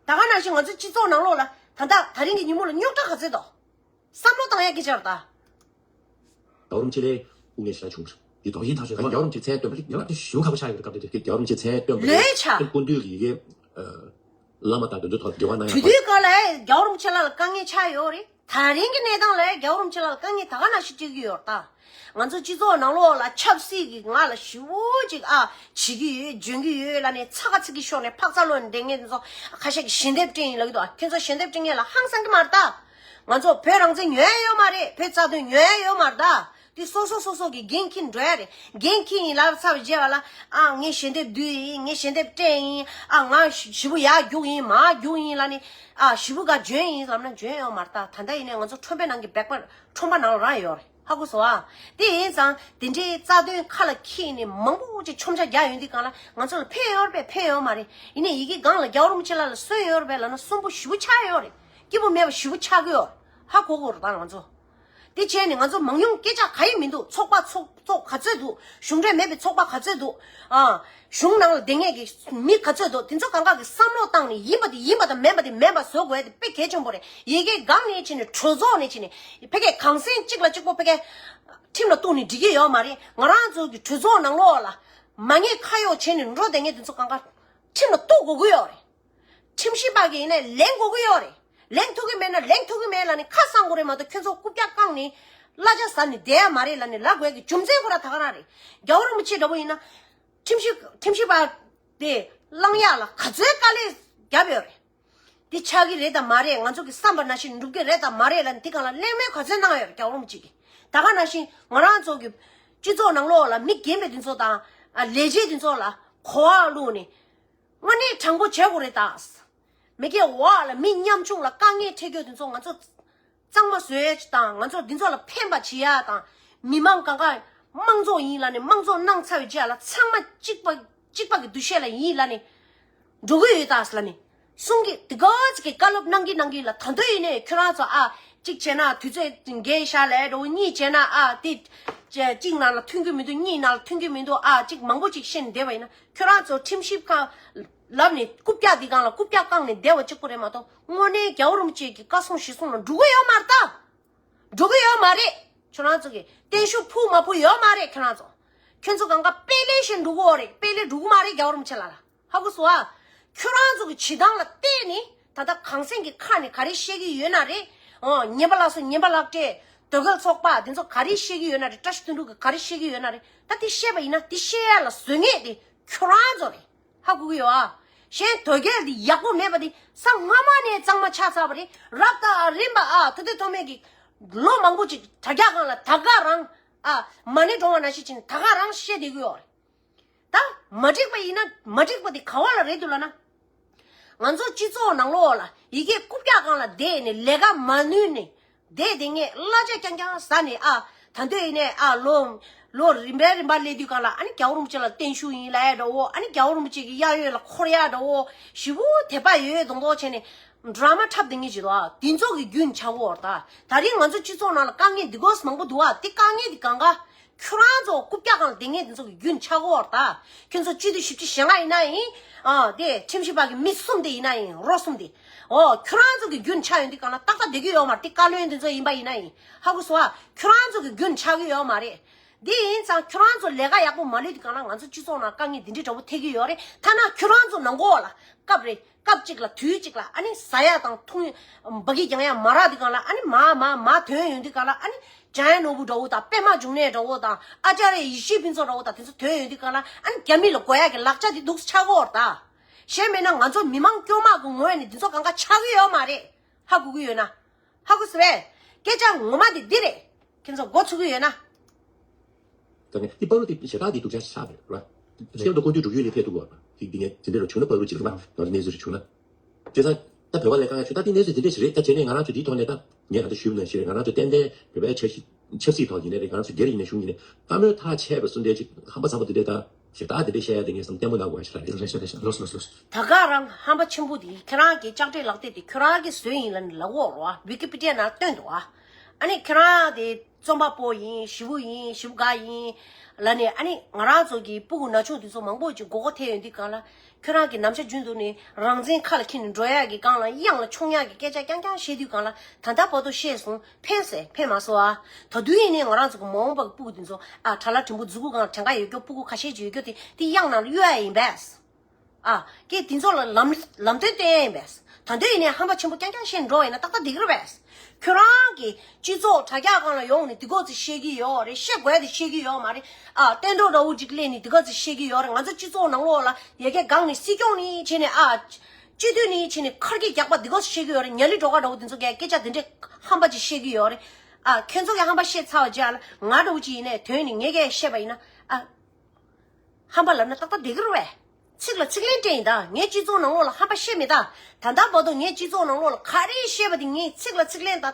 ད་ག་ནང་བཞིན་ང་ཚོ་སྤྱི་ཚོགས་ནང་ལོགས་ལ་ད་ལྟ་ད་རིང་གི་ཉིན་མོ་ལ་རྙོག་དྲ་ག་ཚོད་འདུག་བསམ་བློ་བཏང་ཡག་སྐད་ཆ་རེད་ད། རྒྱལ་བ་རིན་པོ་ཆེ་ལ་དབུ་མའི་ཞལ་བྱུང་། འདི་དོགས་ཡིན་ཐག་ཆོད། རྒྱལ་བ་རིན་པོ་ཆེ་མཚན་བཏོན་པ་ལ་ཡག་ཏུ་ཞུ་ཁག་པོ་ཆགས་ཡོད་སྐབས་དེ་རྒྱལ་བ་རིན་པོ་ཆེ་མཚན་བཏོན་པ་ལོས་ཆགས། སྐུ་མདུན་གྱི་ཡི་གེ་བླ་མ་དང་དོན་གྲུབ་ཐོག་འབྲེལ་བ་གནང་ཡག་དུས་དུས་སྐབས་ལ་རྒྱལ་བ་རིན་པོ་ཆེ་ལགས་ལ་དཀའ་ངལ་ཆགས་ཡོད་རེད། ད་རིང་གི་གནས་སྟངས་ལ་རྒྱལ་བ་རིན་པོ་ཆེ་ལགས་ལ་དཀའ་ངལ་ད་ག་ནང་བཞིན་སྤྲད་ཀྱི་ཡོད་རེད་ད། ང་ཚོ་སྤྱི་ཚོགས་ནང་ལོགས་ལ་ཆབ་སྲིད་ཀྱི་ངག་ལ་ཞེ་པོ་ཅིག་ཨ་བྱེད་ཀྱི་ཡོད། འཇོན་གྱི་ཡོད་ལབ་ནས་ཚ་ཁ་ཚིག་གི་ཤོར་ནས་ཕག་ཚ་ལོ་འདྲེན་མཁན་ཚོ་ཁ་ཤས་ཀྱིས་ཞལ་འདེབས་སྤྲད་ཡིན་ལབ་ཀྱི་འདུག་ཁྱོད་ཚོ་ཞལ་འདེབས་སྤྲད་མཁན་ལ་ཧང་སང་གི་མ་རེད་ད། ང་ཚོ་བོད་རང་བཙན་ཉོ་ཡ་ཡོད་མ་རེད། བོད་རྩ་དོན་ཉོ་ཡ་ཡོད་མ་རེད་ད། དེ་སོ་སོ་སོ་སོ་གི་འགན་འཁྱེར་འགྲོ་ཡ་རེད། འགན་འཁྱེར་ཡིན་ལབ་ཚར་བའི་རྗེས་ལ་ཨ་ངས་ཞལ་འདེབས་བསྡུས་ཡིན། ངས་ཞལ་འདེབས་སྤྲད་ཡིན། ཨ་ང་ཞེ་པོ་ཡར་རྒྱུགས་ཡིན། མར་རྒྱུགས་ཡིན་ལབ་ནས་ཨ་ཞེ་པོ་ག་འཇོན་ཡིན་ལབ་ན་འཇོན་ཡོད་མ་རེད་ད། ད་ལྟ་ཡིན་ནའི་ང་ཚོ་ཁྲོན་པའི་ནང་གི་བེག་པ་ཁྲོན་པ་ནང་ལ་རང་ཡོད་རེད། ཧ་གོ་སོང་ཨ། དེ་ཡིན་ཙང་དེ་འདྲའི་རྩ་དོན་ཁ་ལ་འཁྱེར་ནས་མང་པོ་ཅིག་མཆོང་ཆ་རྒྱག་ཡོང་དུས་སྒང་ལ་ང་ཚོ་ལ་ཕན་ཡོད་རེད་པས། ཕན་ཡོད་མ་རེད། ཡིན་ནའི་ཡི་གེ་སྒང་ལ་རྒྱལ་བ་རིན་པོ་ཆེ་ལགས་ལ་སོན་ཡོད་རེད་པས་ལབ་ན་སོན་པོ་ཞེ་པོ་ཆགས་ཡོད་རེད། སྐྱིད་པོ་མེད་པ་ཞེ་པོ་ཆགས་ཀྱི་ཡོད་རེད། ཧ་གོ་དགོས་རེད་ད་ང་ཚོ། དེ་བྱས་ནས་ང་ཚོ་མང་ཉུང་སྐད་ཆ་ག་ཡེ་མི་འདུག་ཚོགས་པ་ཚོགས་ཚོགས་ག་ཚོད་འདུག་གཞུང་འབྲེལ་མེད་པའི་ཚོགས་པ་ག་ཚོད་འདུག་ཨ། གཞུང་ནང་ལ་བསྡད་མཁན་གྱི་མི་ག་ཚོད་འདུག་དེ་ཚོ་གང་ག་གི་བསམ་བློ་བཏང་ནས་ཡིན་པ་དེ་ཡིན་པ་དང་མིན་པ་དེ་མིན་པ་བཟོ་དགོས་ཡ་དེ་དཔེ་གལ་ཆེན་པོ་རེད། ཡི་གེ་སྒང་ནས་བྱས་ནས་གྲོས་ཚོགས་ནས་བྱས་ནས་ཕ་གིའི་གང་ཟེར་གཅིག་ལ་གཅིག་པོ་ཕ་གིའི་ཁྲིམས་ལ་གཏུགས་ནས་འགྲིག་གི་ཡོད་མ་རེད། ང་རང་ཚོ་གི་གྲོས་ཚོགས་ནང་ལོགས་ལ་མ་ཉེས་ཁ་གཡོགས་བྱས་ནས་འགྲོ་བསྡད་མཁན་དེ་ཚོ་གང་ག་ཁྲིམས་ལ་གཏུགས་དགོས་ཀྱི་ཡོད་རེད། ཁྲིམས་ཞིབ་པ་གིས་ཡིན་ནའི་ལེན་དགོས་ཀྱི་ཡོད་རེད། ལེན་ཐུབ་ཀྱི་མེད་ན་ལེན་ཐུབ་ཀྱི་མེད་ལབ་ནས་ཁ་གསང་དགོས་རེད་མ་གཏོགས་ཁྱོད་ཚོ་རྐུབ་བཀྱག་བཀང་ནས་གླ་ཆ་ཟ་ནས་བསྡད་ཡ་མ་རེད་ལབ་ནས་ལབ་དགོས་ཀྱི་རྒྱུ་མཚན་ཁོ་རང་ད་ག་རང་རེད། རྒྱལ་བ་རིན་པོ་ཆེ་འདྲ་པོ་ཡིན་ན་ཁྲིམས་ཞིབ་ཁྲིམས་ཞིབ་པ་དེ་བླང་ཡག་ལ་ག་ཚོད་དཀའ་ལས་བརྒྱབ་ཡོད་རེད། འདི་ཆགས་ཀྱི་རེད་དམ་མ་རེད། ང་ཚོ་གི་བསམ་པ་ནང་བཞིན་འགྲུབ་ཀྱི་རེད་དམ་མ་རེད་ལབ་ནས་དེ་སྒང་ལ་གླེང་མོལ་ག་ཚོད་གནང་ཡོད་རེད་རྒྱལ་བ་རིན་པོ་ཆེ་གིས། ད་ག་ནང་བཞིན་ང་རང་ཚོ་གི་སྤྱི་ཚོགས་ནང་ལོགས་ལ་མི་རྒན་པའི་དེ་ཚོ་དང་ཨ་ལས་བྱེད་དེ་ཚོ་ལ་གོ་བ་བླུགས་ནས། དངོས་གནས་དྲང་པོ་བྱེད་དགོས་རེད་ད། མི་སྒེར་འོག་ལ་མི་ཉམ་ཆུང་ལ་དཀའ་ངལ་འཕྲད་རྒྱུ་དེ་ཚོ་ང་ཚོ་གཙང་མ་བཟོ་ཡ་ཅིག་དང་། ང་ཚོ་འདི་ཚོ་ལ་ཕན་པ་བྱེད་ཡ་དང་། མི་མང་གང་ག་དམངས་གཙོ་ཡིན་ལབ་ནས་དམངས་གཙོ་གནང་ཚར་བའི་རྗེས་ལ་ཚང་མ་གཅིག་པ་གཅིག་པ་གི་འདུ་ཤེས་ལ་ཡིན་ལབ་ནས་འགྲོ་གི་ཡོད་ད་ལབ་ནས་གསུང་གི་དེ་ག་ཅིག་གི་བཀའ་སློབ་གནང་གི་གནང་གི་ལ། ད་དུང་ཡིན་ནའི་ཁྱོད་རང་ཚོ་ཨ་གཅིག་བྱས་ན་དུས་ཚོད་འགལ་ཤག་ལབ་འགྲོ། གཉིས་བྱས་ན་ཨ་དེ་གཅིག་ནང་ལ་མཐུན་གི་མི་འདུག་གཉིས་ནང་ལ་མཐུན་གི་མི་འདུག་ཨ་གཅིག་མང་པོ་ཅིག་བཤད་ནས་བསྡད་པ་ཡིན་ན། ཁྱོད་རང་ཚོ་ཁྲིམས་ཞིབ་ཁང་ལབ་ནས་རྐུབ་བཀྱག་འདི་སྒང་ལ་རྐུབ་བཀྱག་བཀང་ནས་བསྡད་པ་གཅིག་པོ་རེད་མ་གཏོགས་དངོས་གནས་རྒྱལ་བ་རིན་པོ་ཆེ་གི་བཀའ་གསུང་ཞུ་གསུང་ལ་འགྲོ་གི་ཡོད་མ་རེད་ད། འགྲོ་གི་ཡོད་མ་རེད། ཁྱོད་རང་ཚོ་གི་བརྟན་བཞུགས་ཕུལ་མ་ཕུལ་ཡོད་མ་རེད། ཁྱོད་རང་ཚོ་ཁྱོད་ཚོ་གང་ག་དཔེ་ལེན་བཞིན་འགྲོ་གི་ཡོད་རེད། དཔེ་ལེན་འགྲོ་གི་མ་རེད་རྒྱལ་བ་རིན་པོ་ཆེ་ལགས་ལ། ཧ་གོ་སོང་ཨ། ཁྱོད་རང་ཚོ་གི་བྱེད་སྟངས་ལ་བལྟས་ནས་ད་ལྟ་གངས་སེང་གི་ཁ་ནས་ག་རེ་བཤད་ཀྱི་ཡོད་ན་རེད། ཨོ་ཉན་པ་ལགས་སོ་ཉན་པ་ལགས་སྤྲད། དོལ་རྒྱལ་ཚོགས་པ་འདི་ཚོ་ག་རེ་བཤད་ཀྱི་ཡོད་ན་རེད། བཀྲ་ཤིས་དོན་གྲུབ་ཀྱིས་ག་རེ་བཤད་ཀྱི་ཡོད་ན་རེད། ད་དེ་བཤད་པ་ཡིན་ན་དེ་བཤད་ཡ་ལ་བཟོ་མཁན་དེ་ཁྱོད་རང་ཚོ་རེད། ཧ་གོ་གི་ཡོད་ཨ། གཞན་དོལ་རྒྱལ་འདི་ཡག་པོ་མེད་པ་འདི་ས་སྔ་མ་ནས་གཙང་མ་ཆགས་ཚར་བ་རེད། རབ་དང་རིམ་པ་ཨ་ཐུབ་བསྟན་ཐོགས་མེད་ཀྱིས་ལོ་མང་པོ་ཅིག་དྲ་རྒྱ་སྒང་ལ་ད་ག་རང་ཨ་མ་ཎི་བགྲང་བ་ནང་བཞིན་བྱས་ནས་ད་ག་རང་བཤད་བསྡད་ཀྱི་ཡོད་རེད། ད་མ་འགྲིག་པ་ཡིན་ན་མ་འགྲིག་པ་དེ་ག་བ་ལ་རེད་འདུག་ལབ་ན། ང་ཚོ་སྤྱི་ཚོགས་ནང་ལོགས་ལ་ཡི་གེ་རྐུབ་བཀྱག་སྒང་ལ་བསྡད་ནས་ལས་ཀ་མ་ནུས་ནས་བསྡད་བསྡད་མཁན་གླ་ཆ་རྐྱང་རྐྱང་ཟ་ནས་ཨ་ད་འདོད་ཡིན་ནས་ཨ་ལོ་ལོ་རིམ་པས་རིམ་པ་སླེབས་དུས་སྒང་ལ་ཨ་ནི་རྒྱལ་བ་རིན་པོ་ཆེ་ལ་བརྟན་བཞུགས་ཡིན་ལབ་ཡ་འདྲ་བོ། ཨ་ནི་རྒྱལ་བ་རིན་པོ་ཆེ་གི་གཡས་གཡོན་ལ་འཁོར་ཡ་འདྲ་བོ་ཞེ་པོ་དད་པ་ཡོད་ཡོད་མདོག་མདོག་བྱས་ནས་ཌ་ར་མ་འཁྲབ་བསྡད་མཁན་ཅིག་འདུག་ཨ། དེ་ཚོ་གི་རྒྱུན་ཆགས་ཀྱི་ཡོད་རེད་ད། ད་རིང་ང་ཚོ་སྤྱི་ཚོགས་ནང་ལ་དཀའ་ངལ་འདི་གོ་མང་པོ་འདུག་ཨ། དེ་དཀའ་ངལ་འདི་གང་ག་ཁྱོད་རང་ཚོ་རྐུབ་བཀྱག་སྒང་ལ་བསྡད་མཁན་དེ་ཚོ་གི་རྒྱུན་ཆགས་ཀྱི་ཡོད་རེད་ད། ཁྱོད་ཚོ་སྤྱི་འཐུས་བཞི་བཅུ་ཞེ་ལྔ་ཡིན་ན་ཡིན། ཨ་དེ་ཁྲིམས་ཞིབ་པ་གི་མི་གསུམ་དེ་ཡིན་ན་ཡིན། རོ་གསུམ་དེ། ཨོ་ཁྱོད་རང་ཚོ་གི་རྒྱུན་ཆགས་ཡོང་དུས་སྒང་ལ་ཏག་ཏག་བསྡད་ཀྱི་ཡོད་མ་རེད། དེ་བཀའ་བློན་དེ་ཚོ་ཡིན་པ་ཡིན་ན་ཡིན། ཧ་གོ་སོང་ཨ། ཁྱོད་རང་ཚོ་གི་རྒྱུན་ཆགས་ཀྱི་ཡོད་མ་རེད། འདི་ཡིན་ཙང་ཁྱོད་རང་ཚོ་ལས་ཀ་ཡག་པོ་མ་ལས་དུས་སྒང་ལ་ང་ཚོ་སྤྱི་ཚོགས་ནང་དཀའ་ངལ་འདི་འདྲའི་འདྲ་པོ་འཕྲད་ཀྱི་ཡོད་རེད། ཐ་ན་ཁྱོད་རང་ཚོ་ནང་ལོགས་ལ་སྐབས་རེ་སྐབས་གཅིག་ལ་དུས་གཅིག་ལ་ཨ་ནི་ཟ་ཡ་དང་འཐུང་འབག་གི་རྒྱང་ཡ་མ་རག་དུས་སྒང་ལ་ཨ་ནི་མར་མར་མར་ཐོན་ཡོང་དུས་སྒང་ལ་ཨ་ནི་འཇམ་དབྱངས་ནོར་བུ་འདྲ་བོ་དང་པད་མ་འབྱུང་གནས་འདྲ་བོ་དང་ཨ་ཙརྱ་ཡེ་ཤེས་ཕུན་ཚོགས་འདྲ་བོ་དང་དེ་ཚོ་ཐོན་ཡོང་དུས་སྒང་ལ་ཨ་ནི་རྒྱ་མི་ལ་དགོས་ཡ་གི་ལག་ཆ་དེ་འདུག་སེ་ཆགས་ཀྱི་ཡོད་རེད་ད། གཞན་མིན་ན་ང་ཚོ་མི་མང་དཀྱུས་མ་གི་ངོས་ནས་འདི་ཚོ་གང་ག་ཆགས་ཀྱི་ཡོད་མ་རེད། ཧ་གོ་གི་ཡོད་ན། ཧ་གོ་སོང་ངས། སྐད་ཆ་ངོ་མ་དེ་འདི་རེད། ཁྱེད་ཚོ་མགོ་ཚོས་ཀྱི་ཡོད་ན། ད་ནི་འདི་བར་དུ་དེ་ཞེ་དྲག་དེ་སྡུག་ཅག་ཆགས་རེད་ར། སྐྱབས་དང་སྐུ་མདུན་སྒྲུབ་ཡུལ་ལས་ཕེབས་ཐུབ་པ་དེ་འདི་ནས་དེ་འདྲ་རུ་བྱུང་ན་བར་དུ་ཅིག་ལ་ང་ཚོ་གནས་ཚུལ་རུ་བྱུང་ན། བྱས་ཙང་ད་བོད་པ་ལས་ཀ་ང་ཚོ་ད་དེ་གནས་ཚུལ་དེ་འདྲ་ཞིག་རེད། ད་བྱས་ནས་ང་རང་ཚོ་དེའི་ཐོག་ནས་ད་ངས་ང་ཚོ་ཞུས་པ་ནང་བཞིན་རེད། ང་རང་ཚོ་ཏན་ཏན་བོད་པའི་འཆར་གཞི་ ཆབ་སྲིད་ཐོག་ཡིན་ནའི་རེད། ང་རང་ཚོ་སྒེར་ཡིན་ནའི་གཞུང་ཡིན་ནའི་བཀའ་མོལ་ཐག་ཆད་པ་སུ་འདྲ་ཅིག་ཧམ་པ་ཚ་པོ་དེ་འདྲ་དང་ཞེ་དྲག་དེ་འདྲ་བཤད་ཡ་དེ་ངས་བསམ་ལྟད་མོ་ནང་དགོས་ཞེ་དྲག་རེད། རེད་རེད་རེད། ལོས་ལོས་ལོས། ད་ག་རང་ཧམ་པ་ཆེན་པོ་དེ་ཁྱེད་རང་གི་ལྕགས་སྤྲེལ་ལག་དེབ་དེ་ཁྱོད་རང་གིས་བཟོས་ཡིན་ལབ་ནས་ལབ་ཡོད་རེད་བ། ཝི་ཀི་པི་ཏི་ཡ་ནང་བཏོན་འདུག་བ། ཨ་ནི་ཁྱེད་རང་དེ་རྩོམ་པ་པོ་ཡིན། ཞེ་པོ་ཡིན། ཞེ་པོ་དགའ་ཡིན་ལབ་ནས། ཨ་ནི་ང་རང་ཚོ་གི་སྤུ་གུ་ན་ཆུང་དེ་ཚོ་མང་པོ་ཅིག་མགོ་སྐོར་ཐེབས་ཡོང་དུས་གང་ལ། ཁྱོད་རང་གི་ནམ་ཞག་རྒྱུན་དུ་ནས་རང་བཙན་ཁ་ལ་འཁྱེར་ནས་འགྲོ་ཡག་གི་སྒང་ལ་གཡང་ལ་མཆོང་ཡག་གི་སྐད་ཆ་རྐྱང་རྐྱང་བཤད་དུས་གང་ལ། ད་ལྟ་བར་དུ་བཤད་སོང་། ཕན་སོང་ཕན་མ་སོང་ཨ། ད་དུང་ཡིན་ནའི་ང་རང་ཚོ་གི་མ་འོངས་པ་གི་སྤུ་གུ་དེ་ཚོ་ཨ། ཁྲ་ལ་དྲིན་པོ་མཛུ་གུ་སྒང་ལ་བྲན་ཁ་ཡོད་རྒྱུ་སྤུ་གུ་ཁ་ཤས་ཅིག་ཡོད་རྒྱུ་དེ་དེ་གཡང་ནང་ལ་གཡུག་ཡ་ཡིན་པས། ཨ། ཀྱེ་དེ་ཚོ་ལ་ལམ་ལམ་སྟོན་སྟོན་ཡ་ཡིན་པས། ད་དུང་ཡིན་ནའི་ཧམ་པ་ཆེན་པོ་རྐྱང་རྐྱང་བཤད་འགྲོ་བ་ཡིན་ན་ཏག་ཏག་བསྡད་ཀྱི་རེད་པས། ཁྱོད་རང་གི་སྤྱི་ཚོགས་དྲ་རྒྱ་སྒང་ལ་ཡོང་ནས་དེ་ག་ཚོད་བཤད་ཀྱི་ཡོད་རེད། བཤད་དགོས་དེ་བཤད་ཀྱི་ཡོད་མ་རེད། ཨ། བསྟན་གྲོགས་འདྲ་བོ་ཅིག་སླེབས་ནས་དེ་ག་ཚོད་བཤད་ཀྱི་ཡོད་རེད། ང་ཚོ་སྤྱི་ཚོགས་ནང་ལོགས་ལ་ཡ་གི་སྒང་ནས་སྲིད་སྐྱོང་ནས་བྱས་ནས་ཨ། སྤྱི་འཐུས་ནས་བྱས་ནས་ཁར་གྱི་རྒྱག་པ་དེ་ག་ཚོད་བཤད་ཀྱི་ཡོད་རེད། ཉ་ལི་སྒྲོལ་དཀར་འདྲ་བོ་དེ་ཚོ་གས་སྐད་ཆ་དེ་འདྲས་ཧམ་པ་ཅིག་བཤད་ཀྱི་ཡོད་རེད། ཨ། ཁྱོད་ཚོ་གས་ཧམ་པ་བཤད་ཚར་བ་རྗེས་ལ་ང་འདྲ་བོ་ཅིག་ཡིན་ནའི་དོན་ནི་ངས་གས་བཤད་པ་ཡིན་ན་ཨ། ཧམ་པ་ལབ་ན་ཏག་ཏག་བསྡད་ཀྱི་རེད་པས། ཚིག་ལ་ཚིག་ལན་སྤྲད་ཡིན་ད། ངས་སྤྱི་ཚོགས་ནང་ལོགས་ལ་ཧམ་པ་བཤད་མེད་ད། ད་ལྟ་བར་དུ་ངས་སྤྱི་ཚོགས་ནང་ལོགས་ལ་ག་རེ་བཤད་པ་དེ་ངས་ཚིག་ལ་ཚིག་ལན་ད།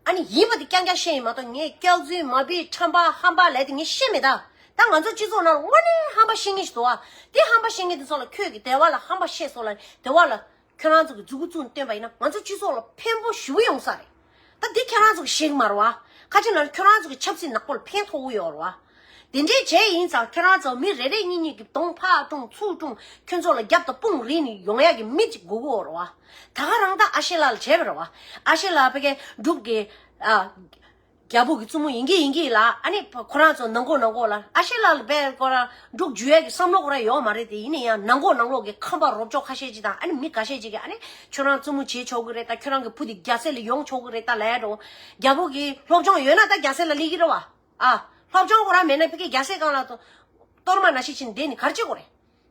ཨ་ནི་ཡིན་པ་དེ་རྐྱང་རྐྱང་བཤད་ཡིན་མ་གཏོགས། ངས་སྐྱག་རྫུན་མ་བི་ཁྲམ་པ་ཧམ་པ་ལབ་དེ་ངས་བཤད་མེད་ད། ད་ང་ཚོ་སྤྱི་ཚོགས་ནང་ལ་དངོས་གནས་ཧམ་པ་བཤད་མཁན་ཞིག་འདུག་བ། དེ་ཧམ་པ་བཤད་མཁན་དེ་ཚོ་ལ་ཁྱོད་ཀྱིས་དེ་བ་ལ་ཧམ་པ་བཤད་སོང་ལབ་དེ་བ་ལ། ཁྱོད་རང་ཚོ་གི་མཛུ་གུ་བཙུགས་བསྟན་པ་ཡིན་ན་ང་ཚོ་སྤྱི་ཚོགས་ལ་ཕན་པོ་ཞེ་པོ་ཡོང་ས་རེད། ད་འདི་ཁྱེད་རང་ཚོ་གི་ཤེས་ཀྱི་མ་རེད་བ། ཁ་ཅིག་ན་ཁྱོད་རང་ཚོ་གི་ཆབ་སྲིད་ནག་པོ་ལ་ཕན་ཐོགས་ཀྱི་ཡོད་རེད་བ། དེ་འདྲའི་བྱས་ཡིན་ཙང་ཁྱོད་རང་ཚོ་མི་རེ་རེ་གཉིས་གཉིས་ཀྱི་གདོང་ཕར་བཀྲུངས་ཚུར་བཀྲུངས། ཁྱོད་ཚོ་ལ་རྒྱབ་དང་དཔུང་རེག་ནས་ཡོང་ཡག་གི་མི་གཅིག་དགོས་ཀྱི་ཡོད་རེད་བ། ད་ག་རང་ད་ཨ་ཤེ་ལགས་ལ་བྱས་པ་རེད་བ། ཨ་ཤེ་ལགས་ཕ་གིའི་འབྲུག་གི་ཨ། རྒྱལ་པོ་གི་བཙུན་མོ་ཡིན་གྱི་ཡིན་གྱི་ལ། ཨ་ནི་ཁོ་རང་ཚོ་ནང་སྒོ་ནང་སྒོ་ལ་ཨ་ཤེ་ལགས་ལ་བས་ཁོ་རང་འབྲུག་འཇུ་ཡས་ཀྱི་བསམ་བློ་ཁོ་རང་ཡོད་མ་རེད་དེ། ཡིན་ན་ཡང་ནང་སྒོ་ནང་ལོགས་ཀྱི་ཁམས་པ་རོབ་ཅོག་ཁ་ཤས་ཅིག་དང་། ཨ་ནི་མི་ཁ་ཤས་ཅིག་གིས་ཨ་ནི་ཁྱོད་རང་བཙུན་མོ་བྱེད་ཆོག་གི་རེད་ད། ཁྱོད་རང་གི་བུ་དེ་རྒྱལ་སྲས་ལ་ཡོང་ཆོག་གི་རེད་ད་ལབ་ཡ་འགྲོ། རྒྱལ་པོ་གི་སློབ་སྦྱོང་ཡོད་ན་ད་རྒྱལ་སྲས་ལ་སླེབས་ཀྱི་རེད་བ། ཨ། སློབ་སྦྱོང་ཁོ་རང་མེད་ན་ཕ་གི་རྒྱལ་སྲས་སྒང་ལ་གཏོར་མ་ནང་བཞིན་བྱས་ནས་བསྡད་ནས་ག་རེ་བྱེད་དགོས་རེད།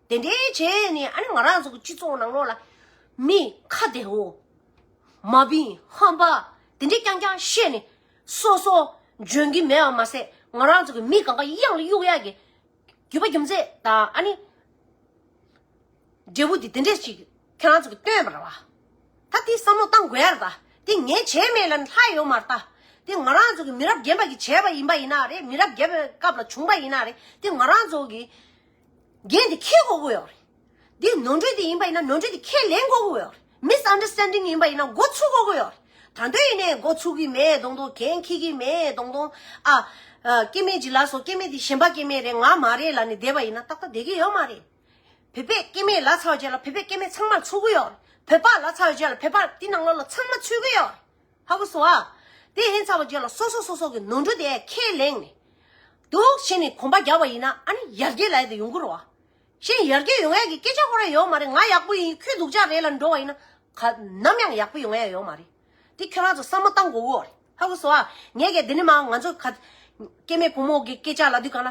དེ་འདྲའི་བྱས་ནས་ཨ་ནི་ང་རང་ཚོ་གི་སྤྱི་ཚོགས་ནང་ལོགས་ལ་མི་ཁ་བདེ་བོ། མ་བིན་ཧམ་པ་དེ་འདྲའི་རྐྱང་རྐྱང་བཤད་ནས་སོ་སོ་འཇོན་གྱི་མེད་པ་མ་ཟད། ང་རང་ཚོ་གི་མི་གང་ག་གཡང་ལ་གཡུག་ཡག་གི་རྒྱུ་བ་རྒྱུ་མཚན་དང་ཨ་ནི་འབྲས་བུ་དེ་དེ་འདྲས་ཅིག་ཁྱེད་རང་ཚོ་གི་སྟོན་པ་རེད་བ། ད་དེ་བསམ་བློ་བཏང་དགོས་ཡ་རེད་ད། དེ་ངས་བྱས་མེད་ལབ་ན་ལྷག་ཡོད་མ་རེད་ད། དེ་ང་རང་ཚོ་གི་མི་རབས་རྒན་པ་གིས་བྱས་པ་ཡིན་པ་ཡིན་ན་རེད། མི་རབས་རྒན་པའི་སྐབས་ལ་བྱུང་པ་ཡིན་ན་རེད། དེ་ང་རང་ཚོ་གི་འགན་དེ་འཁྱེར་དགོས་ཀྱི་ཡོད་རེད། འདི་ནོར་འཁྲུལ་དེ་ཡིན་པ་ཡིན་ན་ནོར་འཁྲུལ་དེ་ཁས་ལེན་དགོས་ཀྱི་ཡོད་རེད། མིས་ཨན་ཌར་སི་ཊན་ཌིང་ཡིན་པ་ཡིན་ན་འགོ་ཚུགས་དགོས་ཀྱི་ཡོད་རེད། ད་དུང་ཡིན་ནའི་འགོ་ཚུགས་ཀྱི་མེད་མདོག་མདོག་འགན་འཁྱེར་གྱི་མེད་མདོག་མདོག་ཨ། ཨ། སྐྱེ་དམན་ཅིག་ལབ་སོང་། སྐྱེ་དམན་དེ་གཞན་པ་སྐྱེ་དམན་རེད། ང་མ་རེད་ལབ་ནས་བསྡད་པ་ཡིན་ན་ཏག་ཏག་བསྡད་ཀྱི་ཡོད་མ་རེད། བོད་པས་སྐྱེ་དམན་ལབ་ཚར་བའི་རྗེས་ལ་བོད་པས་སྐྱེ་དམན་ཚང་མར་ཚུགས་ཀྱི་ཡོད་རེད། བོད་པ་ལབ་ཚར་བའི་རྗེས་ལ་བོད་པ་དེ་ནང་ལོགས་ལ་ཚང་མ་ཚུད་ཀྱི་ཡོད་རེད། ཧ་གོ་སོང་ཨ། དེ་ཡིན་ཚར་བའི་རྗེས་ལ་སོ་སོ་སོ་སོ་གི་ནོར་འཁྲུལ་དེ་ཁས་ལེན་ནས། འདུག་བྱས་ནས་གོམ་པ་རྒྱག་པ་ཡིན་ན་ཨ་ནི་ཡར་རྒྱས་ལབ་ཡ་དེ་ཡོང་གི་རེད་བ། གཞན་ཡར་རྒྱས་ཡོང་ཡ་གི་སྐད་ཆ་ཁོ་རང་ཡོད་མ་རེད། ང་ཡག་པོ་ཡིན། ཁྱོད་སྡུག་ཅག་རེད་ལབ་འགྲོ་བ་ཡིན་ན་ག་ནམ་ཡང་ཡག་པོ་ཡོང་ཡ་ཡོད་མ་རེད། དེ་ཁྱོད་རང་ཚོ་བསམ་བློ་བཏང་དགོས་ཀྱི་ཡོད་རེད། ཧ་གོ་སོང་ཨ། ངས་གས་འདི་ནས་མ་ང་ཚོ་ག་སྐྱེ་དམན་བུ་མོ་གི་སྐད་ཆ་ལབ་དུས་གང་ལ།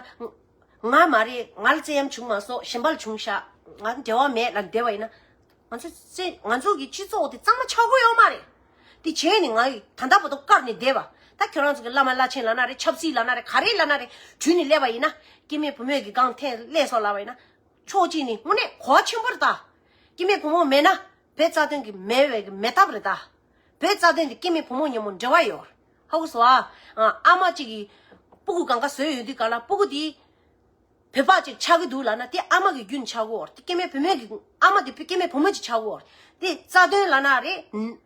ང་མ་རེད། ང་ལ་ཙེ་ཡམ་བྱུང་མ་སོང་། གཞན་པ་ལ་བྱུང་ཤག་ང་འབྲེལ་བ་མེད་ལབ་བསྡད་པ་ཡིན་ན། ང་ཚོ་ཙེ་ང་ཚོ་གི་སྤྱི་ཚོགས་དེ་གཙང་མ་ཆགས་ཀྱི་ཡོད་མ་རེད། དེ་བྱས་ནས་ང་ཡི་ད་ལྟ་བར་དུ་བཀར་ནས་བསྡད་པ། ད་ཁྱོད་རང་ཚོ་གི་བླ་མ་བླ་ཆེན་ལབ་ན་རེད། ཆབ་སྲིད་ལབ་ན་རེད། ག་རེ་ལབ་ན་རེད། དྲུད་ནས་སླེབས་པ་ཡིན་ན། སྐྱེ་དམན་བུ་མོས་གི་སྒང་ཐེངས་སླེབས་སོང་ལབ་པ་ཡིན་ན། ཕྱོགས་གཅིག་ནས་དངོས་གནས་གོ་བ་ཆེན་པོ་རེད་ད། སྐྱེ་དམན་བུ་མོ་མེད་ན་བོད་རྩ་དོན་གྱི་མེད་པའི་གི་མེད་ཐབས་རེད་ད། བོད་རྩ་དོན་དེ་སྐྱེ་དམན་བུ་མོ་མཉམ་པོ་འབྲེལ་བ་ཡོད། ཧ་གོ་སོང་ཨ། ཨ་མ་གཅིག་གིས་སྤུ་གུ་གང་ག་བཟོས་ཡོད་དུས་གང་ལ་སྤུ་གུ་དེ་བོད་པ་གཅིག་ཆགས་ཀྱི་འདུག་ལབ་ན་དེ་ཨ་མ་གི་རྒྱུན་ཆགས་ཀྱི་ཡོད། དེ་སྐྱེ་དམན་བུ་མོ་གི་ཨ་མ་དེ་སྐྱེ་དམན་བུ་མོ་གཅིག་ཆགས་ཀྱི་ཡོད། དེ་རྩ་དོན་ལབ་ན་རེད།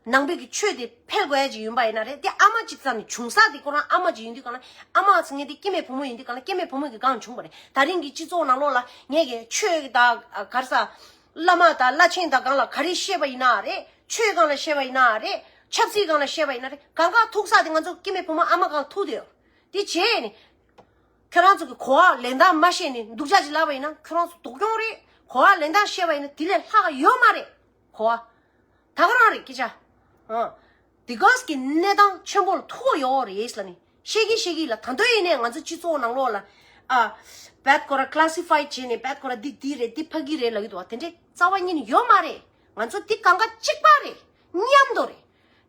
ནང་པའི་གི་ཆོས་དེ་འཕེལ་དགོས་ཡ་ཅིག་ཡིན་པ་ཡིན་ན་རེད། དེ་ཨ་མ་གཅིག་ཙམ་ནས་བྱུང་ས་དེ་ཁོ་རང་ཨ་མ་གཅིག་ཡིན་དུས་གང་ལ། ཨ་མ་ཚོ་ངས་དེ་སྐྱེ་དམན་བུ་མོ་ཡིན་དུས་གང་ལ་སྐྱེ་དམན་བུ་མོ་གི་སྒང་བྱུང་བ་རེད། ད་རིང་གི་སྤྱི་ཚོགས་ནང་ལོགས་ལ་ངས་གི་ཆོས་དང་ག་རེ་ཟ། བླ་མ་དང་བླ་ཆེན་དང་སྒང་ལ་ག་རེ་བཤད་པ་ཡིན་ན་རེད། ཆོས་སྒང་ལ་བཤད་པ་ཡིན་ན་རེད། ཆབ་སྲིད་སྒང་ལ་བཤད་པ་ཡིན་ན་རེད། གང་ག་ཐུག་ས་དེ་ང་ཚོ་སྐྱེ་དམན་བུ་མོ་ཨ་མ་སྒང་ཐུག་དེ་ཡོད། དེ་བྱས་ནས་ཁྱོད་རང་ཚོ་གི་གོ་བ་ལེན་སྟངས་མ་ཤེས་ནས་སྡུག་ཅག་ཅིག་ལབ་པ་ཡིན་ན་ཁྱོད་རང་ཚོ་སྡུག་གྱོང་རེད། གོ་བ་ལེན་སྟངས་ཤེས་པ་ཡིན་ན་དེ་ལས་ལྷག་ཡོད་མ་རེད། གོ་བ་ད་ག་རང་རེད་སྐད་ཆ། ཨ། དེ་ག་གི་གནས་སྟངས་ཆེན་པོ་ལ་ཐུག་ཡོད་རེད་ལབ་ནས་བཤད་ཀྱི་བཤད་ཀྱི་ལ། ད་དུང་ཡིན་ནའི་ང་ཚོ་སྤྱི་ཚོགས་ནང་ལོགས་ལ་ཨ། བད་ཁོ་ར་ཀ་ལ་སི་ཕའི་བྱས་ནས་བད་ཁོ་ར་འདི་འདི་རེད། འདི་ཕ་གི་རེད་ལབ་ཀྱི་འདུག་བ། དེ་འདྲའི་རྩ་བ་ཉིད་ནས་ཡོད་མ་རེད། ང་ཚོ་འདི་གང་ག་གཅིག་པ་རེད། མཉམ་དུ་རེད།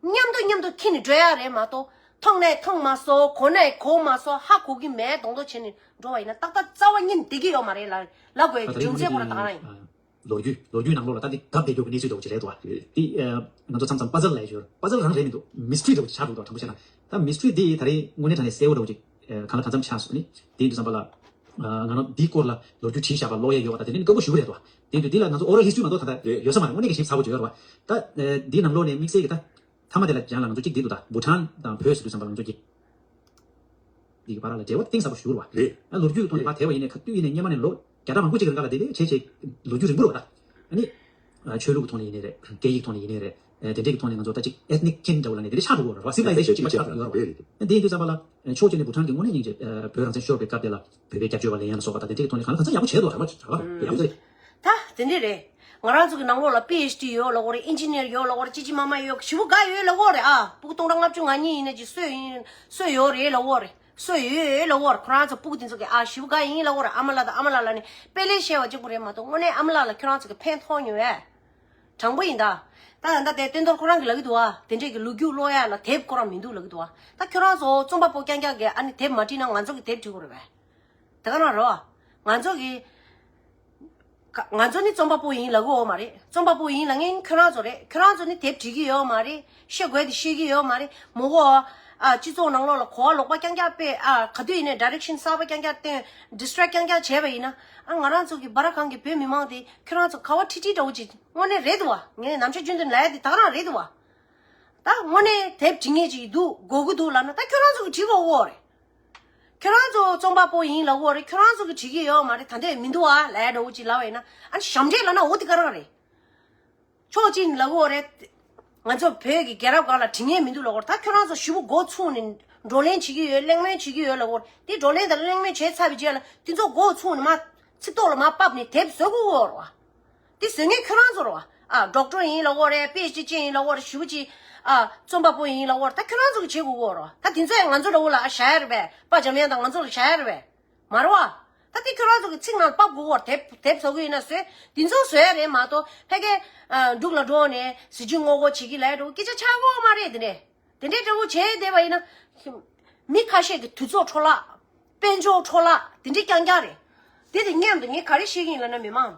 མཉམ་དུ་མཉམ་དུ་འཁྱེར་ནས་འགྲོ་ཡ་རེད་མ་གཏོགས། མཐོང་ནས་མཐོང་མ་སོང་། གོ་ནས་གོ་མ་སོང་། ཧ་གོ་གི་མེད་མདོག་མདོག་བྱས་ནས་འགྲོ་བ་ཡིན་ན་ཏག་ཏག་རྩ་བ་ཉིད་ནས་བསྡད་ཀྱི་ཡོད་མ་རེད་ལ། ལབ་དགོས་ཀྱི་རྒྱུ་མཚན་ཁོ་ར་ད་ག་རང་ཡིན། ལོ་རྒྱུས་ལོ་རྒྱུས་ནང་ལོགས་ལ་ད་འདི་གབ་བསྡད་རྒྱུ་གི་གནས་ཚུལ་འདྲ་བོ་ཅིག་རེད་འདུག་བ། དེ་ཨ་ང་ཚོ་མཚམས་མཚམས་པ་ཛལ་ལབ་ཡ་ཅིག་ཡོད་རེད། པ་ཛལ་རང་རེད་མི་འདུག་མིས་ཊི་རི་འདྲ་བོ་ཅིག་ཆགས་འདུག་ད་དྲང་པོ་བཤད་ན། ད་མིས་ཊི་རི་འདི་ད་རེས་དངོས་གནས་དྲང་གནས་གསལ་བོ་འདྲ་བོ་ཅིག་ཨ་གང་ལ་གང་འཚམ་ཆགས་སོང་ནི། དེ་ཡིན་དུས་ཙམ་པ་ལ་ཨ་ང་རང་འདིའི་སྐོར་ལ་ལོ་རྒྱུས་བྲིས་བཞག་པ་ཀློག་ཡ་ཡོད་པ་ད་དེ་འདྲ་ནི་དཀོན་པོ་ཞེ་པོ་རེད་འདུག་བ། དེ་ཡིན་དུས་འདི་ལ་ང་ཚོ་ཨོ་རལ་ཧིས་ཊི་རི་མ་གཏོགས་ད་ལྟ་ཡོད་ས་མ་རེད། དངོས་གནས་ཀྱི་ཞིབ་ཚགས་པོ་ཅིག་ཡོད་རེད་བ། ད་ཨ་འདིའི་ནང་ལོགས་ནས་དམིགས་བསལ་གྱི་ད་མཐའ་མ་དེ་ལ་སྦྱང་ལ་ང་ཚོ་གཅིག་འདི་འདུག་ད་བྷུ་ཊན་དང་བོད་ཟེར་དུས་ཙམ་པ་ལ་ང་ཚོ་གཅིག་འདི་གི་བར་ལ་འབྲེལ་བ་གཏིང་ཟབ་པོ་ཞིག་ཡོད་རེད་བ། རེད། ཨ་ལོ་རྒྱུས་ཐོག་ནས་ཕར་དེད་པ་ཡིན་ནའི་ཁ་བཏུད་ཡིན་ནའི་སྔོན་མ་ནས་ལོ་བརྒྱ་ཕྲག་མང་པོ་ཅིག་གི་སྔ་ལ་དེ་ལས་བྱས་བྱས་ལོ་རྒྱུས་རིང་པོ་རེད་བ་ད། ཨ་ནི་ཨ་ཆོས་ལུགས་ཀྱི་ཐོག་ནས་ཡིན་ནའི་རེད། སྐད་ཡིག་ཐོག་ནས་ཡིན་ནའི་རེད། ཨ་དེ་འདྲས་ཀྱི་ཐོག་ནས་ང་ཚོ་ད་ཅིག་ཨེཐ་ནིག་ཀིན་འདྲ་བོ་ལབ་ནས་དེ་འདྲས་ཆགས་འགྲོ་གི་ཡོད་རེད་བ། སིབ་ལའི་ཟེ་ཤན་གཅིག་པ་ཆགས་འགྲོ་གི་ཡོད་རེད་བ། དེ་ཡིན་དུས་ཙམ་པ་ལ་ཕྱོགས་གཅིག་ནས་བྷུ་ཊན་གྱི་དངོས་གནས་སྙིང་རྗེ་བོད་རང་བཙན་ཤོར་བའི་སྐབས་དེ་ལ་བོད་པའི་སྐྱབས་བཅོལ་བ་ལེན་ཡ་ལ་སོགས་པ་དང་དེ་འདྲས་ཀྱི་ཐོག་ནས་གང་ལ་གང་འཚམ་ཡག་པོ་བྱས་འདུག་དྲང་པོ་དྲང་པོ་ཡག་པོ་རེད། ད་དེ་འདྲས་རེད། ང་རང་ཚོ་གི་ནང་ལོགས་ལ་པི་ཨེཆ་ཌི་ཡོད་ལབ་ཀྱི་ཡོད་རེད། ཨིན་ཇི་ནི་ཡར་ཡོད་ལབ་ཀྱི་ཡོད་རེད། ཅི་ཅི་མ་མ་ཡོད་ཞེ་པོ་དགའ་ཡོད་ལབ་ཀྱི་ཡོད་རེད། ཨ་སྤུ་གུ་སྟོང་ཕྲག་ལྔ་བཅུ་ང་གཉིས་ཡིན་ན་ཅིག་གསོས་ཡིན་གསོས་ཡོད་རེད་ལབ་ཀྱི་ཡོད་རེད། གསོས་ཡོད་ལབ་ཀྱི་ཡོད་རེད། ཁོ་རང་ཚོ་སྤུ་གུ་དེ་ཚོ་གི་ཨ་ཞེ་པོ་དགའ་ཡིན་ལབ་ཀྱི་ཡོད་རེད། ཨ་མ་ལགས་དང་ཨ་མ་ལགས་ལ་ནི་དཔེ་ལེན་བཤད་པ་གཅིག་པུ་རེད་མ་གཏོགས་དངོས་གནས་ཨ་མ་ལགས་ལ་ཁྱོད་རང་ཚོ་གི་ཕན་ཐོགས་མྱོང་བས། དྲང་པོ་ཡིན་ད། ད་ད་ལྟ་དེ་བསྟན་རྡོར་ཁོ་རང་གིས་ལབ་ཀྱི་འདུག་བ། དེ་འདྲས་ཀྱི་ལོ་རྒྱུས་ཀློག་ཡ་ལ་དེབ་ཁོ་རང་མི་འདུག་ལབ་ཀྱི་འདུག་བ། ད་ཁྱོད་རང་ཚོ་རྩོམ་པ་པོ་རྐྱང་རྐྱང་གིས་ཨ་ནི་དེབ་མ་བྲིས་ན་ང་ཚོ་གིས་དེབ་བྲིས་དགོས་རེད་པས། དེ་ག་རང་རེད་བ། ང་ཚོ་གིས། ང་ཚོ་ནི་རྩོམ་པ་པོ་ཡིན་ལབ་ཀྱི་ཡོད་མ་རེད། རྩོམ་པ་པོ་ཡིན་ལབ་མཁན་ཁྱོད་རང་ཚོ་རེད། ཁྱོད་རང་ཚོ་ནི་དེབ་བྲིས་ཀྱི་ཡོད་མ་རེད། བཤད་དགོས་དེ་བཤད་ཀྱི་ཡོད་མ་རེད། མོ་གོ་ཨ་སྤྱི་ཚོགས་ནང་ལོགས་ལ་གོ་བ་ལོག་པ་རྐྱང་རྐྱང་སྤེལ། ཨ་ག་དུས་ཡིན་ནའི་ཌའི་རེག་ཤན་གསར་པ་རྐྱང་རྐྱང་བསྟན། ཌི་སི་ཊེག་རྐྱང་རྐྱང་བྱས་པ་ཡིན་ན། ཨ་ང་རང་ཚོ་གི་སྦ་ར་གང་གི་བོད་མི་མང་དེ་ཁྱོད་རང་ཚོ་ཁ་བ་ཁྲིག་ཁྲིག་འདྲ་བོ་ཅིག་དངོས་གནས་རེད་འདུག་བ། ངས་ནམ་ཞག་རྒྱུན་དུ་ལབ་ཡ་དེ་ད་ག་རང་རེད་འདུག་བ། ད་དངོས་གནས་དེབ་བྲིས་མཁན་ཅིག་འདུག་དགོས་ཀྱི་འདུག་ལབ་ན་ད་ཁྱོད་རང་ཚོ་གིས་བྲིས་དགོས་ཀྱི་ཡོད་རེད། ཁྱོད་རང་ཚོ་རྩོམ་པ་པོ་ཡིན་ལབ་ཀྱི་ཡོད་རེད། ཁྱོད་རང་ཚོ་གིས་བྲིས་ཀྱི་ཡོད་མ་རེད། ད་འདོད་མི་འདུག་ཨ་ལབ་ཡ་འདྲ་བོ་ཅིག་ལབ་པ་ཡིན་ན། ཨ་ནི་ཞབས་འདྲེན་ལབ་ན་འོ་དེ་ག་རང་རེད། ཕྱོགས་གཅིག་ནས་ལབ་ཀྱི་ཡོད་རེད། ང་ཚོ་བོད་ཀྱི་རྒྱལ་རབས་སྒང་ལ་བྲིས་མཁན་མི་འདུག་ལབ་ཀྱི་ཡོད་རེད། ད་ཁྱོད་རང་ཚོ་ཞེ་པོ་མགོ་ཚུགས་ནས་བགྲོ་གླེང་བྱེད་ཀྱི་ཡོད། གླེང་མོལ་བྱེད་ཀྱི་ཡོད་ལབ་ཀྱི་ཡོད་རེད། དེ་བགྲོ་གླེང་དང་གླེང་མོལ་བྱས་ཚར་བའི་རྗེས་ལ་དེ་ཚོ་མགོ་ཚུགས་ནས་མར་ཚིག་ཐོག་ལ་མར་ཕབ་ནས་དེབ་བཟོ་དགོས་ཀྱི་ཡོད་རེད་བ། དེ་བཟོ་མཁན་ཁྱོད་རང་ཚོ་རེད་བ། ཨ་ཌོག་ཊར་ཡིན་ལབ་ཀྱི་ཡོད་རེད། པི་ཨེཆ་ཌི་ཅན་ཡིན་ལབ་ཀྱི་ཡོད་རེད། ཞེ་པོ་ཅིག་ཨ་རྩོམ་པ་པོ་ཡིན་ལབ་ཀྱི་ཡོད་རེད། ད་ཁྱོད་རང་ཚོ་གིས་བྱེད་དགོས་ཀྱི་ཡོད་རེད་བ། ད་དེ་ཚོ་ཡང་ང་ཚོ་འདྲ་བོ་ལ་ཨ་བཞག་ཡ་རེད་པས། པ་འཇམ་དབྱངས་དང་ང་ཚོ་ལ་བཞག་ཡ་རེད་པས། མ་རེད་བ། ད་དེ་ཁྱོད་རང་ཚོ་གི་ཚིག་ནང་ལ་ཕབ་དགོས་ཀྱི་ཡོད་རེད། དེབ་དེབ་བཟོ་གི་ཡིན་ན་བཟོས། དེ་ཚོ་བཟོ་ཡ་རེད་མ་གཏོགས་ཕ་གིའི་ཨ་འབྲུག་ལ་འགྲོ་ནས་གཟི་བརྗིད་ངོ་རྒོལ་བྱེད་ཀྱི་ལབ་ཡ་འདྲ་བོ་སྐད་ཆ་ཆགས་ཀྱི་ཡོད་མ་རེད། དེ་འདྲས། དེ་འདྲས་འདྲ་བོ་བྱས་བསྡད་པ་ཡིན་ན། མི་ཁ་ཤས་ཀྱི་དུས་ཚོད་འཕྲོ་བརླག་དཔལ་འབྱོར་འཕྲོ་བརླག་དེ་འདྲས་རྐྱང་རྐྱང་རེད། དེ་དང་མཉམ་དུ་ངས་ག་རེ་བཤད་ཀྱི་ཡིན་ལབ་ན་མི་མང་།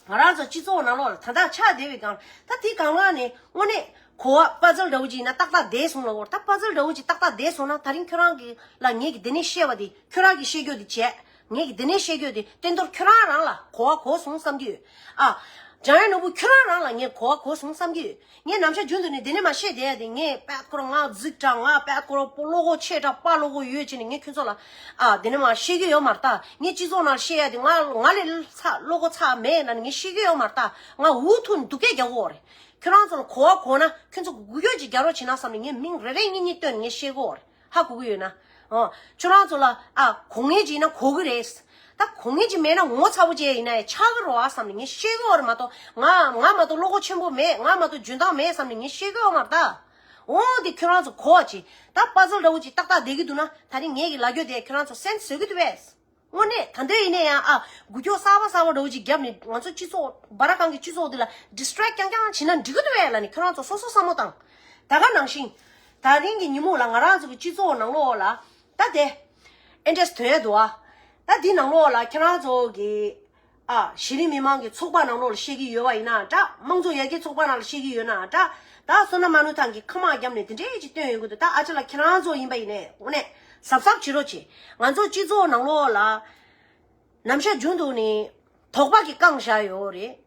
ང་རང་ཚོ་སྤྱི་ཚོགས་ནང་ལོགས་ལ་ད་ལྟ་ཆགས་བསྡད་པའི་སྒང་ལ། ད་དེའི་སྒང་ལ་ནས་དངོས་གནས་གོ་བ་པ་ཛལ་འདྲ་བོ་ཅིག་ཡིན་ན་ཏག་ཏག་བསྡད་སོང་ལབ་ཀྱི་ཡོད་རེད། ད་པ་ཛལ་འདྲ་བོ་ཅིག་ཏག་ཏག་བསྡད་སོང་ན་ད་རིང་ཁྱོད་རང་གི་ལ་ངས་ཀྱིས་དེ་ནས་བཤད་པ་དེ་ཁྱོད་རང་གིས་བཤད་རྒྱུ་དེ་བྱས། ངས་ཀྱིས་དེ་ནས་བཤད་རྒྱུ་དེ་བསྟན་རྡོར་ཁྱོད་རང་རང་ལ་གོ་བ་གོ་སོང་བསམ་གྱི་ཡོད། ཨ། འཇམ་དབྱངས་ནོར་བུ་ཁྱོད་རང་རང་ལ་ངས་གོ་བ་གོ་སོང་བསམ་གྱི་ཡོད། ངས་ནམ་ཞག་རྒྱུན་དུ་ནས་དེ་ནས་མར་བཤད་བསྡད་ཡ་དེ། ངས་པད་ཀོར་ང་རྫིག་དྲགས། ང་པད་ཀོར་པོ་བློ་ཁོག་ཆེ་དྲགས། པ་བློ་ཁོག་ཡོད་བྱས་ནས་ངས་ཁྱོད་ཚོ་ལ་ཨ་དེ་ནས་མར་བཤད་ཀྱི་ཡོད་མ་རེད་ད། ངས་སྤྱི་ཚོགས་ནང་བཤད་ཡ་དེ་ང་ང་ལས་ཚ་བློ་ཁོག་ཚ་མེད་ལབ་ནས་ངས་བཤད་ཀྱི་ཡོད་མ་རེད་ད། ང་འུ་ཐུག་ནས་སྡུག་སྐད་རྒྱག་གི་ཡོད་རེད། ཁྱོད་རང་ཚོ་ལ་གོ་བ་གོ་ན་ཁྱོད་ཚོ་གུ་གུ་ཡོད་ཅིག་རྒྱག་རོགས་བྱེད་ན་བསམ་ནས་ངས་མིང་རེ་རེ་གཉིས་གཉིས་བཏོན་ནས་ངས་བཤད་ཀྱི་ཡོད་རེད། ཧ་གོ་གི་ཡོད་ན། ཨོ། ཁྱོད་རང་ཚོ་ལ་ཨ་གོ་མཁན་ཅིག་ཡིན་ན་གོ་གི་རེད། ད་གོ་མཁན་ཅིག་མེད་ན་ངོ་ཚ་པོ་ཅིག་ཡིན་ན་ཡང་ཆགས་ཀྱི་རེད་བ་བསམ་ནས་ངས་བཤད་ཀྱི་ཡོད་རེད་མ་གཏོགས། ང་ང་མ་གཏོགས་བློ་ཁོག་ཆེན་པོ་མེད། ང་མ་གཏོགས་འཇོན་ཐང་མེད་བསམ་ནས་ངས་བཤད་ཀྱི་ཡོད་མ་རེད་ད། འོ་དེ་ཁྱོད་རང་ཚོ་གོ་བ་ཅིག་ད་པ་ཛལ་འདྲ་བོ་ཅིག་ཏག་ཏག་བསྡད་ཀྱི་འདུག་ན་ད་རིང་ངས་ཀྱི་ལབ་རྒྱུ་དེ་ཁྱོད་རང་ཚོ་སེམས་བཟོད་ཀྱི་འདུག་པས། དངོས་གནས་ད་འདོད་ཡིན་ན་ཡང་ཨ་འགུལ་སྐྱོད་གསར་པ་གསར་པ་འདྲ་བོ་ཅིག་བརྒྱབ་ནས་ང་ཚོ་སྤྱི་ཚོགས་སྦ་ར་གང་གི་སྤྱི་ཚོགས་འདི་ལ་ཌི་སི་ཊེག་རྐྱང་རྐྱང་བྱེད་ན་འགྲིག་གི་འདུག་པས་ལབ་ནས་ཁྱོད་རང་ཚོ་སོ་སོ་བསམ་བློ་བཏང་། ད་ག་ནང་བཞིན། ད་རིང་གི་ཉིན་མོ་ལ་ང་རང་ཚོ་གི་སྤྱི་ཚོགས་ནང་ལོགས་ལ་ད་དེ་ཨེ་འདྲས་དོན་ཡོད་འདུག་ཨ། ད་འདི་ནང་ལོགས་ལ་ཁྱེད་རང་ཚོ་གི་ཨ་གཞི་རིམ་མི་མང་གི་ཚོགས་པ་ནང་ལོགས་ལ་བཤད་ཀྱི་ཡོད་པ་ཡིན་ན་འདྲ། དམངས་གཙོ་ཡར་རྒྱས་ཚོགས་པ་ནང་ལ་བཤད་ཀྱི་ཡོད་ན་འདྲ། ད་བསོད་ནམས་མ་ནུ་ཐང་གི་ཁ་མ་བརྒྱབ་ནས་དེ་འདྲས་ཅིག་བཏོན་ཡོང་གི་འདུག་ད་ཨ་ཅག་ལགས་ཁྱེད་རང་ཚོ་ཡིན་པ་ཡིན་ནའི་དངོས་གནས་གཟབ་གཟབ་བྱེད་རོགས་བྱེད། ང་ཚོ་སྤྱི་ཚོགས་ནང་ལོགས་ལ་ནམ་ཞག་རྒྱུན་དུ་ནས་དོགས་པ་གིས་བཀང་བཞག་ཡོད་རེད།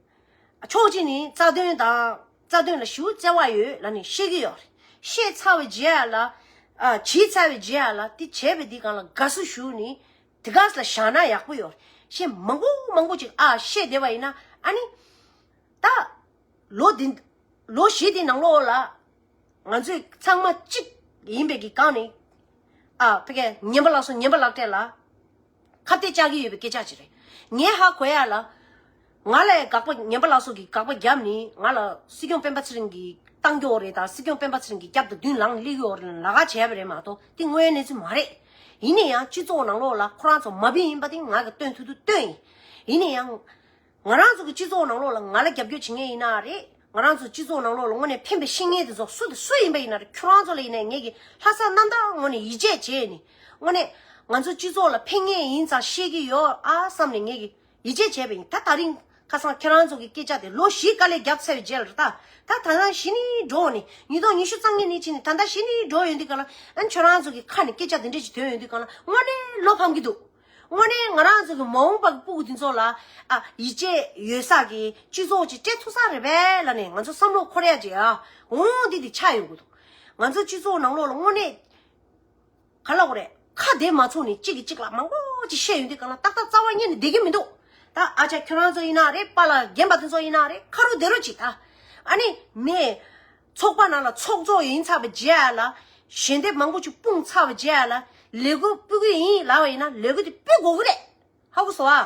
ཕྱོགས་གཅིག་ནས་རྩ་དོན་དང་རྩ་དོན་ལ་ཞེ་པོ་བརྩེ་བ་ཡོད་ལབ་ནས་བཤད་ཀྱི་ཡོད་རེད། བཤད་ཚར་བའི་རྗེས་ལ་ཨ་བྱས་ཚར་བའི་རྗེས་ལ་དེ་བྱས་པའི་དེ་སྒང་ལ་དགའ་བསུ་ཞུས་ནས་དེ་ག་ལ་བཞག་ན་ཡག་པོ་ཡོད་རེད། གཞན་མང་པོ་མང་པོ་ཅིག་ཨ་བཤད་བསྡད་པ་ཡིན་ན་ཨ་ནི་ད། ལོ་འདི། ལོ་བཞི་འདི་ནང་ལོགས་ལ། ང་ཚོས་ཚང་མ་གཅིག་ཡིན་པའི་གི་སྒང་ནས། ཨ་ཕ་གིའི་ངན་པ་ལགས་སོ་ངན་པ་ལགས་སྤྲད་ལ། ཁ་གཏད་བཅག་གི་ཡོད་པའི་སྐད་ཆ་ཅིག་རེད། ངས་ཧ་གོ་ཡ་ལ། ང་ལས་དགག་པ་ངན་པ་ལགས་སོ་གི་དགག་པ་བརྒྱབ་ནས་ང་ལ་སྲིད་སྐྱོང་སྤེན་པ་ཚེ་རིང་གིས་བཏང་རྒྱུ་རེད་ད། སྲིད་སྐྱོང་སྤེན་པ་ཚེ་རིང་གི་རྒྱབ་དང་མདུན་ལངས་སླེབས་ཀྱི་ཡོད་རེད་ལབ་ཁ་བྱས་པ་རེད་མ་གཏོགས་དེ་དངོས་ཡོད་གནས་ཚུལ་མ་རེད། ཡིན་ན་ཡང་སྤྱི་ཚོགས་ནང་ལོགས་ལ་ཁོ་རང་ཚོ་མ་བི་ཡིན་པ་དེ་ང་གིས་སྟོན་ཐུབ་ཐུབ་སྟོན་ཡིན། ཡིན་ན་ཡང་། ང་རང་ཚོ་གི་སྤྱི་ཚོགས་ནང་ལོགས་ལ་ང་ལ་རྒྱབ་སྐྱོར་བྱེད་མཁན་ཡིན་ན་རེད། ང་རང་ཚོ་སྤྱི་ཚོགས་ནང་ལོགས་ལ་དངོས་གནས་ཕན་པའི་བཤེས་གཉེན་དེ་ཚོ་སུ་དང་སུ་ཡིན་པ་ཡིན་ན་རེད། ཁྱོད་རང་ཚོ་ལ་ཡིན་ནའི་ངེད་ཀྱིས་ལྷག་བསམ་རྣམ་དག་ངང་ནས་ཡིད་ཆེས་བྱས་ནས་དངོས་གནས་ང་ཚོ་སྤྱི་ཚོགས་ལ་ཕན་ངེས་ཡིན་ཙང་བཤད་ཀྱི་ཡོད་ཨ་བསམ་ནས་ངེད་ཀྱིས་ཡིད་ཆེས་བྱས་པ་ཡིན། ད་ད་རིང་ ཁ་སང་ཁྱེད་རང་ཚོ་གི་སྐད་ཆ་དེ་ལོ་བཞི་དཀའ་ལས་རྒྱབ་ཚར་བའི་རྗེས་ལ། ད་ད་ད་ལྟ་གཞི་ནས་འགྲོ་ནས་ཉིས་སྟོང་ཉི་ཤུ་རྩ་གཉིས་ནས་ཕྱིན་ནས་ད་ལྟ་གཞི་ནས་འགྲོ་ཡོང་དུས་ག་ལ། ཨ་ནི་ཁྱེད་རང་ཚོ་གི་ཁ་ནས་སྐད་ཆ་དེ་འདྲས་ཅིག་ཐོན་ཡོང་དུས་ག་ལ་དངོས་གནས་བློ་ཕམ་གྱི་འདུག། དངོས་གནས་ང་རང་ཚོ་གི་མ་འོངས་པ་གི་སྤུ་གུ་དེ་ཚོ་ལ་ཨ་ཡིད་ཆེས་ཡོད་ས་གི་སྤྱི་ཚོགས་ཅིག་སྤྲད་ཐུབ་ས་རེད་པས་ལབ་ནས་ང་ཚོ་བསམ་བློ་འཁོར་ཡ་ཅིག་ཨ་འོང་འདི་དེ་ཆགས་ཡོང་གི་འདུག། ང་ཚོ་སྤྱི་ཚོགས་ནང་ལོགས་ལ་དངོས་གནས། ག་ལབ་དགོས་རེད། ཁ་བདེ་མ་ཚོགས་ནས་གཅིག་གིས་གཅིག་ལ་མང་པོ་ཅིག་བཤད་ཡོང་དུས་གང་ལ་ཏག་ཏག་རྩ་བ་ཉིད་ནས་བསྡད་ཀྱི་མི་འདུག། ད་ཨ་ཅག་ཁྱོད་རང་ཚོ་ཡིན་ན་རེད། པཱ་ལགས་རྒན་པ་དེ་ཚོ་ཡིན་ན་རེད། ཁ་རུ་བདེ་རུ་ཅིག་ད། ཨ་ནི་མི་ཚོགས་པ་ནང་ལ་ཚོགས་གཙོ་ཡིན་ཚར་བའི་རྗེས་ལ། ཞལ་འདེབས་མང་པོ་ཅིག་སྤུངས་ཚར་བའི་རྗེས་ལ། ལས་འགུལ་སྤེལ་གི་ཡིན་ལབ་པ་ཡིན་ན་ལས་འགུལ་དེ་སྤེལ་དགོས་ཀྱི་རེད། ཧ་གོ་སོང་ཨ།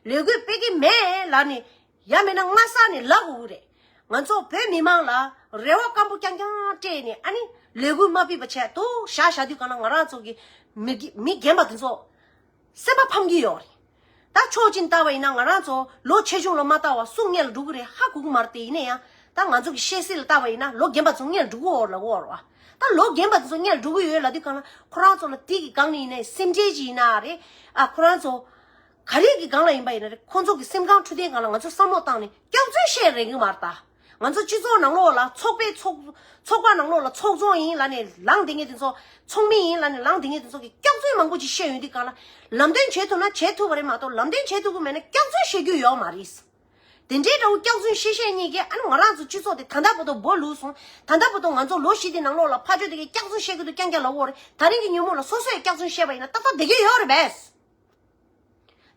ལས་འགུལ་སྤེལ་གི་མེད་ལབ་ནས། ཡང་མིན་ན་སྔ་ས་ནས་ལབ་དགོས་ཀྱི་རེད། ང་ཚོ་བོད་མི་མང་ལ་རེ་བ་སྐམ་པོ་རྐྱང་རྐྱང་སྤྲད་ནས་ཨ་ནི་ལས་འགུལ་མ་སྤེལ་བ་བྱས་འདུག་བཞག་བཞག་དུས་གང་ལ་ང་རང་ཚོ་གི་མི་གི་མི་རྒན་པ་དེ་ཚོ་སེམས་པ་ཕམ་གྱི་ཡོད་རེད། ད་ཕྱོགས་གཅིག་ནས་བལྟས་པ་ཡིན་ན་ང་རང་ཚོ་ལོ་ཆེ་ཆུང་ལ་མ་བལྟ་བ་སུ་སྔོན་ལ་འགྲོ་གི་རེད་ཧ་གོ་གི་མ་རེད་དེ། ཡིན་ན་ཡང་ད་ང་ཚོ་གི་ཤེས་གསལ་ལ་བལྟས་པ་ཡིན་ན་ལོ་རྒན་པ་ཚོ་སྔོན་ལ་འགྲོ་གི་ཡོད་ལབ་དགོས་རེད་བ། ད་ལོ་རྒན་པ་དེ་ཚོ་སྔོན་ལ་འགྲོ་གི་ཡོད་ལབ་དུས་གང་ལ་ཁོ་རང་ཚོ་ལ་དེ་གི་སྒང་ནས་ཡིན་ནའི་སེམས་ཁྲལ་ཅིག་ཡིན་ན་རེད། ཨ་ཁོ་རང་ཚོ། ག་རེ་གི་སྒང་ལ་ཡིན་པ་ཡིན་ན་རེད། ཁོང་ཚོ་གི་སེམས་ཁམས་འཕྲོད་བསྟེན་སྒང་ལ་ང་ཚོ་བསམ་བློ་བཏང་ནས་སྐྱག་རྫུན་བཤད་རན་གི་མ་རེད་ད། ང་ཚོ་སྤྱི་ཚོགས་ནང་ལོགས་ལ་ཚོགས་པའི་ཚོགས་ཚོགས་པ་ནང་ལོགས་ལ་ཚོགས་གཙོ་ཡིན་ལབ་ནས་ལངས་བསྡད་མཁན་དེ་ཚོ། ཚོགས་མི་ཡིན་ལབ་ནས་ལངས་བསྡད་མཁན་དེ་ཚོ་གི་སྐྱག་རྫུན་མང་པོ་ཅིག་བཤད་ཡོང་དུས་གང་ལ་ལམ་སྟོན་བྱེད་ཐུབ་ན་བྱེད་ཐུབ་པ་རེད་མ་གཏོགས་ལམ་སྟོན་བྱེད་ཐུབ་གི་མེད་ན་སྐྱག་རྫུན་བཤད་རྒྱུ་ཡོད་མ་རེད། དེ་འདྲའི་འདྲ་བོ་སྐྱག་རྫུན་བཤད་བཤད་གཉིས་ཀས་ཨ་ནི་ང་རང་ཚོ་སྤྱི་ཚོགས་དེ་ད་ལྟ་བར་དུ་སྦོ་ལུག་སོང་། ད་ལྟ་བར་དུ་ང་ཚོ་ལོ་བཞི་དེ་ནང་ལོགས་ལ་ཕར་ཕྱོགས་དེ་གས་སྐྱག་རྫུན་བཤད་གི་འདུག་རྐྱང་རྐྱང་ལབ་ཡོད་རེད། ད་རིང་གི་ཉིན་མོ་ལ་སོ་སོས་སྐྱག་རྫུན་བཤད་པ་ཡིན་ན་ཏག་ཏག་བསྡད་ཀྱི་ཡོད་རེད་པས།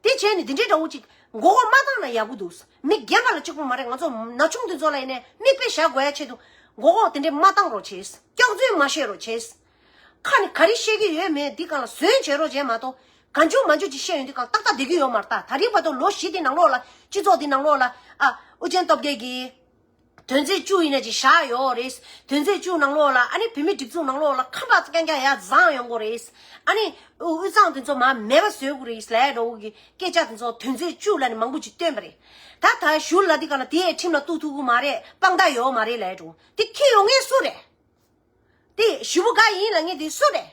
དེ་བྱས་ནས་དེ་འདྲའི་འདྲ་བོ་ཅིག་མགོ་སྐོར་མ་བཏང་ན་ཡག་པོ་འདུག། མི་རྒན་པ་ལ་གཅིག་པོ་མ་རེད། ང་ཚོ་ན་ཆུང་དེ་ཚོ་ལ་ཡིན་ནའི་མིག་དཔེ་བཞག་དགོས་ཡ་ཆེད་དུ་མགོ་སྐོར་དེ་འདྲའི་མ་བཏང་རོགས་བྱེད། སྐྱག་རྫུན་མ་བཤད་རོགས་བྱེད། ཁ་ནས་ག་རེ་བཤད་ཀྱི་ཡོད་མེད་འདི་སྒང་ལ་ཟོན་བྱེད་རོགས་བྱེད་མ་གཏོགས་གང་བྱུང་མང་བྱུང་ཅིག་བཤད་ཡོང་དུས་སྒང་ཏག་ཏག་བསྡད་ཀྱི་ཡོད་མ་རེད་ད། ད་རིང་བར་དུ་ལོ་བཞི་དེ་ནང་ལོགས་ལ་སྤྱི་ཚོགས་འདི་ནང་ལོགས་ལ་ཨ་ཨུ་རྒྱན་སྟོབས་རྒྱལ་གྱིས། དོན་ཚན་བཅུ་ཡིན་ན་ཅིག་བཞག་ཡོད་རེད། དོན་ཚན་བཅུ་ནང་ལོགས་ལ་ཨ་ནི་བོད་མི་སྒྲིག་འཛུགས་ནང་ལོགས་ལ་ཁམས་པ་རྐྱང་རྐྱང་ཡར་བརྫངས་ཡོང་གི་རེད། ཨ་ནི་དབུས་གཙང་དེ་ཚོ་མར་མེད་པ་བཟོ་དགོས་རེད་ལབ་འགྲོ་གི་སྐད་ཆ་དེ་ཚོ་དོན་ཚན་བཅུ་ལབ་ནས་མང་པོ་ཅིག་བཏོན་པ་རེད། ད་ད་ཞུ་ལ་འདི་ག་ལ་དེ་ཡས་ཁྲིམས་ལ་གཏུག་ཐུབ་ཀྱི་མ་རེད། དཔང་རྟགས་ཡོད་མ་རེད་ལབ་འགྲོ། དེ་ཁྱི་ཡོང་མཁན་སུ་རེད། དེ་ཞུ་བོ་ག་ཡིན་ལབ་མཁན་དེ་སུ་རེད།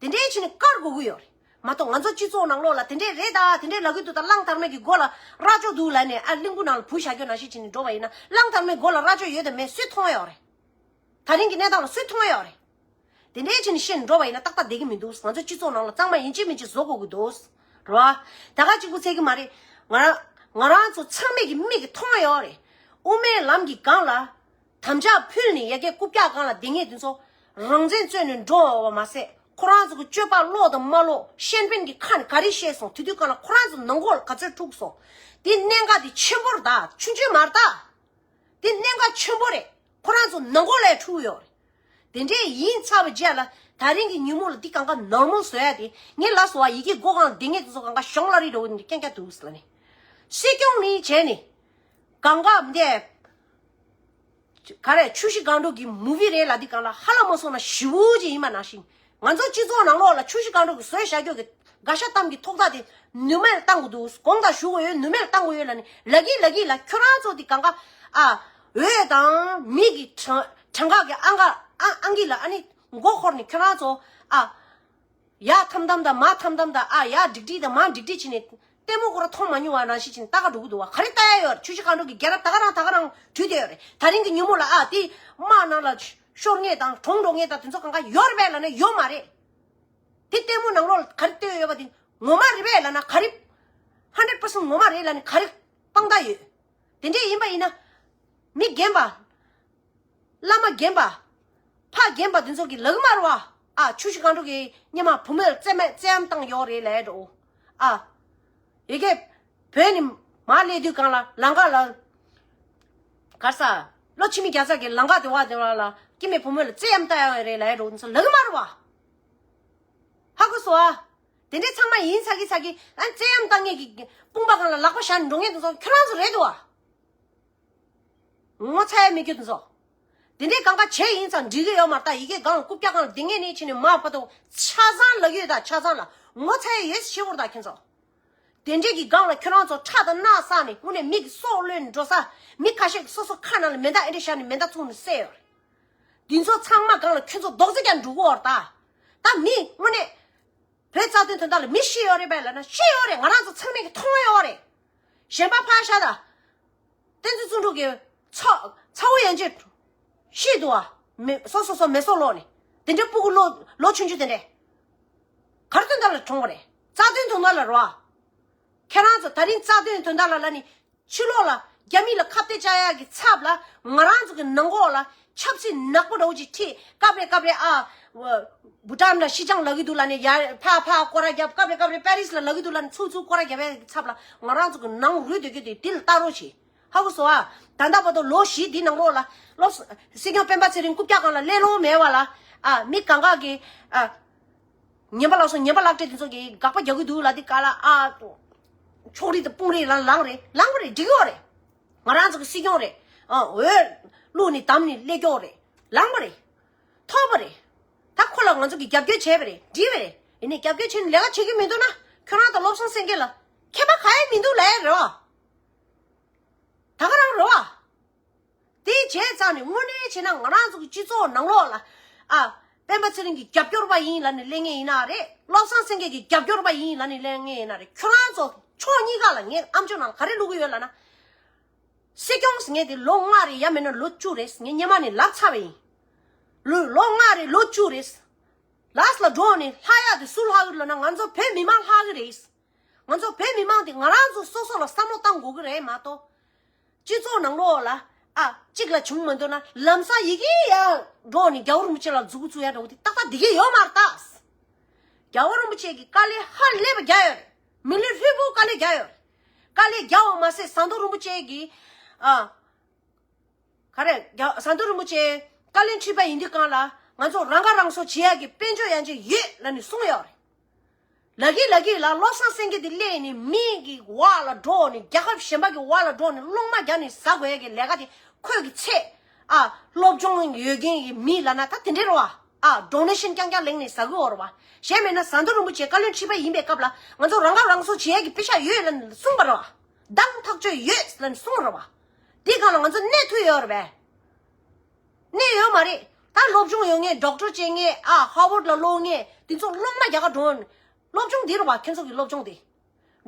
དེ་འདྲའི་ཕྱིན་ནས་བཀར་དགོས་ཀྱི་ཡོད་རེད་མ་གཏོགས་ང་ཚོ་སྤྱི་ཚོགས་ནང་ལོགས་ལ་དེ་འདྲའི་རེད་ད་དེ་འདྲའི་ལབ་ཀྱི་འདུག་ད་གླང་དར་མ་གི་མགོ་ལ་རྭ་ཅོ་འདུག་ལབ་ནས་ཨ་གླིང་བུ་ནང་ལ་བུད་བཞག་རྒྱུ་ནང་བཞིན་བྱས་ནས་འགྲོ་བ་ཡིན་ན་གླང་དར་མའི་མགོ་ལ་རྭ་ཅོ་ཡོད་དམ་མེད་སུས་མཐོང་ཡོད་རེད། ད་རིང་གི་གནས་སྟངས་ལ་སུས་མཐོང་ཡོད་རེད། དེ་འདྲའི་ཕྱིན་ནས་ཤེས་ནས་འགྲོ་བ་ཡིན་ན་ཏག་ཏག་བསྡད་ཀྱི་མི་འདུག་ང་ཚོ་སྤྱི་ཚོགས་ནང་ལ་གཙང་མ་ཡིན་གཅིག་མིན་གཅིག་བཟོ་དགོས་ཀྱི་འདུག་རེད་བ། ད་ག་གཅིག་པུ་ཚད་ཀྱི་མ་རེད། ང་རང་ང་རང་ཚོ་ཚང་མས་ཀྱི་མིག་གིས་མཐོང་ཡོད་རེད། དབུ་མའི་ལམ་གྱི་སྒང་ལ། དམ་བཅའ་ཕུལ་ནས་ཡ་གི་རྐུབ་བཀྱག་སྒང་ལ་བསྡད་མཁན་དེ་ཚོ་རང་བཙན་རྩོད་ནས་འགྲོ་བ་མ་ཟད་ཁོ་རང་ཚོ་གི་སྤྱོད་པ་ལོག་དང་མ་ལོག་ཤན་པན་གྱི་ཁ་ནས་ག་རེ་བཤད་སོང་དེ་དུས་སྒང་ལ་ཁོ་རང་ཚོ་ནང་ཁོག་ལ་ག་ཚོད་འཁྲུག་སོང་། དེ་གནད་འགག་དེ་ཆེན་པོ་རེད་ད་ཆུང་ཆུང་མ་རེད་ད། དེ་གནད་འགག་ཆེན་པོ་རེད། ཁོ་རང་ཚོ་ནང་ཁོག་ལ་འཁྲུག་ཡོད་རེད། དེ་འདྲས་ཡིན་ཚར་བའི་རྗེས་ལ་ད་རིང་གི་ཉིན་མོ་ལ་འདི་གང་ག་ནོར་མལ་བཟོ་ཡ་དེ་ངས་ལབ་སོང་བ་ཡི་གེ་སྒོ་གང་ལ་བསྡད་མཁན་དེ་ཚོ་གང་ག་གཞོང་སླ་རི་འདྲ་བོ་འདི་རྐྱང་རྐྱང་འདུག་ཟེར་ལབ་ནས། སྲིད་སྐྱོང་ནི་བྱས་ནས་གང་ག་འདི། ག་རེ་ཆུ་བཞི་སྒང་དྲུག་གི་མུ་བི་རེད་ལ་འདི་གང་ལ་ཧ་ལམ་མ་སོང་ན་ཞེ་པོ་ཅིག་ཡིན་པ་ནང་བཞིན་ང་ཚོ་སྤྱི་ཚོགས་ནང་ལོགས་ལ་ཆུ་བཞི་སྒང་དྲུག་གི་བཟོས་བཞག་རྒྱུ་གི་དགའ་ཤ་གཏམ་གྱི་ཐོག་ཐག་དེ་ནུས་མེད་བཏང་དགོས་འདུག་དགོངས་དག་ཞུ་དགོས་ཡོད་ནུས་མེད་བཏང་དགོས་ཡོད་ལ་ནི་ལ་གི་ལ་གི་ལ་ཁྱོད་རང་ཚོ་འདི་གང་ག་ཨ་འོས་དང་མི་གི་གྲངས་གྲངས་ཀ་གི་ཨང་ག་ཨང་ཨང་གི་ལ་ཨ་ནི་མགོ་འཁོར་ནས་ཁྱོད་རང་ཚོ་ཨ། ཡ་ཐམ་ཐམ་དང་མ་ཐམ་ཐམ་དང་ཨ་ཡ་འགྲིག་འགྲིག་དང་མ་འགྲིག་འགྲིག་བྱས་ནས་ལྟད་མོ་ཁོ་ར་མཐོང་མ་མྱོང་བ་ནང་བཞིན་བྱས་ནས་ལྟ་ག་འགྲོ་གི་འདུག་བ། ག་རེ་ལྟ་ཡ་ཡོད་རེད། ཆུ་བཞི་སྒང་དྲུག་གི་རྒྱལ་རབས་ད་ག་རང་ད་ག་རང་བྲུས་བསྡད་ཡོད་རེད། ད་རིང་གི་ཉིན་མོ་ལ་ཨ་དེ་དམག་ནང་ལ་ཤོར་མཁན་དང་གྲོངས་འགྲོ་མཁན་དང་དེ་ཚོ་གང་ག་ཡོད་རེད་པས་ལབ་ན་ཡོད་མ་རེད། དེ་ལྟད་མོ་ནང་ལོགས་ལ་ག་རེ་བལྟས་ཡོད་པ་དེ་ངོ་མ་རེད་པས་ལབ་ན་ག་རེ། ཧན་ཌེ་རེད་པར་སེན་ཊི་ངོ་མ་རེད་ལབ་ན་ག་རེ་དཔང་རྟགས་ཡོད། དེ་འདྲས་ཡིན་པ་ཡིན་ན། མི་རྒན་པ། བླ་མ་རྒན་པ། ཕ་རྒན་པ་འདི་ཚོ་གི་ལག་མར་བ། ཨ་ཆུ་བཞི་སྒང་དྲུག་གི་སྔོན་མ་བུ་མོ་ལ་བཙེམ་བཙེམ་བཏང་ཡོད་རེད་ལས་འགྲོ། ཨ། ཡ་གི་བོད་ནས་མར་སླེབས་དུས་སྒང་ལ་ལམ་ཁ་ལ། ག་རེ་ཟ། ལོ་ཕྱི་མི་རྒྱལ་ས་གི་ལམ་ཁ་དེ་བ་དེ་བ་ལ་སྐྱེ་དམན་བུ་མོ་ལ་བཙེམ་བཏང་ཡོད་རེད་ལས་འགྲོ་འདི་ཚོ་ལག་མར་བ། ཧ་གོ་སོང་ཨ། དེ་འདྲའི་ཚང་མ་ཡིན་ཚ་གི་ཚ་གི་ཨ་བཙན་གཡེམ་བཏང་མཁན་གྱི་དཔུང་པ་སྒང་ལ་ལག་པ་བཞག་ནས་འགྲོ་མཁན་དེ་ཚོ་ཁྱོད་རང་ཚོ་རེད་འདུག་ཨ། ངོ་ཚ་ཡ་མེད་རྒྱུ་དེ་ཚོ། དེ་འདྲའི་གང་ག་བྱས་ཡིན་ཙང་འགྲིག་གི་ཡོད་མ་རེད་ད། ཡ་གི་སྒང་རྐུབ་བཀྱག་སྒང་ལ་བསྡད་མཁན་ནས་ཕྱིན་ནས་མར་ཕར་ཚུར་ཆ་ཚང་ལབ་ཀྱི་ཡོད་ད། ཆ་ཚང་ལ་ངོ་ཚ་ཡ་ཡོད་ཤེས་པོ་རེད་ད་ཁྱོད་ཚོ། དེ་འདྲའི་གི་སྒང་ལ་ཁྱོད་རང་ཚོ་ཁྲག་དང་རྣག་བསགས་ནས་དངོས་གནས་མི་གི་སྲོག་བློས་ནས་འགྲོ་ས། མི་ཁ་ཤས་ཀྱིས་སོ་སོ་ཁ་ནང་ལ་མེ་མདའ་ཨེ་འདྲ་བཞག་ནས་མེ་མདའ་བཙུགས་ནས་བསད་ཡོད་རེད། འདི་ཚོ་ཚང་མ་སྒང་ལ་ཁྱོད་ཚོ་རྡོག་རྫིས་རྒྱག་འགྲོ་གི་ཡོད་རེད་ད། ད་མི་དངོས་གནས། བོད་རྩ་དོན་དོན་དག་ལ་མི་ཤི་ཡོད་རེད་པས་ལབ་ན་ཤི་ཡོད་རེད། ང་རང་ཚོ་ཚང་མས་ཀྱི་མཐོང་ཡོད་རེད། གཞན་པ་ཕར་བཞག་ད། བསྟན་འཛིན་བརྩོན་འགྲུས་ཀྱི་ཚ་ཚ་བོ་ཡན་ཆད་ཤི་འདུག་ཨ། མེ་སོ་སོ་སོ་མེ་སོ་ལོག་ནས་དེ་འདྲའི་སྤུ་གུ་ལོ་ལོ་ཆུང་ཆུང་དེ་འདྲས་ག་རེ་དོན་དག་ལ་གྲོངས་པ་རེད། རྩ་དོན་དོན་དག་ལ་རོ་ཨ། ཁྱེད་རང་ཚོ་ད་རིང་རྩ་དོན་དོན་དག་ལ་ལ་ནི་ཕྱི་ལོགས་ལ་རྒྱ་མི་ལ་ཁ་གཏད་བཅག་ཡག་གི་ཚབ་ལ་ང་རང་ཚོ་གི་ནང་ལོགས་ལ་ཆབ་སྲིད་ནག་པོ་འདྲ་བོ་ཅིག་ཁྲིད་སྐབས་རེ་སྐབས་རེ་ཨ། བུ་ཊན་ལ་ཤི་ཅང་ལབ་གི་འདུག་ལབ་ནས་ཡ་ཕ་ཕ་སྐོར་ར་རྒྱབ། སྐབས་རེ་སྐབས་རེ་པེ་རིས་ལ་ལབ་གི་འདུག་ལབ་ནས་ཚུར་ཚུར་སྐོར་ར་རྒྱབ་ཡག་གི་ཚབ་ལ་ང་རང་ཚོ་གི་ནང་རུལ་སྡོད་རྒྱུ་དེ་དེ་ལ་ལྟ་རོགས་བྱེད། ཧ་གོ་སོང་ཨ། ད་ལྟ་བར་དུ་ལོ་བཞི་འདི་ནང་ལོགས་ལ་སློབ་སྲིད་སྐྱོང་སྤེན་པ་ཚེ་རིང་རྐུབ་བཀྱག་སྒང་ལ་གླེང་སློང་མེད་པ་ལ་ཨ། མི་གང་ག་གི་ཨ། ངན་པ་ལགས་སོ། ངན་པ་ལག་སྤྲད་དེ་ཚོ་གིས་དགག་པ་རྒྱག་གི་འདུག་ལ་འདི་ག་ལ་ཨ། ཕྱོགས་རིས་དང་དཔུང་རིས་ལ་ལངས་རེད། ལངས་པ་རེད། འགྲིག་ཡོད་རེད། ང་རང་ཚོ་གི་སྲིད་སྐྱོང་རེད། ཨ་འོས་བླུགས་ནས་བདམས་ནས་སླེབས་ཀྱི་ཡོད་རེད། ལངས་པ་རེད། ཐོབ་པ་རེད། ད་ཁོ་ལ་ང་ཚོ་གིས་རྒྱབ་སྐྱོར་བྱས་པ་རེད། འགྲིག་པ་རེད། ཡིན་ནའི་རྒྱབ་སྐྱོར་བྱས་ནས་ལས་ཀ་བྱེད་ཀྱི་མི་འདུག་ན་ཁྱོད་རང་དང་བློ་བཟང་སེང་གེ་ལ་ཁྱད་པར་གང་ཡང་མི་འདུག་ལབ་ཡ་རེད་བ། ད་ག་རང་རེད་བ། དེ་བྱས་ཙང་ནས་དངོས་གནས་བྱས་ན་ང་རང་ཚོ་གི་སྤྱི་ཚོགས་ནང་ལོགས་ལ་ཨ། སྤེན་པ་ཚེ་རིང་གི་རྒྱབ་སྐྱོར་པ་ཡིན་ལབ་ནས་གླེང་མཁན་ཡིན་ན་རེད། བློ་བཟང་སེང་གེ་གི་རྒྱབ་སྐྱོར་པ་ཡིན་ལབ་ནས་གླེང་མཁན་ཡིན་ན་རེད། ཁྱོད་རང་ཚོ་ཕྱོགས་གཉིས་ཀ་ལ་ངས་ཨམ་ཅོག་ནང་ག་རེ་བླུག་གི་ཡོད་ལབ་ན། སྲིད་སྐྱོང་ཟེར་མཁན་དེ་ལོ་ལྔ་རེད། ཡང་མིན་ན་ལོ་བཅུ་རེད། ངས་སྔོན་མ་ནས་ལབ་ཚར་བ་ཡིན། ལོ་ལོ་ལྔ་རེད། ལོ་བཅུ་རེད། ལཱས་ལ་འགྲོ་ནས་ལྷག་ཡག་དེ་སུ་ལྷག་གི་རེད་ལབ་ན་ང་ཚོ་བོད་མི་མང་ལྷག་གི་རེད། ང་ཚོ་བོད་མི་མང་དེ་ང་རང་ཚོ་སོ་སོ་ལ་བསམ་བློ་བཏང་དགོས་ཀྱི་རེད་མ་གཏོགས། སྤྱི་ཚོགས་ནང་ལོགས་ལ་ཨ་གཅིག་ལ་བྱུང་མ་འདུག་ན་ལམ་སང་ཡི་གེ་ཡར་འགྲོ་ནས་རྒྱལ་བ་རིན་པོ་ཆེ་ལ་མཛུབ་གུ་བཙུགས་ཡ་འདྲ་བོ་དེ་ཏག་ཏག་འདི་གས་ཡོད་མ་རེད་ད། རྒྱལ་བ་རིན་པོ་ཆེ་གི་བཀའ་ལན་ཧ་ལས་པ་རྒྱག་ཡོད་རེད། མི་ལུས་ལྷུན་པོ་བཀའ་ལན་རྒྱག་ཡོད་རེད། བཀའ་ལན་རྒྱག་པ་མ་ཟད་ཟམ་གདོང་རིན་པོ་ཆེ་གི་ཨ། ག་རེ་རྒྱ་ཟམ་གདོང་རིན་པོ་ཆེ་བཀའ་བློན་ཁྲི་པ་ཡིན་དུས་སྒང་ལ་ང་ཚོ་རང་ཁ་རང་གསོ་བྱེད་ཡག་གི་དཔལ་འབྱོར་ཡན་ཆད་ཡོད་ལབ་ནས་གསུངས་ཡོད་རེད། ལབ་ཀྱི་ལབ་ཀྱི་ལ་བློ་བཟང་སེང་གེ་དེ་སླེབས་ནས་མི་གི་འོག་ལ་འགྲོ་ནས་རྒྱལ་ཁབ་གཞན་པ་གི་འོག་ལ་འགྲོ་ནས་སློང་མ་རྒྱག་ནས་ཟ་དགོས་ཡག་གི་ལས་ཀ་དེ་ཁོས་ཀྱི་ཚད་ཨ་སློབ་སྦྱོང་ཡོད་མཁན་གྱི་མི་ལབ་ན་ད་དེ་འདྲས་རེད་བ། ཨ་ཌོ་ནེ་ཤན་རྐྱང་རྐྱང་ལེན་ནས་ཟ་གི་ཡོད་རེད་བ། གཞན་མེད་ན་ཟམ་གདོང་རིན་པོ་ཆེ་བཀའ་བློན་ཁྲི་པ་ཡིན་པའི་སྐབས་ལ་ང་ཚོ་རང་ཁ་རང་གསོ་བྱེད་ཡག་གི་པེ་ཤ་ཡོད་ལབ་ནས་གསུངས་པ་རེད་བ། འདང་ཐག་ཆོད་ཡོད་ལབ་ནས་གསུངས་རེད་བ། འདི་སྒང་ལ་ང་ཚོ་གནས་ཐུབ་ཡོད་རེད་པས། གནས་ཡོད་མ་རེད། ད་སློབ་སྦྱོང་ཡོད་མཁན་ཌོག་ཊར་བྱེད་མཁན་ཨ་ཧར་ཝརཌ་ལ་སློབ་མཁན་དེ་ཚོ་སློབ་མ་རྒྱ་གར་འགྲོ་སློབ་སྦྱོང་འདི་རེད་བ། ཁྱེད་ཚོ་གི་སློབ་སྦྱོང་དེ་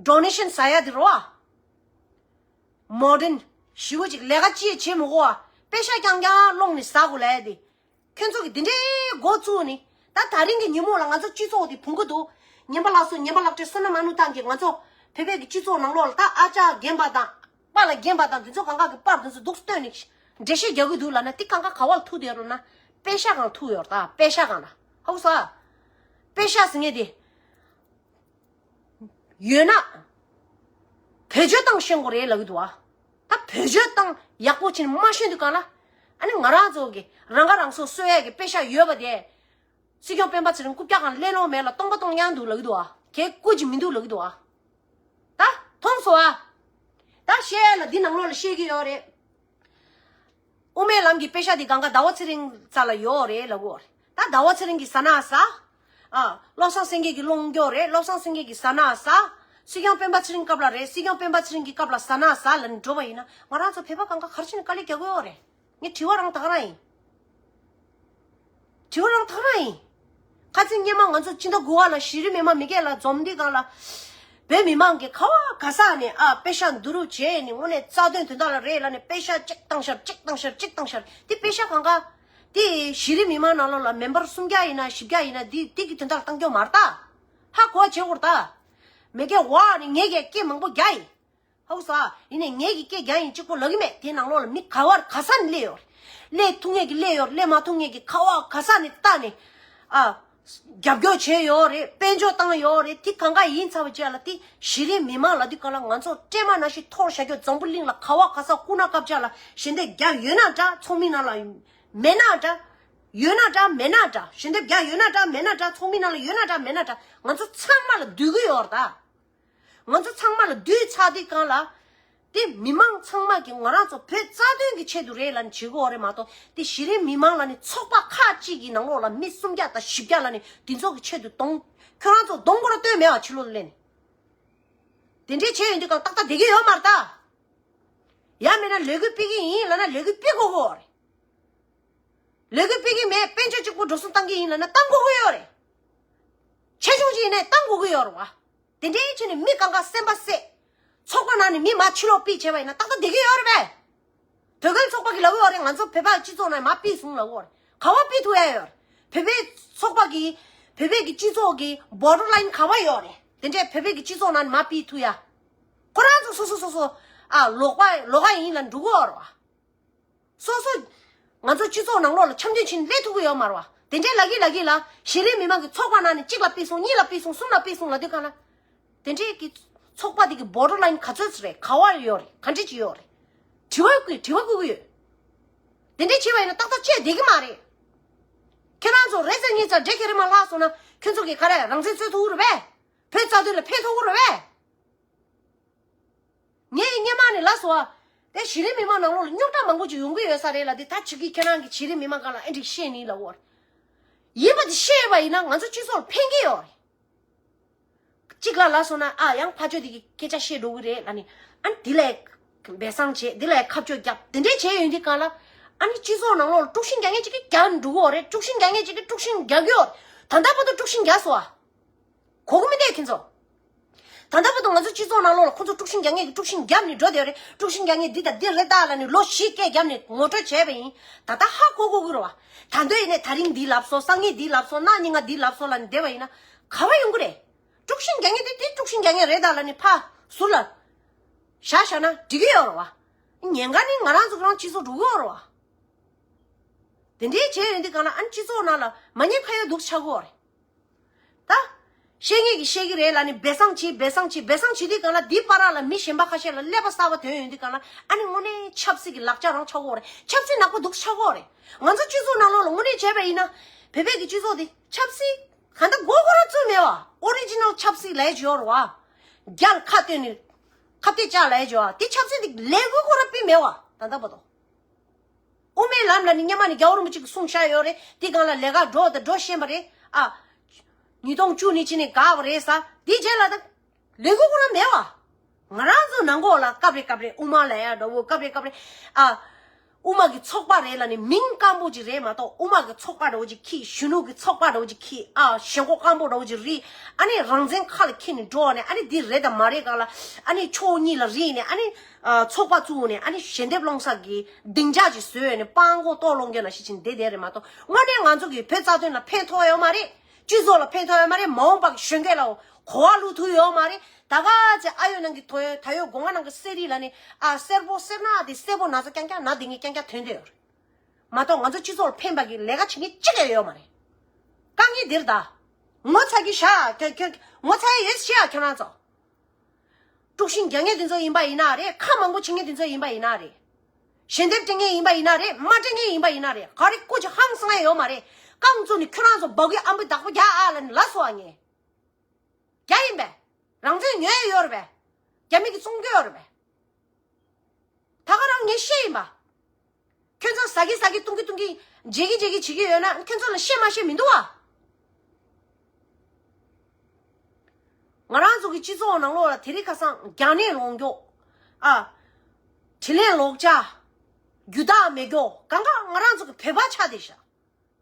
ཌོ་ནེ་ཤན་ཟ་ཡ་དེ་རེད་བ། མོ་ཌན་ཞི་བོ་ཅིག་ལས་ཀ་ཅི་བྱེད་མི་དགོས་བ། པེ་ཤ་རྐྱང་རྐྱང་སློང་ནས་ཟ་དགོས་ལབ་ཡ་དེ། ཁྱོད་ཚོ་གི་འདི་འདྲའི་འགོ་བཙུགས་ནས་ད་ད་རིང་གི་ཉིན་མོ་ལ་ང་ཚོ་སྤྱི་ཚོགས་དེ་བུང་གི་འདུག་ཉན་པ་ལགས་སོ། ཉན་པ་ལགས་བཀྲས་བསོད་ནམས་ཨ་ནུ་ཐང་གིས་ང་ཚོ་བོད་པའི་གི་སྤྱི་ཚོགས་ནང་ལོགས་ལ་ད་ཨ་ཅག་རྒན་པ་དང་པཱ་ལགས་རྒན་པ་དང་དེ་ཚོ་གང་ག་གི་པར་དེ་ཚོ་འདུག་སྟོན་ནས་འགྲེལ་བཤད་རྒྱག་གི་འདུག་ལབ་ན་དེ་གང་ག་ག་བ་ལ་ཐུག་བསྡད་ཡོད་རེད་ན། པེ་ཤ་སྒང་ཐུག་ཡོད་རེད། ད་པེ་ཤ་སྒང་ལ་ཧ་གོ་སོང་ཨ། པེ་ཤ་ཟེར་མཁན་དེ། ཡོད་ན། བེད་སྤྱོད་བཏང་ཤེས་དགོས་རེད་ལབ་ཀྱི་འདུག་ཨ། ད་བེད་སྤྱོད་བཏང་ཡག་པོ་བྱས་ནས་མ་ཤེས་དུས་གང་ལ། ཨ་ནི་ང་རང་ཚོ་གི་རང་ཁ་རང་གསོ་གསོ་ཡས་ཀྱི་པེ་ཤ་ཡོད་པ་དེ། སྲིད་སྐྱོང་སྤེན་པ་ཚེ་རིང་རྐུབ་བཀྱག་སྒང་གླེང་སློང་མེད་ལ་སྟོང་པ་སྟོང་རྐྱང་འདུག་ལབ་ཀྱི་འདུག་ཨ། གལ་སྐུ་ཅིག་མི་འདུག་ལབ་ཀྱི་འདུག་ཨ། ད་མཐོང་སོང་ཨ། ད་བཤད་ལ་འདི་ནང་ལོགས་ལ་བཤད་ཀྱི་ཡོད་རེད། དབུ་མའི་ལམ་གྱི་པེ་ཤ་འདི་གང་ག་ཟླ་བ་ཚེ་རིང་རྩ་ལ་ཡོད་རེད་ལབ་གོ་རེད། ད་ཟླ་བ་ཚེ་རིང་གི་ཟ་ན་ཟ། ཨ། བློ་བཟང་སེང་གེ་གི་སློང་རྒྱུ་རེད། བློ་བཟང་སེང་གེ་གི་ཟ་ན་ཟ། སྲིད་སྐྱོང་སྤེན་པ་ཚེ་རིང་སྐབས་ལ་རེད། སྲིད་སྐྱོང་སྤེན་པ་ཚེ་རིང་གི་སྐབས་ལ་ཟ་ན་ཟ་ལབ་ནས་འགྲོ་བ་ཡིན་ན་ང་རང་ཚོ་བོད་པ་གང་ག་ག་རེ་བྱས་ནས་དཀའ་ལས་རྒྱག་གི་ཡོད་རེད། ངས་དྲི་བ་རང་ད་ག་རང་ཡིན། དྲི་བ་རང་ད་ག་རང་ཡིན། ཁ་སང་སྔོན་མ་ང་ཚོ་སྤྱི་ཟླ་དགུ་པ་ལ་གཞི་རིམ་མི་མང་མི་སྒེར་ལ་འཛོམས་དུས་སྒང་ལ། བོད་མི་མང་གིས་ག་བ་ག་ས་ནས་ཨ་པེ་ཤ་བསྡུ་རུབ་བྱས་ནས་དངོས་གནས་རྩ་དོན་དོན་དག་ལ་རེད་ལབ་ནས་པེ་ཤ་གཅིག་བཏང་ཤར་གཅིག་བཏང་ཤར་གཅིག་བཏང་ཤར་དེ་པེ་ཤ་གང་ག་དེ་གཞི་རིམ་མི་མང་ནང་ལོགས་ལ་མེམ་བར་སུམ་བརྒྱ་ཡིན་ན་བཞི་བརྒྱ་ཡིན་ན་དེ་དེ་གི་དོན་དག་ལ་བཏང་རྒྱུ་མ་རེད་ད། ཧ་གོ་བ་བྱེད་དགོས་རེད་ད། མི་སྒེར་བ་ནས་ངས་ཀྱི་སྐད་མང་པོ་རྒྱག་ཡིན། ཧ་གོ་སོང་ཨ། ཡིན་ནའི་ངས་ཀྱི་སྐད་རྒྱག་ཡིན་གཅིག་པོ་ལབ་ཀྱི་མེད། དེ་ནང་ལོགས་ལ་མི་ག་བར་ག་ས་ནས་སླེབས་ཡོད་རེད། སླེབས་ཐུབ་མཁན་གྱི་སླེབས་ཡོད་རེད། སླེབས་མ་ཐུབ་མཁན་གྱི་ག་བ་ག་ས་ནས་ལྟ་ནས་ཨ། རྒྱབ་སྐྱོར་བྱས་ཡོད་རེད། དཔལ་འབྱོར་བཏང་ཡོད་རེད། དེ་གང་ག་ཡིན་ཚར་བའི་རྗེས་ལ་དེ་གཞི་རིམ་མི་མང་ལ་དེ་ག་ལ་ང་ཚོ་སྲན་མ་ནང་བཞིན་འཐོར་བཞག་རྒྱུ། འཛམ་བུ་གླིང་ལ་ག་བ་ག་ས་སྐུ་ན་སྐབས་ཅིག་ལ་ཞལ་འདེབས་རྒྱག་ཡོད་ན་འདྲ། ཚོགས་མི་ནང་ལ་མེད་ན་འདྲ། ཡོད་ན་འདྲ་མེད་ན་འདྲ། ཞལ་འདེབས་རྒྱག་ཡོད་ན་འདྲ་མེད་ན་འདྲ། ཚོགས་མི་ནང་ལ་ཡོད་ན་འདྲ་མེད་ན་འདྲ། ང་ཚོ་ཚང་མ་ལ་འདུས་ཀྱི་ཡོད་རེད་ད། ང་ཚོ་ཚང་མ་ལ་བསྡུས་ཚར་དུས་སྒང་ལ། དེ་མི་མང་ཚང་མ་གིས་ང་རང་ཚོ་བོད་རྩ་དོན་གྱི་ཆེད་དུ་རེད་ལབ་ནས་བྱེད་དགོས་རེད་མ་གཏོགས། དེ་གཞི་རིམ་མི་མང་ལ་ནི་ཚོགས་པ་ཁག་ཅིག་གི་ནང་ལོགས་ལ་མི་སུམ་བརྒྱ་དང་བཞི་བརྒྱ་ལ་ནི་དེ་ཚོ་གི་ཆེད་དུ་གདོང་། ཁྱོད་རང་ཚོ་གདོང་སྐོར་སྟོན་མེད་པ་ཕྱི་ལོགས་ལ་སླེབས་ནས། དེ་འདྲས་བྱས་ཡོང་དུས་སྒང་ཏག་ཏག་བསྡད་ཀྱི་ཡོད་མ་རེད་ད། ཡང་མིན་ན་ལས་འགུལ་སྤེལ་གྱི་ཡིན་ལབ་ན་ལས་འགུལ་སྤེལ་དགོས་ཀྱི་ཡོད་རེད། ལས་འགུལ་སྤེལ་གྱི་མེད། དཔལ་འབྱོར་གཅིག་པུ་འགྲོ་སོང་བཏང་གི་ཡིན་ལབ་ན་བཏང་དགོས་ཀྱི་ཡོད་རེད། ཆེ་ཆུང་ཅིག་ཡིན་ནའི་བཏང་དགོས་ཀྱི་ཡོད་རེད་བ། དེ་འདྲའི་ཆེད་ནས་མི་གང་ག་སེམས་པ་བསད། ཚོགས་པ་ནང་ནས་མི་མར་ཕྱི་ལོགས་ཕུད་བྱས་པ་ཡིན་ན་ཏག་ཏག་བསྡད་ཀྱི་ཡོད་རེད་པས། བོད་སྒེར་ཚོགས་པ་གིས་ལབ་ཡོད་རེད། ང་ཚོ་བོད་པ་སྤྱི་ཚོགས་ནང་མར་ཕུད་སོང་ལབ་ཡོད་རེད། ག་པར་ཕུད་ཐུབ་ཡ་ཡོད་རེད། བོད་པའི་ཚོགས་པ་གི་བོད་པའི་གི་སྤྱི་ཚོགས་ཀྱི་borderline ག་པར་ཡོད་རེད། དེ་འདྲས་བོད་པའི་གི་སྤྱི་ཚོགས་ནང་མར་ཕུད་ཐུབ་ཡ། ཁོ་རང་ཚོ་སོ་སོ་སོ་སོ་ཨ་ལོག་པ་ལོག་པ་ཡིན་ལབ་འགྲོ་གི་ཡོད་རེད་བ། སོ་སོ་ང་ཚོ་སྤྱི་ཚོགས་ནང་ལོགས་ལ་འཆམ་མཐུན་བྱས་ནས་སླེབས་ཐུབ་ཀྱི་ཡོད་མ་རེད་བ། དེ་འདྲས་ལབ་ཀྱི་ལབ་ཀྱི་ལ་གཞི་རིམ་མི་མང་གི་ཚོགས་པ་ནང་ནས་གཅིག་ལ་ཕུད་སོང་། གཉིས་ལ་ཕུད་སོང་། གསུམ་ལ་ཕུད་སོང་ལབ་དུས་གང་ལ། དེ་འདྲས་ཀྱི་ཚོགས་པ་དེ་གི་borderline ག་ཚོད་ཅིག་རེད། ག་པར་ཡོད་རེད། ག་འདྲས་ཅིག་ཡོད་རེད། དྲི་བ་བཀོད་དྲི་བ་བཀོད་ཀྱི་ཡོད། དེ་འདྲས་བྱས་པ་ཡིན་ན་ཏག་ཏག་བྱས་བསྡད་ཀྱི་མ་རེད། ཁྱེད་རང་ཚོ་རེ་ཙམ་གཉིས་ཙམ་འདྲེ་ཁྱེར་མ་ལྷག་སོང་ན་ཁྱོད་ཚོ་གི་ག་རེ་རང་བཙན་རྩོད་ཐུབ་ཀྱི་རེད་པས། བོད་རྩ་དོན་ལ་ཕན་ཐོགས་ཀྱི་རེད་པས། ངས་སྔོན་མ་ནས་ལབ་སོང་ཨ། དེ་གཞི་རིམ་མི་མང་ནང་ལོགས་ལ་རྙོག་དྲ་མང་པོ་ཅིག་ཡོང་གི་ཡོད་ས་རེད་ལ། དེ་ད་ཕྱི་གི་ཁྱེད་རང་གི་གཞི་རིམ་མི་མང་སྒང་ལ་ཨེ་འགྲིག་བཤད་ནི་ལབ་ཡོད་རེད། ཡིན་པ་དེ་བཤད་པ་ཡིན་ན་ང་ཚོ་སྤྱི་ཚོགས་ལ་ཕན་གྱི་ཡོད་རེད། གཅིག་ལ་ལབ་སོང་ན་ཨ་ཡང་ཕར་ཕྱོགས་དེ་གི་སྐད་ཆ་བཤད་འགྲོ་གི་རེད་ལབ་ནི། ཨ་ནི་དེ་ལ་སྦས་གསང་བྱས། དེ་ལ་ཁ་གཅོད་རྒྱབ། དེ་འདྲས་བྱས་ཡོང་དུས་གང་ལ་ཨ་ནི་སྤྱི་ཚོགས་ནང་ལོགས་ལ་དཀྲུག་ཤིང་རྒྱག་མཁན་ཅིག་གིས་རྒྱག་འགྲོ་གི་ཡོད་རེད། དཀྲུག་ཤིང་རྒྱག་མཁན་ཅིག་གིས་དཀྲུག་ཤིང་རྒྱག་གི་ཡོད་རེད། ད་ལྟ་བར་དུ་དཀྲུག་ཤིང་རྒྱག་སོང་ཨ། གོ་གི་མི་འདུག་ཁྱེད་ཚོ། ད་ལྟ་བར་དུ་ང་ཚོ་སྤྱི་ཚོགས་ནང་ལོགས་ལ་ཁོ་ཚོ་དཀྲུག་ཤིང་རྒྱག་མཁན་གྱིས་དཀྲུག་ཤིང་རྒྱབ་ནས་འགྲོ་བསྡད་ཡོད་རེད། དཀྲུག་ཤིང་རྒྱག་མཁན་འདི་དང་འདི་རེད་ད་ལབ་ནས་ལོ་བཞི་བརྒྱད་རྒྱབ་ནས་ངོ་སྤྲོད་བྱས་པ་ཡིན། ད་ལྟ་ཧ་གོ་གོ་གི་རེད་བ། ད་དུང་ཡིན་ནའི་དེ་རིང་འདི་ལབ་སོང་། སང་ཉིན་འདི་ལབ་སོང་། གནངས་ཉིན་ང་འདི་ལབ་སོང་ལབ་ནས་བསྡད་པ་ཡིན་ན་ག་པར་ཡོང་གི་རེད། དཀྲུག་ཤིང་རྒྱག་མཁན་དེ་དེ་དཀྲུག་ཤིང་རྒྱག་མཁན་རེད་ད་ལབ་ནས་ཕར་ཟུར་ལ་བཞག་བཞག་ན་འགྲིག་གི་ཡོད་རེད་བ། ཉེན་ཁ་ནི་ང་རང་ཚོ་རང་སྤྱི་ཚོགས་འགྲོ་གི་ཡོད་རེད་བ། དེ་འདྲའི་བྱས་ཡོང་དུས་གང་ལ་ཨ་ནི་སྤྱི་ཚོགས་ནང་ལ་མ་ཉེས་ཁ་གཡོག་འདུག་ཆགས་ཀྱི་ཡོད་རེད། ད། བཤད་མཁན་གྱིས་བཤད་ཀྱི་རེད་ལབ་ནས་སྦས་གསང་བྱེད། སྦས་གསང་བྱེད། སྦས་གསང་བྱེད་དུས་གང་ལ་འདིའི་བར་ལ་མི་གཞན་པ་ཁ་ཤས་ལ་ཀླད་པ་གསར་པ་ཐོན་ཡོང་དུས་གང་ལ་ཨ་ནི་དངོས་གནས་ཆབ་སྲིད་ཀྱི་ལག་ཆ་རང་ཆགས་ཀྱི་ཡོད་རེད། ཆབ་སྲིད་ནག་པོ་འདུག་ཆགས་ཀྱི་ཡོད་རེད། ང་ཚོ་སྤྱི་ཚོགས་ནང་ལོགས་ལ་དངོས་གནས་བྱས་པ་ཡིན་ན། བོད་པའི་གི་སྤྱི་ཚོགས་དེ་ཆབ་སྲིད་གང་ལྟར་མགོ་སྐོར་ར་བཙུགས་མེད་བ། ཨོ་རི་ཇི་ནལ་ཆབ་སྲིད་ལབ་ཡས་ཅིག་ཡོད་རེད་བ། རྒྱ་ལ་ཁ་གཏད་ནས་ཁ་གཏད་བཅག་ལབ་ཡས་ཅིག་ཡོད་བ། དེ་ཆབ་སྲིད་དེ་ལས་འགུལ་ཁོ་ར་སྤེལ་མེད་བ། ད་ལྟ་བར་དུ། དབུ་མའི་ལམ་ལ་ནི་སྔོན་མ་ནས་རྒྱལ་བ་རིན་པོ་ཆེ་གིས་གསུངས་བཞག་ཡོད་རེད། དེ་སྒང་ལ་ལས་ཀ་འགྲོ་དང་འགྲོ་ཤེས་པ་རེད་ཨ། ཉིས་སྟོང་བཅུ་ནས་ཕྱིན་ནས་འགག་པ་རེད་ཟེར། དེ་རྗེས་ལ་ད་ལས་འགུལ་ཁོ་རང་མེད་བ། ང་རང་ཚོ་ནང་ཁོག་ལ་སྐབས་རེ་སྐབས་རེ་དབུ་མ་ལབ་ཡ་འདྲ་བོ། སྐབས་རེ་སྐབས་རེ་ཨ། དབུ་མ་གི་ཚོགས་པ་རེད་ལབ་ནས་མིང་སྐམ་པོ་ཅིག་རེད་མ་གཏོགས། དབུ་མ་གི་ཚོགས་པ་འདྲ་བོ་ཅིག་ཁྱེར། གཞོན་ནུ་གི་ཚོགས་པ་འདྲ་བོ་ཅིག་ཁྱེར། ཨ་ཞེན་ཁོག་སྐམ་པོ་འདྲ་བོ་ཅིག་རེད། ཨ་ནི་རང་བཙན་ཁ་ལ་འཁྱེར་ནས་འགྲོ་བ་ནས་ཨ་ནི་འདི་རེད་དང་མ་རེད་སྒང་ལ་ཨ་ནི་ཕྱོགས་གཉིས་ལ་རིལ་ནས་ཨ་ནི། ཨ་ཚོགས་པ་བཙུགས་ནས་ཨ་ནི་ཞལ་འདེབས་སློང་ས་གི་སྡིངས་ཆ་ཅིག་བཟོས་ནས་སྤྲང་པོ་ལྟོ་སློང་མཁན་ལ་ཤི་ཅིང་བསྡད་བསྡད་རེད་མ་གཏོགས། དངོས་གནས་ང་ཚོ་གི་བོད་རྩ་དོན་ལ་ཕན་ཐོགས་ཡོད་མ་རེད། སྤྱི་ཚོགས་ལ་ཕན་ཐོགས་ཡོད་མ་རེད། མ་འོངས་པ་གི་གཞོན་སྐྱེས་ལ་གོ་བ་བླུག་ཐུབ་ཡོད་མ་རེད། ད་ག་ཚེ་ཨ་ཡོད་ནང་གི་དོ་ཡོད་ད་ཡོད་སྒོ་ང་ནང་གི་གསེར་རིགས་ལ་ནི་ཨ་སེར་པོ་སེར་ནག་དེ་སེར་པོ་ན་ཚ་རྐྱང་རྐྱང་ན་དེ་ངས་རྐྱང་རྐྱང་ཐོན་བསྡད་ཡོད་རེད་མ་གཏོགས། ང་ཚོ་སྤྱི་ཚོགས་ལ་ཕན་པ་གི་ལས་ཀ་བྱེད་མཁན་གཅིག་ཀྱང་ཡོད་མ་རེད། དཀའ་ངལ་འདིར་ད། ངོ་ཚ་གི་ཤ་ཁྱོད་ཁྱོད་ངོ་ཚ་ཡ་ཡོད་ཤ་ཁྱོད་རང་ཚོ། དཀྲུག་ཤིང་རྒྱག་མཁན་དེ་ཚོ་ཡིན་པ་ཡིན་ན་རེད། ཁ་མང་པོ་བྱེད་མཁན་དེ་ཚོ་ཡིན་པ་ཡིན་ན་རེད། ཞལ་འདེབས་སྤྲད་མཁན་ཡིན་པ་ཡིན་ན་རེད། མ་སྤྲད་མཁན་ཡིན་པ་ཡིན་ན་རེད། ག་རེ་སྐུ་མཁྱེན་ཧང་སང་ཡ་ཡོད་མ་རེད། རྐང་བཙུགས་ནས་ཁྱོད་རང་ཚོ་སྦ་གུའི་ཨམ་བུའི་བདག་པོ་རྒྱག་ཨ་ལབ་ནས་ལབ་སོང་ཨ་ངས། རྒྱག་ཡིན་པས། རང་བཙན་ཉོ་ཡ་ཡོད་རེད་པས། རྒྱ་མི་གིས་བཙོང་གི་ཡོད་རེད་པས། ད་ག་རང་ངས་བཤད་ཡིན་པ། ཁྱོད་ཚོ་ཟ་གི་ཟ་གི་བཏུང་གི་བཏུང་གི་བརྗེ་གི་བརྗེ་གི་བྱེད་ཀྱི་ཡོད་ན་ཁྱོད་ཚོ་ལ་བཤད་མ་བཤད་མི་འདུག་བ། ང་རང་ཚོ་གི་སྤྱི་ཚོགས་ནང་ལོགས་ལ་དེ་རིང་ཁ་སང་རྒྱ་ནད་ལོག་མགྱོགས་ཨ། དྲིན་ལན་ལོག་ཆ། རྒྱུ་དག་མེད་མགྱོགས་གང་ག་ང་རང་ཚོ་གི་བོད་པ་ཆགས་བསྡད་ཤག་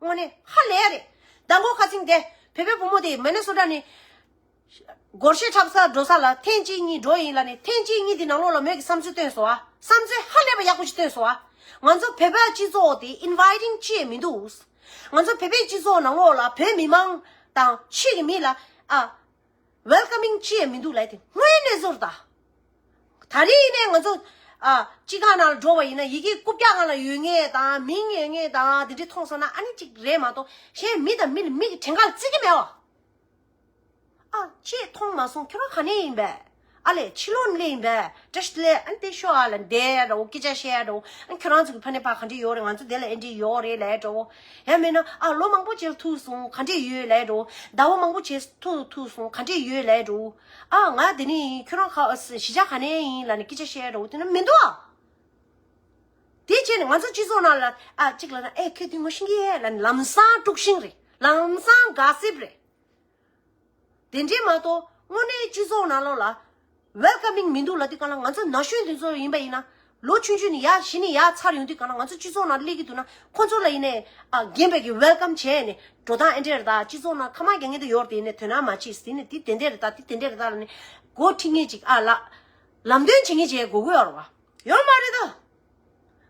དངོས་གནས་ཧ་ལས་རེད། མདང་དགོང་ཁ་སང་དེ་བོད་པའི་བུ་མོ་དེ་མི་ནི་སོ་ཊ་ནས་སྒོར་གཞས་འཁྲབ་སར་འགྲོ་ས་ལ་ཐེངས་གཅིག་གཉིས་འགྲོ་ཡིན་ལབ་ནས་ཐེངས་གཅིག་གཉིས་དེ་ནང་ལོགས་ལ་མོས་ཀྱི་བསམ་ཚུལ་བཏོན་སོང་ཨ། བསམ་ཚུལ་ཧ་ལས་པ་ཡག་པོ་ཞིག་བཏོན་སོང་ཨ། ང་ཚོ་བོད་པའི་སྤྱི་ཚོགས་དེ་ཨིན་ཝའི་ཊིང་ཅི་ཡང་མི་འདུག་ང་ཚོ་བོད་པའི་སྤྱི་ཚོགས་ནང་ལོགས་ལ་བོད་མི་མང་དང་ཕྱི་གི་མི་ལ་ཨ། ཝེལ་ཀམ་མིང་ཅི་ཡང་མི་འདུག་ལབ་དེ་དངོས་གནས་བཟོ་རེད་ད། ད་རེས་ནས་ང་ཚོ་ཨ། སྤྱི་ཁང་ནང་ལ་འགྲོ་བ་ཡིན་ན་ཡི་གེ་རྐུབ་བཀྱག་སྒང་ལ་ཡོད་མཁན་དང་མིང་ཡོད་མཁན་དང་དེ་འདྲ་མཐོང་སོང་ན་ཨ་ནི་གཅིག་རེད་མ་གཏོགས་གཞན་མི་དང་མི་ལ་མིག་གི་བྲན་ཁ་ལ་བརྩི་གི་མེད་བ། ཨ། ཁྱེད་མཐོང་མ་སོང་། ཁྱོད་རང་ག་ནས་ཡིན་པས། ཨ་ལས་ཕྱི་ལོགས་ནས་སླེབས་ཡིན་པས། བཀྲ་ཤིས་བདེ་ལེགས། ཨ་ནི་དེ་ཤོག་ཨ་ལ་འདས་འདྲ་བོ་སྐད་ཆ་བཤད་འདྲ་བོ། ཨ་ནི་ཁྱོད་རང་ཚོ་གི་ཕ་ནས་ཕ་ག་འདྲ་ཡོད་རེད། ང་ཚོ་དེ་ལ་ཨེ་འདྲ་ཡོད་རེད་ལབ་འདྲ་བོ། ཡང་མིན་ན་ཨ་ལོ་མང་པོ་རྗེས་ཐུག་སོང་ག་འདྲ་ཡོད་ལབ་འདྲ་བོ། ཟླ་བ་མང་པོ་རྗེས་ཐུག་ཐུག་སོང་ག་འདྲ་ཡོད་ལབ་འདྲ་བོ། ཨ་ང་དེ་ནས་ཡིན། ཁྱོད་རང་ག་གཞིས་ཆགས་ག་ནས་ཡིན་ལབ་ནས་སྐད་ཆ་བཤད་འདྲ་བོ་དེ་ན་མི་འདུག་ཨ། དེ་བྱས་ནས་ང་ཚོ་སྤྱི་ཚོགས་ནང་ལ་ཨ་གཅིག་ལ་ན་ཨེ་ཁྱོད་དེ་ངོ་ཤེས་ཀྱི་ཡོད་ལབ་ནས་ལམ་སང་དཀྲུག་ཤིང་རེད། ལམ་སང་ག་སིབ་རེད། དེ་འདྲས་མ་གཏོགས་དངོས་གནས་སྤྱི་ཚོགས་ནང་ལོགས་ལ་ཝེལ་ཀམ་མིང་མི་འདུག་ལབ་དུས་གང་ལ་ང་ཚོ་ན་གཞོན་དེ་ཚོ་ཡིན་པ་ཡིན་ན་ལོ་ཆུང་ཆུང་ནས་ཡར་གཞི་ནས་ཡར་ཚར་ཡོང་དུས་གང་ལ་ང་ཚོ་སྤྱི་ཚོགས་ནང་སླེབས་ཀྱི་འདུག་ན་ཁོ་ཚོ་ལ་ཡིན་ནའི་ཨ་རྒན་པས་ཀྱི་ཝེལ་ཀམ་བྱས་ནས་འགྲོ་སྟངས་ཨེ་འདྲས་རེད་ད། སྤྱི་ཚོགས་ནང་ཐ་མག་རྒྱག་མཁན་དེ་ཡོད་རེད་དེ་ཡིན་ནའི་དོ་སྣང་མ་བྱེད་ཟེར་ནས་དེ་དེ་འདྲས་རེད་ད། དེ་དེ་འདྲས་རེད་ད་ལབ་ནས་འགོ་ཁྲིད་མཁན་ཅིག་ཨ་ལ་ལམ་སྟོན་བྱེད་མཁན་ཅིག་དགོས་ཀྱི་ཡོད་རེད་བ། ཡོད་མ་རེད་ད།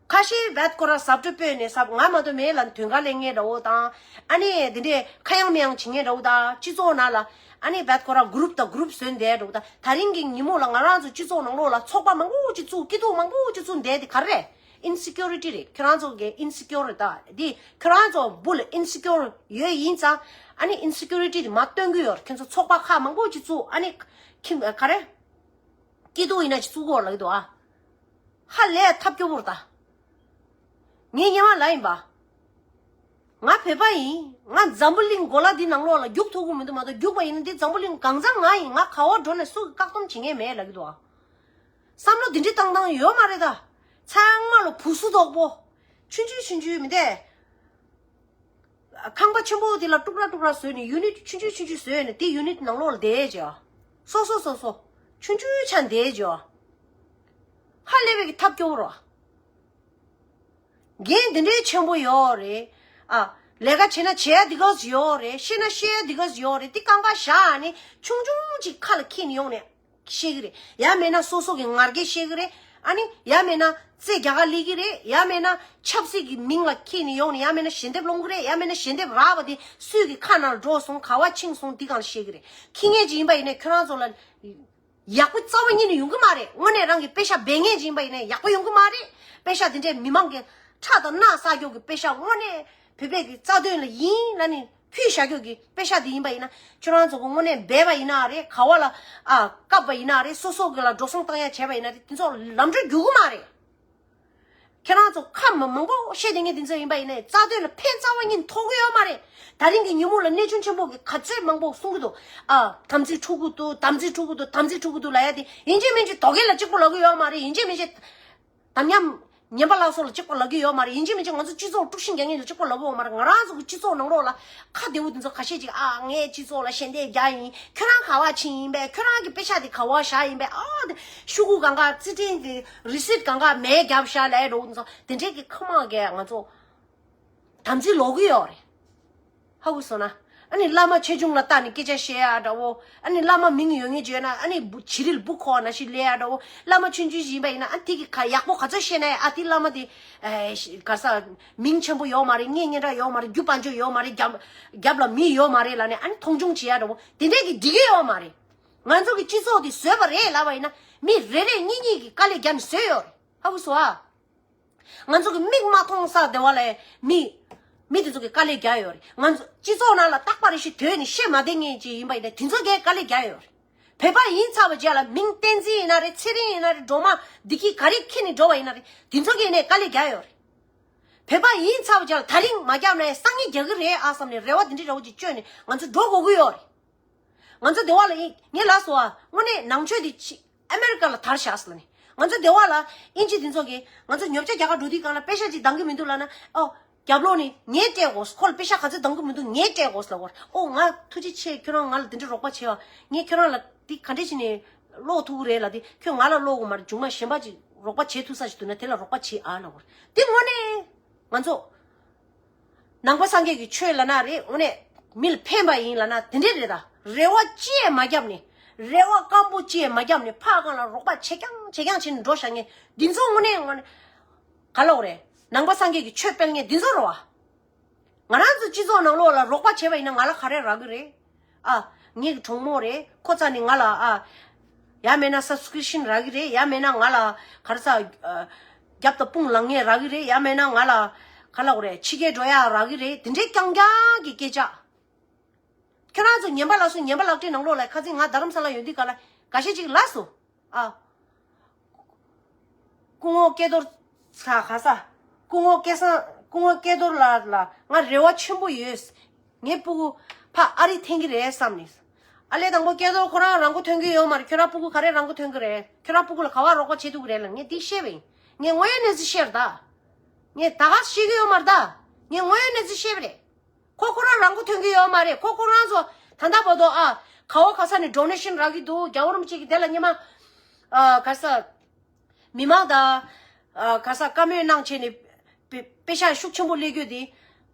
ཁ་ཤས་བད་ཁོ་ར་ཟབ་སྤྲོ་སྤོས་ནས་ཟབ་ང་མ་གཏོགས་མེད་ལ་དོན་དགའ་ལེན་ངེས་འདྲ་བོ་དང་། ཨ་ནི་དེ་འདྲས་ཁ་ཡང་མི་ཡང་བྱེད་ངེས་འདྲ་བོ་དང་། སྤྱི་ཚོགས་ནང་ལ་ཨ་ནི་བད་ཁོ་ར་གུ་རུབ་དང་གུ་རུབ་བཟོས་འདས་འདྲ་བོ་དང་། ད་རིང་གི་ཉིན་མོ་ལ་ང་རང་ཚོ་སྤྱི་ཚོགས་ནང་ལོགས་ལ་ཚོགས་པ་མང་པོ་ཅིག་བཙུགས། སྐྱིད་སྡུག་མང་པོ་ཅིག་བཙུགས་འདས་དེ་ག་རེ་རེད། ཨིན་སི་ཀིའུ་རི་ཊི་རེད། ཁྱོད་རང་ཚོ་གི་ཨིན་སི་ཀིའུ་རེད། ད་དེ་ཁྱོད་རང་ཚོ་བུ་ལ་ཨིན་སི་ཀིའུ་ཡོད་ཡིན་ཙང་། ཨ་ནི་ཨིན་སི་ཀིའུ་རི་ཊི་དེ་མ་སྟོན་གི་ཡོད། ཁྱོད་ཚོ་ཚོགས་པ་ཁག་མང་པོ་ཅིག་བཙུགས། ཨ་ནི་ཁྱིམ་ག་རེ་སྐྱིད་སྡུག་ཡིན་ན་ཅིག་བཙུགས་དགོས་ལབ་ཀྱི་འདུག་ཨ། ཧ་ལས་ཐབས་སྐྱོ་པོ་རེད་ད། ངས་སྔོན་མ་ལབ་ཡིན་པ། ང་བོད་པ་ཡིན། ང་འཛམ་བུ་གླིང་གོ་ལ་འདི་ནང་ལོགས་ལ་རྒྱུག་ཐུབ་ཀྱི་མི་འདུག་མ་གཏོགས། རྒྱུག་པ་ཡིན་ན་འདི་འཛམ་བུ་གླིང་གང་ཚང་ང་ཡིན། ང་ག་བ་འགྲོ་ནས་སུ་གིས་བཀག་སྡོམ་བྱེད་མཁན་མེད་ལབ་ཀྱི་འདུག་ཨ། བསམ་བློ་འདི་འདྲའི་བཏང་སྟངས་ཡོད་མ་རེད་ད། ཚང་མ་ལ་བུ་སུ་དོག་པོ། ཆུང་ཆུང་ཆུང་ཆུང་མི་འདས། ཁང་པ་ཆེན་པོ་དེ་ལ་ཀྲུག་ར་ཀྲུག་ར་བཟོས་ནས་ཡུ་ནིཊ་ཆུང་ཆུང་ཆུང་ཆུང་བཟོས་ནས་དེ་ཡུ་ནིཊ་ནང་ལོགས་ལ་བསྡད་བྱས། སོ་སོ་སོ་སོ། ཆུང་ཆུང་ཆ་བསྡད་བྱས། ཧ་ལས་པའི་གི་ཐབས་སྐྱོ་བོ་རེད། འགན་འདི་འདྲའི་ཆེན་པོ་ཡོད་རེད། ཨ། ལས་ཀ་བྱེད་ན་བྱེད་ཡ་འདི་ག་ཡོད་རེད། ཤེས་ན་ཤེས་ཡ་འདི་ག་ཡོད་རེད། དེ་རྐང་པ་བཞག་ནས་ཆུང་ཆུང་ཅིག་ཁ་ལ་འཁྱེར་ནས་ཡོང་ནས། བཤད་གི་རེད། ཡང་མེད་ན་སོ་སོ་གི་ང་རྒྱལ་བཤད་གི་རེད། ཨ་ནི་ཡང་མེད་ན་རྩེ་རྒྱ་གར་སླེབས་གི་རེད། ཡང་མེད་ན་ཆབ་སྲིད་ཀྱི་མིང་ལ་འཁྱེར་ནས་ཡོང་ནས། ཡང་མེད་ན་ཞལ་འདེབས་སློང་གི་རེད། ཡང་མེད་ན་ཞལ་འདེབས་རག་པ་དེ་སུས་ཀྱི་ཁ་ནང་འགྲོ་སོང་། ག་བ་ཕྱིན་སོང་། འདི་གང་བཤད་གི་རེད། འཁྱེར་མཁན་ཅིག་ཡིན་པ་ཡིན་ནའི་ཁྱོད་རང་ཚོ་ལ་ཡག་པོ་རྩ་བ་ཉིད་ནས་ཡོང་གི་མ་རེད། དངོས་གནས་རང་གི་པེ་ཤ་འབད་མཁན་ཅིག་ཡིན་པ་ཡིན་ནའི་ཡག་པོ་ཡོང་གི་མ་རེད། པེ་ཤ་དེ་འདྲའི་མི་མང་གི་ཁྲག་དང་རྣག་བསགས་རྒྱུ་གི་པེ་ཤ། དངོས་གནས་བོད་པའི་གི་རྩ་དོན་ལ་ཡིན་ལབ་ནས་ཕུལ་བཞག་རྒྱུ་གི་པེ་ཤ་དེ་ཡིན་པ་ཡིན་ན། ཁྱོད་རང་ཚོ་གི་དངོས་གནས་འབད་པ་ཡིན་ན་རེད། ག་བ་ལ་ཨ་བཀབ་པ་ཡིན་ན་རེད། སོ་སོ་གི་ལ་འགྲོ་སོང་བཏང་ཡ་བྱས་པ་ཡིན་ན་རེད། དེ་ཚོ་ལམ་འགྲོ་རྒྱུག་གི་མ་རེད། ཁྱེད་རང་ཚོ་ཁ་མ་མང་པོ་བཤད་བསྡད་མཁན་དེ་ཚོ་ཡིན་པ་ཡིན་ནའི་རྩ་དོན་ལ་ཕན་རྩ་བ་ཉིད་ཐོགས་ཀྱི་ཡོད་མ་རེད། ད་རིང་གི་ཉིན་མོ་ལ་གནས་ཆུང་ཆེན་པོ་གི་ག་ཚོད་མང་པོ་གསུང་གི་འདུག་ཨ། དམ་ཚིག་འཁྲུག་གི་འདུག་དམ་ཚིག་འཁྲུག་གི་འདུག་དམ་ཚིག་འཁྲུག་གི་འདུག་ལབ་ཡ་དེ་ཡིན་གཅིག་མིན་གཅིག་དོ་གལ་ལ་གཅིག་པོ་ལབ་ཀྱི་ཡོད་མ་རེད། ཡིན་གཅིག་མིན་གཅིག་དམ་ཉམས་ཉན་པ་ལགས་སོ་ལ་གཅིག་པོ་ལབ་ཀྱི་ཡོད་མ་རེད། ཡིན་གཅིག་མིན་གཅིག་ང་ཚོ་སྤྱི་ཚོགས་དཀྲུག་ཤིང་རྒྱག་མཁན་ལ་གཅིག་པོ་ལབ་ཀྱི་ཡོད་མ་རེད། ང་རང་ཚོ་གི་སྤྱི་ཚོགས་ནང་ལོགས་ལ་ཁ་བདེ་བོ་དེ་ཚོ་ཁ་ཤས་ཅིག་ཨ་ངས་སྤྱི་ཚོགས་ལ་ཞལ་འདེབས་རྒྱག་ཡིན། ཁྱོད་རང་ག་བ་ཕྱིན་ཡིན་པས། ཁྱོད་རང་གི་པེ་ཤ་དེ་ག་བ་བཞག་ཡིན་པས། ཨ་དེ་ཤོག་གུ་གང་ག་རྩིས་ཕྲན་གྱི་རི་སིཊ་གང་ག་མེད་རྒྱབ་བཞག་ལས་འགྲོ་འདི་ཚོ་དེ་འདྲས་ཀྱི་ཁ་མང་གས་ང་ཚོ་དམ་ཚིག་ལོག་གི་ཡོད་རེད། ཧ་གོ་སོང་ན། ཨ་ནི་བླ་མ་ཆེ་ཆུང་ལ་བལྟས་ནས་སྐད་ཆ་བཤད་ཡ་འདྲ་བོ། ཨ་ནི་བླ་མ་མིང་ཡོད་ངེས་བརྗོད་ན་ཨ་ནི་བུ་བྱི་རིལ་བུ་ཁོ་ན་ཞིག་ལས་ཡ་འདྲ་བོ། བླ་མ་ཆུང་ཆུང་ཞིག་ཡིན་པ་ཡིན་ན་ཨ་དེ་གི་ཁ་ཡག་པོ་ག་ཚོད་བཤད་ན་ཡང་ཨ་དེ་བླ་མ་དེ་ཨེ་ག་ས་མིང་ཆེན་པོ་ཡོད་མ་རེད། ངས་སྙན་གྲགས་ཡོད་མ་རེད། རྒྱུ་དཔལ་འབྱོར་ཡོད་མ་རེད། རྒྱབ་རྒྱབ་ལ་མི་ཡོད་མ་རེད་ལབ་ནས་ཨ་ནི་མཐོང་ཆུང་བྱེད་ཡ་འདྲ་བོ་དེ་འདྲས་ཀྱི་འགྲིག་གི་ཡོད་མ་རེད། ང་ཚོ་གི་སྤྱི་ཚོགས་དེ་བཟོས་པ་རེད་ལབ་པ་ཡིན་ན་མི་རེ་རེ་གཉིས་གཉིས་ཀྱིས་དཀའ་ལས་རྒྱབ་ནས་བཟོས་ཡོད་རེད། ཧ་གོ་སོང་ཨ། ང་ཚོ་གི་མིག་མ་མཐོང་ས་དེ་བ་ལ་མི་མི་དེ་ཚོ་གི་དཀའ་ལས་རྒྱག་ཡོད་རེད། ང་ཚོ་སྤྱི་ཚོགས་ནང་ལ་རྟག་པ་རེ་ཞིག་དོད་ནས་བཤད་མ་བསྡད་མཁན་ཅིག་ཡིན་པ་ཡིན་ན་དེ་ཚོ་གིས་དཀའ་ལས་རྒྱག་ཡོད་རེད། བོད་པ་ཡིན་ཚར་བ་རྗེས་ལ་མིང་བསྟན་འཛིན་ཡིན་ན་རེད། ཚེ་རིང་ཡིན་ན་རེད། སྒྲོལ་མ་འདི་གི་ག་རེ་ཁྱེར་ནས་འགྲོ་བ་ཡིན་ན་རེད། དེ་ཚོ་གིས་ནས་དཀའ་ལས་རྒྱག་ཡོད་རེད། བོད་པ་ཡིན་ཚར་བ་རྗེས་ལ་ད་རིང་མ་རྒྱབ་ན་ཡང་སང་ཉིན་རྒྱག་གི་རེད་ཨ་བསམ་ནས་རེ་བ་འདི་འདྲ་འདྲ་བོ་ཅིག་བཅོལ་ནས་ང་ཚོ་འགྲོ་དགོས་ཀྱི་ཡོད་རེད། ང་ཚོ་སྡེ་བ་ལ་ཡིན་ངས་ལབ་སོང་ཨ། དངོས་གནས་ནང་ཆོས་འདི་ཕྱི་ཨ་མེ་རི་ཀ་ལ་དར་བཞག་ཟེར་ནས། ང་ཚོ་སྡེ་བ་ལ་དབྱིན་ཇི་འདི་ཚོ་གིས་ང་ཚོ་ཉོ་ཆ་རྒྱ་གར་འགྲོ་དུས་སྒང་ལ་པེ་ཤ་ཅིག་འདང་གི་མི་འདུག་ལབ་ན། ཨོ། རྒྱབ་ལོགས་ནས་ངས་སྤྲད་དགོས། ཁོ་ལ་པེ་ཤ་ག་ཚོད་འདང་གི་མི་འདུག་ངས་སྤྲད་དགོས་ལབ་བར། ཨོ་ང་ཐུགས་རྗེ་ཆེ། ཁྱོད་རང་ང་ལ་འདི་འདྲ་རོགས་པ་བྱས་བ། ངས་ཁྱོད་རང་ལ་འདི་ག་འདྲས་བྱས་ནས་ཀློག་ཐུབ་ཀྱི་རེད་ལབ་དུས། ཁྱོད་ང་ལ་ཀློག་དགོས་མ་རེད། མཇུག་མ་གཞན་པ་ཅིག་རོགས་པ་བྱེད་ཐུབ་ས་ཞིག་འདུག་ན་དེ་ལ་རོགས་པ་བྱེད་ཨ་ལབ་བར། འདི་དངོས་གནས་ང་ཚོ་ནང་པ་སངས་རྒྱས་ཀྱི་ཆོས་ལབ་ན་རེད། དངོས་གནས་མི་ལ་ཕན་པ་ཡིན་ལབ་ན་དེ་འདྲས་རེད་ད། རེ་བ་ཅི་ཡང་མ་བརྒྱབ་ནས། རེ་བ་སྐམ་པོ་ཅི་ཡང་མ་བརྒྱབ་ནས་ཕར་སྒང་ལ་རོགས་པ་བྱེད་རྐྱང་བྱེད་རྐྱང་བྱས་ནས་འགྲོ་བཞག་མཁན་འདི་ཚོ་དངོས་གནས་དངོས་གནས་ག་ལབ་དགོས་རེད། ནང་པ་སངས་རྒྱས་ཀྱི་ཆོས་སྤེལ་མཁན་འདི་ཚོ་རེད་བ། ང་རང་ཚོ་སྤྱི་ཚོགས་ནང་ལོགས་ལ་རོགས་པ་བྱས་པ་ཡིན་ན་ང་ལ་ག་རེ་རག་གི་རེད། ཨ། ངའི་གྲོགས་མོ་རེད། ཁོ་རྩ་ནས་ང་ལ་ཨ། ཡང་མེད་ན་སབ་སི་ཀི་རི་ཤན་རག་གི་རེད། ཡང་མེད་ན་ང་ལ་ག་རེ་ཟ། ཨ། རྒྱབ་དང་དཔུང་ལངས་མཁན་རག་གི་རེད། ཡང་མེད་ན་ང་ལ་ག་ལབ་དགོས་རེད། ཕྱི་རྒྱལ་འགྲོ་ཡག་རག་གི་རེད། དེ་འདྲའི་རྐྱང་རྐྱང་གི་སྐད་ཆ། ཁྱོད་རང་ཚོ་ཉན་པ་ལགས་སོ། ཉན་པ་ལག་ཁྲིད་ནང་ལོགས་ལ་ཁ་སང་ང་རྡ་རམ་ས་ལ་ཡོང་དུས་ག་ལ་འགའ་ཤས་ཅིག་ལབ་སོང་། ཨ། སྐུ་ངོ་སྐལ་རྡོར་ས་ག་ས། སྐུ་ངོ་སྐལ་བཟང་། སྐུ་ངོ་སྐལ་རྡོར་ལགས་ལ་ང་རེ་བ་ཆེན་པོ་ཡོད། ངའི་སྤུ་གུ་ཕ་ཨ་རི་འཐེན་གྱི་རེད་བསམ་ནས། ཨ་ལས་དང་པོ་སྐལ་རྡོར་ཁོ་རང་རང་མགོ་ཐོན་གྱི་ཡོད་མ་རེད། ཁྱོད་རང་སྤུ་གུ་ག་རེ་རང་མགོ་ཐོན་གྱི་རེད། ཁྱོད་རང་སྤུ་གུ་ལ་ག་བ་རོགས་པ་བྱེད་ཐུབ་ཀྱི་རེད་ལ། ངས་འདི་བཤད་པ་ཡིན། ངས་དངོས་ཡོད་གནས་ཚུལ་བཤད་རེད་ད། ངས་ད་ག་བཤད་ཀྱི་ཡོད་མ་རེད་ད། ངས་དངོས་ཡོད་གནས་ཚུལ་བཤད་པ་རེད། ཁོ་ཁོ་རང་རང་མགོ་ཐོན་གྱི་ཡོད་མ་རེད། ཁོ་ཁོ་རང་ཚོ་ད་ལྟ་བར་དུ་ཨ་ག་བ་ག་ས་ནས་ཌོ་ནེ་ཤན་རག་གི་འདུག་རྒྱལ་བ་རིན་པོ་ཆེ་གི་དེ་ལ་སྔོན་མ་ཨ་ག་ས་མི་མང་དང་ཨ་ག་ས་བཀའ་མོལ་གནང་བྱས་ནས་པེ་པེ་ཤག་ཤུགས་ཆེན་པོ་སླེབས་རྒྱུ་དེ།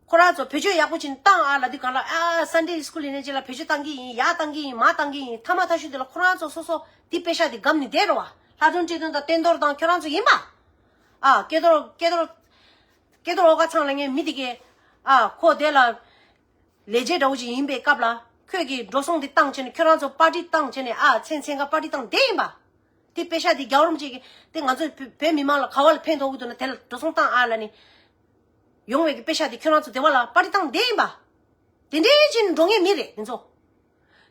ཁོ་རང་ཚོ་བེད་སྤྱོད་ཡག་པོ་བྱས་ནས་བཏང་ཨ་ལབ་དུས་སྒང་ལ། ཨ་སན་ཌེ་སི་ཀུལ་ཡིན་ནའི་ཅིག་ལ་བེད་སྤྱོད་བཏང་གི་ཡིན། ཡར་བཏང་གི་ཡིན། མར་བཏང་གི་ཡིན། མཐའ་མ་མཐའ་གཞུག་དེ་ལ་ཁོ་རང་ཚོ་སོ་སོ་དེ་པེ་ཤག་དེ་སྒམ་ནས་བསྡད་རེད་བ། ལྷ་སྒྲོན་བཀྲས་མཐོང་དང་བསྟན་རྡོར་དང་ཁྱོད་རང་ཚོ་ཡིན་པ། ཨ་སྐལ་རྡོར་སྐལ་རྡོར་སྐལ་རྡོར་ཨོ་དཀར་ཚང་ལབ་མཁན་མི་དེ་གས་ཨ་ཁོ་དེ་ལ་ལས་བྱེད་འདྲ་བོ་ཅིག་ཡིན་པའི་སྐབས་ལ་ཁོས་ཀྱི་འགྲོ་སོང་དེ་བཏང་བྱས་ནས་ཁྱོད་རང་ཚོ་པར་ཊི་བཏང་བྱས་ནས་ཨ་མཚན་མཚན་ག་པར་ཊི་བཏང་བསྡད་ཡིན་པ། དེ་པེ་ཤག་དེ་རྒྱལ་བ་རིན་པོ་ཆེ་གི་དེ་ང་ཚོ་བོད་བོད་མི་མང་ལ་ག་བ་ལ་ཕན་ཐོགས་ཀྱི་འདུག་ན་དེ་ལ་འགྲོ་སོང་བཏང་ཨ་ལབ་ནས་ཡོང་བའི་གི་པེ་ཤག་དེ་ཁྱོད་རང་ཚོ་དེ་བ་ལ་པར་ཊི་བཏང་བསྡད་ཡིན་པ། དེ་འདྲའི་ཕྱིན་འགྲོ་ངེས་མི་རེད་དེ་ཚོ།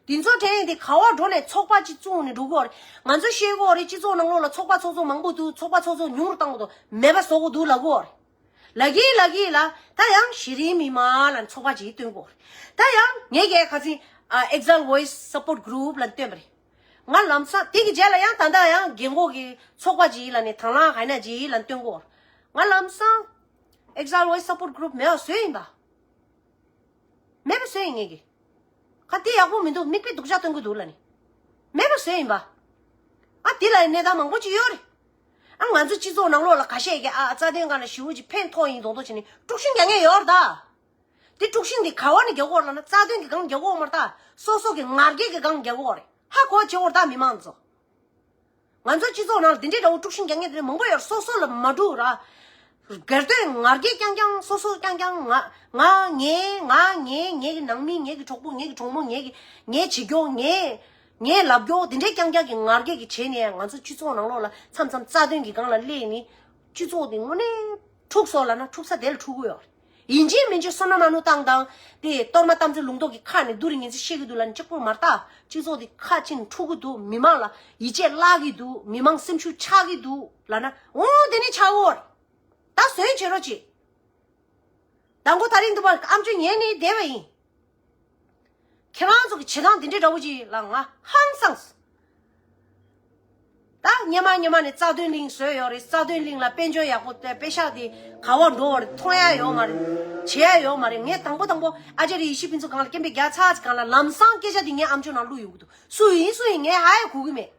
དེ་ཚོ་དྲན་དེ་ག་བ་འགྲོ་ནས་ཚོགས་པ་གཅིག་བཙུགས་ནས་འགྲོ་གི་ཡོད་རེད། ང་ཚོ་ཤེས་གི་ཡོད་རེད། སྤྱི་ཚོགས་ནང་ལོགས་ལ་ཚོགས་པ་ཚོགས་ཚོགས་མང་པོ་འདུག་ཚོགས་པ་ཚོགས་ཚོགས་ཉུང་རུ་བཏང་གི་འདུག་མེད་པ་བཟོ་གི་འདུག་ལབ་གི་ཡོད་རེད། ལབ་གི་ལབ་གི་ལ་ད་ཡང་གཞི་རིམ་མི་མང་ལ་ཚོགས་པ་གཅིག་བཏོན་གི་ཡོད་རེད། ད་ཡང་ངས་ཀྱི་ཁ་སང་ཨ་Exile Voice Support Group ལ་བཏོན་པ་རེད། ང་ལམ་སང་དེ་གི་རྗེས་ལ་ཡང་ད་ལྟ་ཡང་རྒན་གོག་གི་ཚོགས་པ་གཅིག་ལ་ནས་དང་བླངས་ག་ན་གཅིག་ལ་བཏོན་གི་ཡོད་རེད། ང་ལམ་སང་Exile Voice Support Group མེད་པ་བཟོས་ཡིན་པ། མེད་པ་བཟོས་ཡིན་ངེས་ཀྱི། ཁ་དེ་ཡག་པོ་མི་འདུག་མིག་དཔེ་སྡུག་ཅག་སྟོན་གི་འདུག་ལབ་ནས། མེད་པ་བཟོས་ཡིན་པ། ཨ་དེ་ལ་གནས་སྟངས་མང་པོ་ཅིག་ཡོད་རེད། ཨ་ང་ཚོ་སྤྱི་ཚོགས་ནང་ལོགས་ལ་ཁ་ཤས་ཀྱིས་ཨ་རྩ་དོན་སྒང་ལ་ཞེ་པོ་ཅིག་ཕན་ཐོགས་ཡིན་མདོག་མདོག་བྱས་ནས་དཀྲུག་ཤིང་རྒྱག་མཁན་ཡོད་རེད་ད། དེ་དཀྲུག་ཤིང་དེ་ག་བ་ནས་རྒྱག་གི་ཡོད་རེད་ལབ་ན་རྩ་དོན་གྱི་སྒང་རྒྱག་གི་ཡོད་མ་རེད་ད། སོ་སོ་གི་ང་རྒྱལ་གྱི་སྒང་རྒྱག་གི་ཡོད་རེད། ཧ་གོ་བྱེད་དགོས་རེད་ད་མི་མང་ཚོ། ང་ཚོ་སྤྱི་ཚོགས་ནང་ལ་འདི་འདྲའི་འདྲ་བོ་དཀྲུག་ཤིང་རྒྱག་མཁན་དེ་འདྲ་མང་པོ་ཡོད་རེད། སོ་སོ་ལ་མ་དཀྲུག་ར། སྒེར་དོན་ང་རྒྱལ་རྐྱང་རྐྱང་སོ་སོ་རྐྱང་རྐྱང་ང་ང་ངའི་ང་ངའི་ངའི་གི་ནང་མི་ངའི་གི་གྲོགས་པོ་ངའི་གི་གྲོགས་མོ་ངའི་གི་ངའི་བྱེད་རྒྱུ་ངའི་ངའི་ལབ་རྒྱུ་འདི་འདྲའི་རྐྱང་རྐྱང་གི་ང་རྒྱལ་གི་བྱས་ནས་ང་ཚོ་སྤྱི་ཚོགས་ནང་ལོགས་ལ་མཚམས་མཚམས་རྩ་དོན་གི་སྒང་ལ་སླེབས་ནས་སྤྱི་ཚོགས་འདི་དངོས་གནས་འཁྲུག་སོང་ལབ་ན་འཁྲུག་ས་དེ་ལ་འཁྲུག་གི་ཡོད་རེད། ཡིན་གཅིག་མིན་གཅིག་བསོད་ནམས་ཨ་ནུ་བཏང་དང་དེ་གཏོར་མ་དམ་ཚིག་ལུང་རྟོགས་ཀྱི་ཁ་ནས་བསྡུ་རུ་ཉིན་ཚེ་བཤད་ཀྱི་འདུག་ལབ་ནས་གཅིག་པུར་མ་ལྟ། སྤྱི་ཚོགས་དེ་ཁ་ཕྱིན་འཁྲུག་གི་འདུག་མི་མང་ལ་ཡིད་ཆེས་བརླག་གི་འདུག་མི་མང་སེམས་ཤུགས་ཆག་གི་འདུག་ལབ་ན་འོང་དེ་ནས་ཆག་འོར། ད་བཟོས་བྱེད་རོགས་གྱིས། མདང་དགོང་དེ་རིང་འདུག་པ་ཨམ་ཅོག་ཉན་ནས་བསྡད་པ་ཡིན། ཁྱེད་རང་ཚོ་གི་བྱེད་སྟངས་འདི་འདྲའི་འདྲ་བོ་ཅིག་ལ་ང་ཧང་སངས། ད་སྔོན་མ་སྔོན་མ་ནས་རྩ་དོན་གླིང་བཟོས་ཡོད་རེད། རྩ་དོན་གླིང་ལ་དཔལ་འབྱོར་ཡག་པོ་དེ་པེ་ཤག་དེ་ག་བ་འགྲོ་བ་རེད། མཐོང་ཡ་ཡོད་མ་རེད། བྱེད་ཡ་ཡོད་མ་རེད། ངས་དང་པོ་དང་པོ་ཨ་ཅེ་རི་ཡེ་ཤེས་ཕུན་ཚོགས་སྒང་ལ་སྐད་འབོད་རྒྱག་ཚར་ཚེ་སྒང་ལ་ལམ་སང་སྐད་ཆ་དེ་ངས་ཨམ་ཅོག་ནང་བླུགས་ཡོང་གི་འདུག་སུ་ཡིན་སུ་ཡིན་ངས་ཧ་ཡ་གོ་གི་མེད།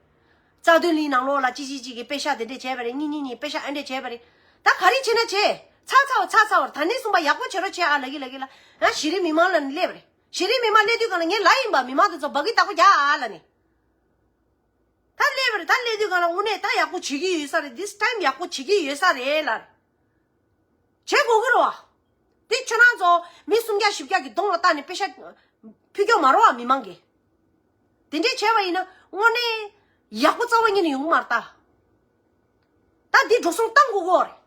རྩ་དོན་གླིང་ནང་ལོགས་ལ་ཅི་ཅི་ཅི་གི་པེ་ཤག་དེ་འདྲས་བྱས་པ་རེད། གཉིས་གཉིས་གཉིས་པེ་ཤག་ཨ་འདྲས་བྱས་པ་རེད། ད་ག་རེ་བྱེད་ན་བྱེད། ཚར་ཚར་བ་ཚར་ཚར་བར་ད་ནས་གསུངས་པ་ཡག་པོ་བྱེད་རོགས་བྱེད་ཨ་ལ་གི་ལ་གི་ལ། ཨ་གཞི་རིམ་མི་མང་ལ་ནི་སླེབས་པ་རེད། གཞི་རིམ་མི་མང་སླེབས་དུས་གང་ལ་ངས་ལབ་ཡིན་པ་མི་མང་དེ་ཚོ་འབག་གི་བདག་པོ་རྒྱག་ཨ་ལ་ནི། ད་སླེབས་པ་རེད། ད་སླེབས་དུས་གང་ལ་དངོས་གནས་ད་ཡག་པོ་བྱེད་ཀྱི་ཡོད་ས་རེད། this time ཡག་པོ་བྱེད་ཀྱི་ཡོད་ས་རེད་ལ། བྱེད་དགོས་ཀྱི་རེད་བ། དེ་ཁྱོད་རང་ཚོ་མི་སུམ་བརྒྱ་བཞི་བརྒྱ་གི་གདོང་ལ་བལྟས་ནས་པེ་ཤག་ཕུལ་སྐྱོང་མ་རེད་བ་མི་མང་གིས། དེ་འདྲས་བྱས་པ་ཡིན་ན་དངོས་གནས་ཡག་པོ་རྩ་བ་ཉིད་ནས་ཡོང་གི་མ་རེད་ད། ད་འདི་འགྲོ་སོང་བཏང་དགོས་ཀྱི་ཡོད་རེད།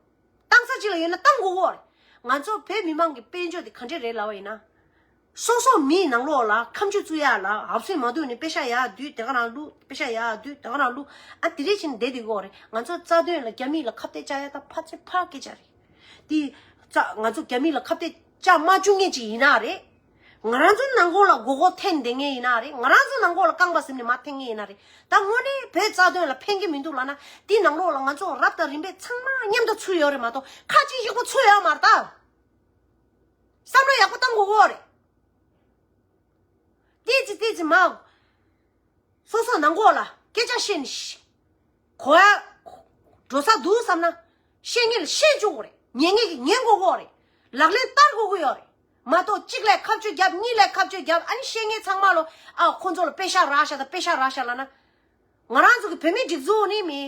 བཏང་ས་གཅིག་ལ་ཡོད་ན་བཏང་དགོས་ཀྱི་ཡོད་རེད། ང་ཚོ་བོད་མི་མང་གི་དཔལ་འབྱོར་དེ་ག་འདྲས་རེད་ལབ་པ་ཡིན་ན། སོ་སོ་མིའི་ནང་ལོགས་ལ་ཁ་མཆུ་བཙུགས་ཡ་ལ་ཧབ་སེ་མ་འདུག་ནས་པེ་ཤག་ཡར་བསྡུས་དེ་ག་རང་བླུགས། པེ་ཤག་ཡར་བསྡུས་དེ་ག་རང་བླུགས། ཨ་དེ་རེད་ཕྱིན་བསྡད་དེ་གོ་རེད། ང་ཚོ་རྩ་དོན་ལ་རྒྱ་མི་ལ་ཁ་གཏད་བཅག་ཡ་ད་ཕལ་ཆེར་ཕར་སྐད་ཆ་རེད། དེ་ཙ་ང་ཚོ་རྒྱ་མི་ལ་ཁ་གཏད་བཅག་མ་བཅུག་མཁན་ཅིག་ཡིན་ན་རེད། ང་རང་ཚོ་ནང་ཁོག་ལ་མགོ་སྐོར་འཐེན་བསྡད་མཁན་ཡིན་ན་རེད། ང་རང་ཚོ་ནང་ཁོག་ལ་རྐང་པ་ཟིན་ནས་མར་འཐེན་མཁན་ཡིན་ན་རེད། ད་དངོས་གནས་བོད་རྩ་དོན་ལ་ཕན་གྱི་མི་འདུག་ལབ་ན་དེ་ནང་ལོགས་ལ་ང་ཚོ་རབ་དང་རིམ་པས་ཚང་མ་མཉམ་དུ་ཚུད་ཡོད་རེད་མ་གཏོགས་ཁ་གཅིག་གཅིག་པོ་ཚུད་ཡོད་མ་རེད་ད། བསམ་བློ་ཡག་པོ་བཏང་དགོས་ཀྱི་ཡོད་རེད། ཏོག་ཙམ་ཏོག་ཙམ་མ། སོ་སོ་ནང་ཁོག་ལ་སྐད་ཆ་བཤད་ནས་ཤི། གོ་ཡ། འགྲོ་ས་འདུག་བསམ་ན། བཤད་མཁན་ལ་བཤད་བཅུག་དགོས་རེད། ཉན་མཁན་གྱིས་ཉན་དགོས་ཀྱི་ཡོད་རེད། ལག་ལེན་བསྟར་དགོས་ཀྱི་ཡོད་རེད། མ་གཏོགས་གཅིག་ལ་ཁ་གཅོད་རྒྱབ་གཉིས་ལ་ཁ་གཅོད་རྒྱབ་ཨ་ནི་བཤད་མཁན་ཚང་མ་ལོ། ཨ་ཁོ་ཚོ་ལ་པེ་ཤག་རག་ཤག་དང་པེ་ཤག་རག་ཤག་ལབ་ན། ང་རང་ཚོ་གི་བོད་མིའི་སྒྲིག་འཛུགས་ནི་མི།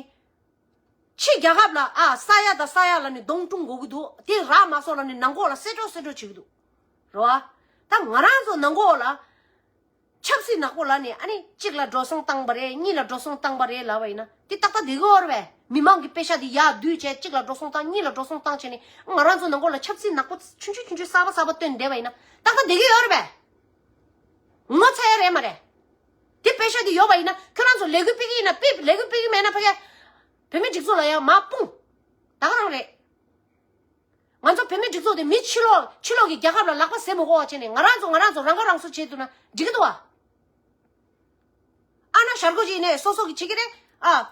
ཕྱི་རྒྱལ་ཁབ་ལ་ཨ་ས་ཡ་དང་ས་ཡ་ལ་ནི་གདོང་དྲུང་དགོས་ཀྱི་འདུག་དེ་རག་མ་སོང་ལ་ནི་ནང་ཁོག་ལ་གསེད་གྲོགས་གསེད་གྲོགས་བྱེད་ཀྱི་འདུག་རེད་བ། ད་ང་རང་ཚོ་ནང་ཁོག་ལ་ཆབ་སྲིད་ནག་པོ་ལ་ནི་ཨ་ནི་གཅིག་ལ་འགྲོ་སོང་བཏང་པ་རེད། གཉིས་ལ་འགྲོ་སོང་བཏང་པ་རེད་ལབ་པ་ཡིན་ན་དེ་ཏག་ཏག་བསྡད་ཀྱི་ཡོད་རེད་པས། མི་མང་གི་པེ་ཤག་དེ་ཡར་བསྡུས་བྱས་གཅིག་ལ་འགྲོ་སོང་བཏང་གཉིས་ལ་འགྲོ་སོང་བཏང་བྱས་ནས་ང་རང་ཚོ་ནང་ཁོག་ལ་ཆབ་སྲིད་ནག་པོ་ཆུང་ཆུང་ཆུང་ཆུང་གསར་པ་གསར་པ་བཏོན་བསྡད་པ་ཡིན་ན་ཏག་ཏག་བསྡད་ཀྱི་ཡོད་རེད་པས། ངོ་ཚ་ཡ་རེད་མ་རེད། དེ་པེ་ཤག་དེ་ཡོད་པ་ཡིན་ན་ཁྱོད་རང་ཚོ་ལས་འགུལ་སྤེལ་གྱི་ཡིན་ན་སྤེལ། ལས་འགུལ་སྤེལ་གྱི་མེད་ན་ཕ་གི་བོད་མི་སྒྲིག་འཛུགས་ལ་ཡང་མར་སྤུངས། ད་ག་རང་རེད། ང་ཚོ་བོད་མི་སྒྲིག་འཛུགས་དེ་མི་ཕྱི་ལོགས་ཕྱི་ལོགས་ཀྱི་རྒྱལ་ཁབ་ལ་ལག་པ་བཟེད་མི་དགོས་པ་བྱས་ནས་ང་རང་ཚོ་ང་རང་ཚོ་རང་ཁ་རང་གསོ་བྱེད་ཐུབ་ན་འགྲིག་གི་འདུག་བ། ཨ་ན་ཞར་གོ་ཅིག་ཡིན་ནའི་སོ་སོ་གི་བྱེད་ཀྱི་རེད། ཨ།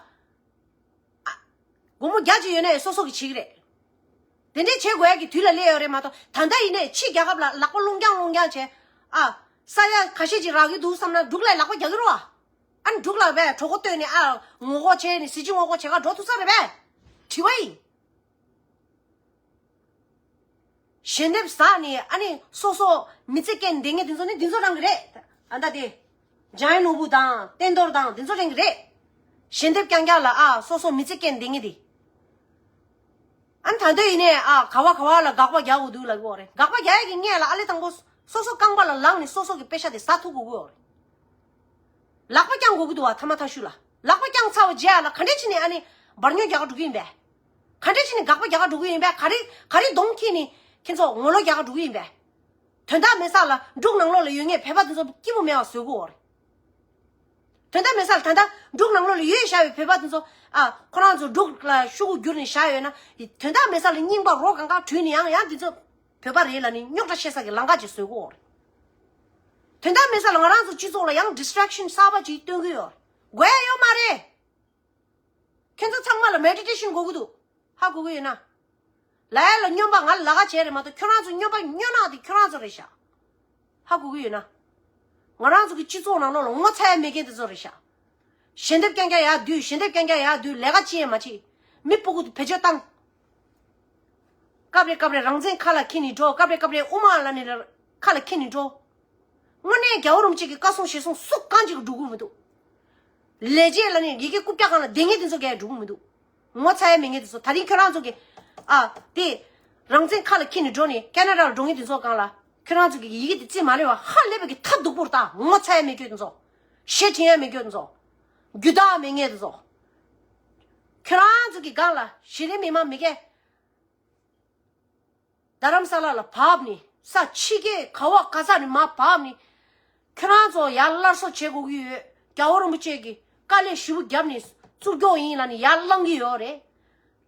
ཨ། སྒོར་མོ་བརྒྱ་ཅིག་ཡོད་ནའི་སོ་སོ་གི་བྱེད་ཀྱི་རེད། དེ་འདྲས་བྱེད་དགོས་ཡ་གི་དུས་ལ་སླེབས་ཡོད་རེད་མ་གཏོགས་ད་ལྟ་ཡིན་ནའི་ཕྱི་རྒྱལ་ཁབ་ལ་ལག་པ་སློང་རྐྱང་སློང་རྐྱང་བྱས། ཨ། ས་ཡ་ཁ་ཤས་ཅིག་རག་གི་འདུག་བསམ་ན་འབྲུག་ལ་ལག་པ་རྒྱག་གི་རེད་བ། ཨ་ནི་འབྲུག་ལ་བས་གྲོད་ཁོག་བཏོན་ནས་ཨ་ངོ་ལྐོག་བྱས་ནས་གཟི་བརྗིད་ངོ་ལྐོག་བྱེད་ག་འགྲོ་ཐུབ་ས་རེད་པས། དྲི་བ་ཡིན། ཞལ་འདེབས་ཟ་ནས་ཨ་ནི་སོ་སོ་མི་ཚེ་སྐྱེལ་བསྡད་མཁན་དེ་ཚོ་ནི་འདི་ཚོ་རང་གི་རེད། ཨ་ད་དེ། འཇམ་དབྱངས་ནོར་བུ་དང་བསྟན་རྡོར་དང་འདི་ཚོ་རང་གི་རེད། ཞལ་འདེབས་རྐྱང་རྐྱང་ལ་ཨ་སོ་སོ་མི་ཚེ་སྐྱེལ་བསྡད་མཁན་དེ། ཨ་ནི་ད་ལྟ་ཡིན་ནའི་ཨ་ག་བ་ག་བ་ལ་དགག་པ་རྒྱག་དགོས་འདུག་ལབ་ཀྱི་ཡོད་རེད། དགག་པ་རྒྱག་ཡ་གི་སྔོན་ལ་ཨ་ལེ་དང་པོ་སོ་སོ་རྐང་པ་ལ་ལངས་ནས་སོ་སོ་གི་པེ་ཤ་དེ་ཟ་ཐུབ་དགོས་ཀྱི་ཡོད་རེད། ལག་པ་བརྐྱང་དགོས་ཀྱི་འདུག་བ། ཐ་མ་ཐ་ཤུ་ལ་ལག་པ་བརྐྱང་ཚར་བ་རྗེས་ལ་ག་འདྲས་བྱས་ནས་ཨ་ནི་འབར་ཉོན་རྒྱག་ག་འགྲོ་གི་ཡིན་པས། ག་འདྲས་བྱས་ནས་དགག་པ་རྒྱག་ག་འགྲོ་གི་ཡིན་པས། ག་རེ་ག་རེ་གདོང་ཁྱེར་ནས་ཁྱེད་ཚོ་ངོ་ལོག་རྒྱག་ག་འགྲོ་གི་ཡིན་པས། དོན་དག་མེད་ས་ལ་འབྲུག་ནང་ལོགས་ལ་ཡོད་མཁན་བོད་པ་དེ་ཚོ་སྐྱིད་པོ་མེད་པ་བཟོ་གི་ཡོད་རེད། དོན་དག་མེད་ས་ལ་ད་ལྟ་འབྲུག་ནང་ལོགས་ལ་ཡོད་བཞག་པའི་བོད་པ་དེ་ཚོ་ཨ་ཁོ་རང་ཚོ་འབྲུག་ལ་ཤོག་གུ་བསྒྱུར་ནས་བཞག་ཡོད་ན། དོན་དག་མེད་ས་ལ་རྙིང་པ་རོ་གང་ག་དྲུད་ནས་ཡང་ཡང་དེ་ཚོ་བོད་པ་རེད་ལབ་ནས་རྙོག་དྲ་བཤད་ས་གི་ལམ་ཁ་ཅིག་བཟོ་གི་ཡོད་རེད། དོན་དག་མེད་ས་ལ་ང་རང་ཚོ་སྤྱི་ཚོགས་ལ་ཡང་distraction་གསར་པ་ཅིག་སྟོན་གི་ཡོད་རེད། དགོས་ཡ་ཡོད་མ་རེད། ཁྱེད་ཚོ་ཚང་མ་ལ་meditation་དགོས་ཀྱི་འདུག་ཧ་གོ་གི་ཡོད་ན། ལ་ཡ་ལ་སྨྱོན་པ་ང་ལ་ལ་ཁ་བྱས་རེད་མ་གཏོགས་ཁྱོད་རང་ཚོ་སྨྱོན་པ་སྨྱོ་ནག་དེ་ཁྱོད་རང་ཚོ་རེད་ཤག་ཧ་གོ་གི་ཡོད་ན། ང་རང་ཚོ་གི་སྤྱི་ཚོགས་ནང་ལོགས་ལ་ངོ་ཚ་ཡ་མེད་མཁན་དེ་ཚོ་རེད་ཤག་ཞལ་འདེབས་རྐྱང་རྐྱང་ཡར་བསྡུས། ཞལ་འདེབས་རྐྱང་རྐྱང་ཡར་བསྡུས། ལས་ཀ་ཅི་ཡང་མ་བྱེད། མི་སྤུ་གུ་དེ་བེད་སྤྱོད་བཏང་། སྐབས་རེ་སྐབས་རེ་རང་བཙན་ཁ་ལ་འཁྱེར་ནས་འགྲོ། སྐབས་རེ་སྐབས་རེ་དབུ་མ་ལ་ནི་ཁ་ལ་འཁྱེར་ནས་འགྲོ། དངོས་གནས་རྒྱལ་བ་རིན་པོ་ཆེ་གི་བཀའ་གསུང་ཞལ་གསུང་སུ་གང་ཅིག་གིས་སྒྲུབ་ཀྱི་མི་འདུག་ལས་བྱེད་ལ་ནི་ཡི་གེ་རྐུབ་བཀྱག་སྒང་ལ་བསྡད་མཁན་དེ་ཚོ་གིས་སྒྲུབ་ཀྱི་མི་འདུག་ངོ་ཚ་ཡ་མེད་མཁན་དེ་ཚོ། ད་རིང་ཁྱོད་རང་ཚོ་གི་ཨ་དེ་རང་བཙན་ཁ་ལ་འཁྱེར་ནས་འགྲོ་ནས་ཁེ་ན་ཌ་ལ་འགྲོ་མཁན་དེ་ཚོ་སྒང་ལ་ཁྱོད་རང་ཚོ་གི་ཡི་གེ་དེ་རྩིས་མ་རེད་བ། ཧ་ལས་པའི་གི་ཐ་སྡུག་པོར་ལྟ། ངོ་ཚ་ཡ་མེད་མཁན་དེ་ཚོ། ཞེ་དྲན་ཡ་མེད་མཁན་དེ་ཚོ། རྒྱུ་དག་མེད་མཁན་དེ་ཚོ། ཁྱོད་རང་ཚོ་གི་སྒང་ལ་གཞི་རིམ་མི་མང་མི་སྒེར། རྡ་རམ་ས་ལ་ལ་བབས་ནས་ས་ཕྱི་རྒྱལ་ག་བ་ག་ས་ནས་མར་བབས་ནས། ཁྱོད་རང་ཚོ་ཡར་སླར་གསོ་བྱེད་དགོས་ཀྱི་ཡོད། རྒྱལ་བ་རིན་པོ་ཆེ་གིས་དཀའ་ལས་ཞེ་པོ་བརྒྱབ་ནས་བཙུགས་རྒྱུ་ཡིན་ལབ་ནས་ཡར་བསླང་གི་ཡོད་རེད།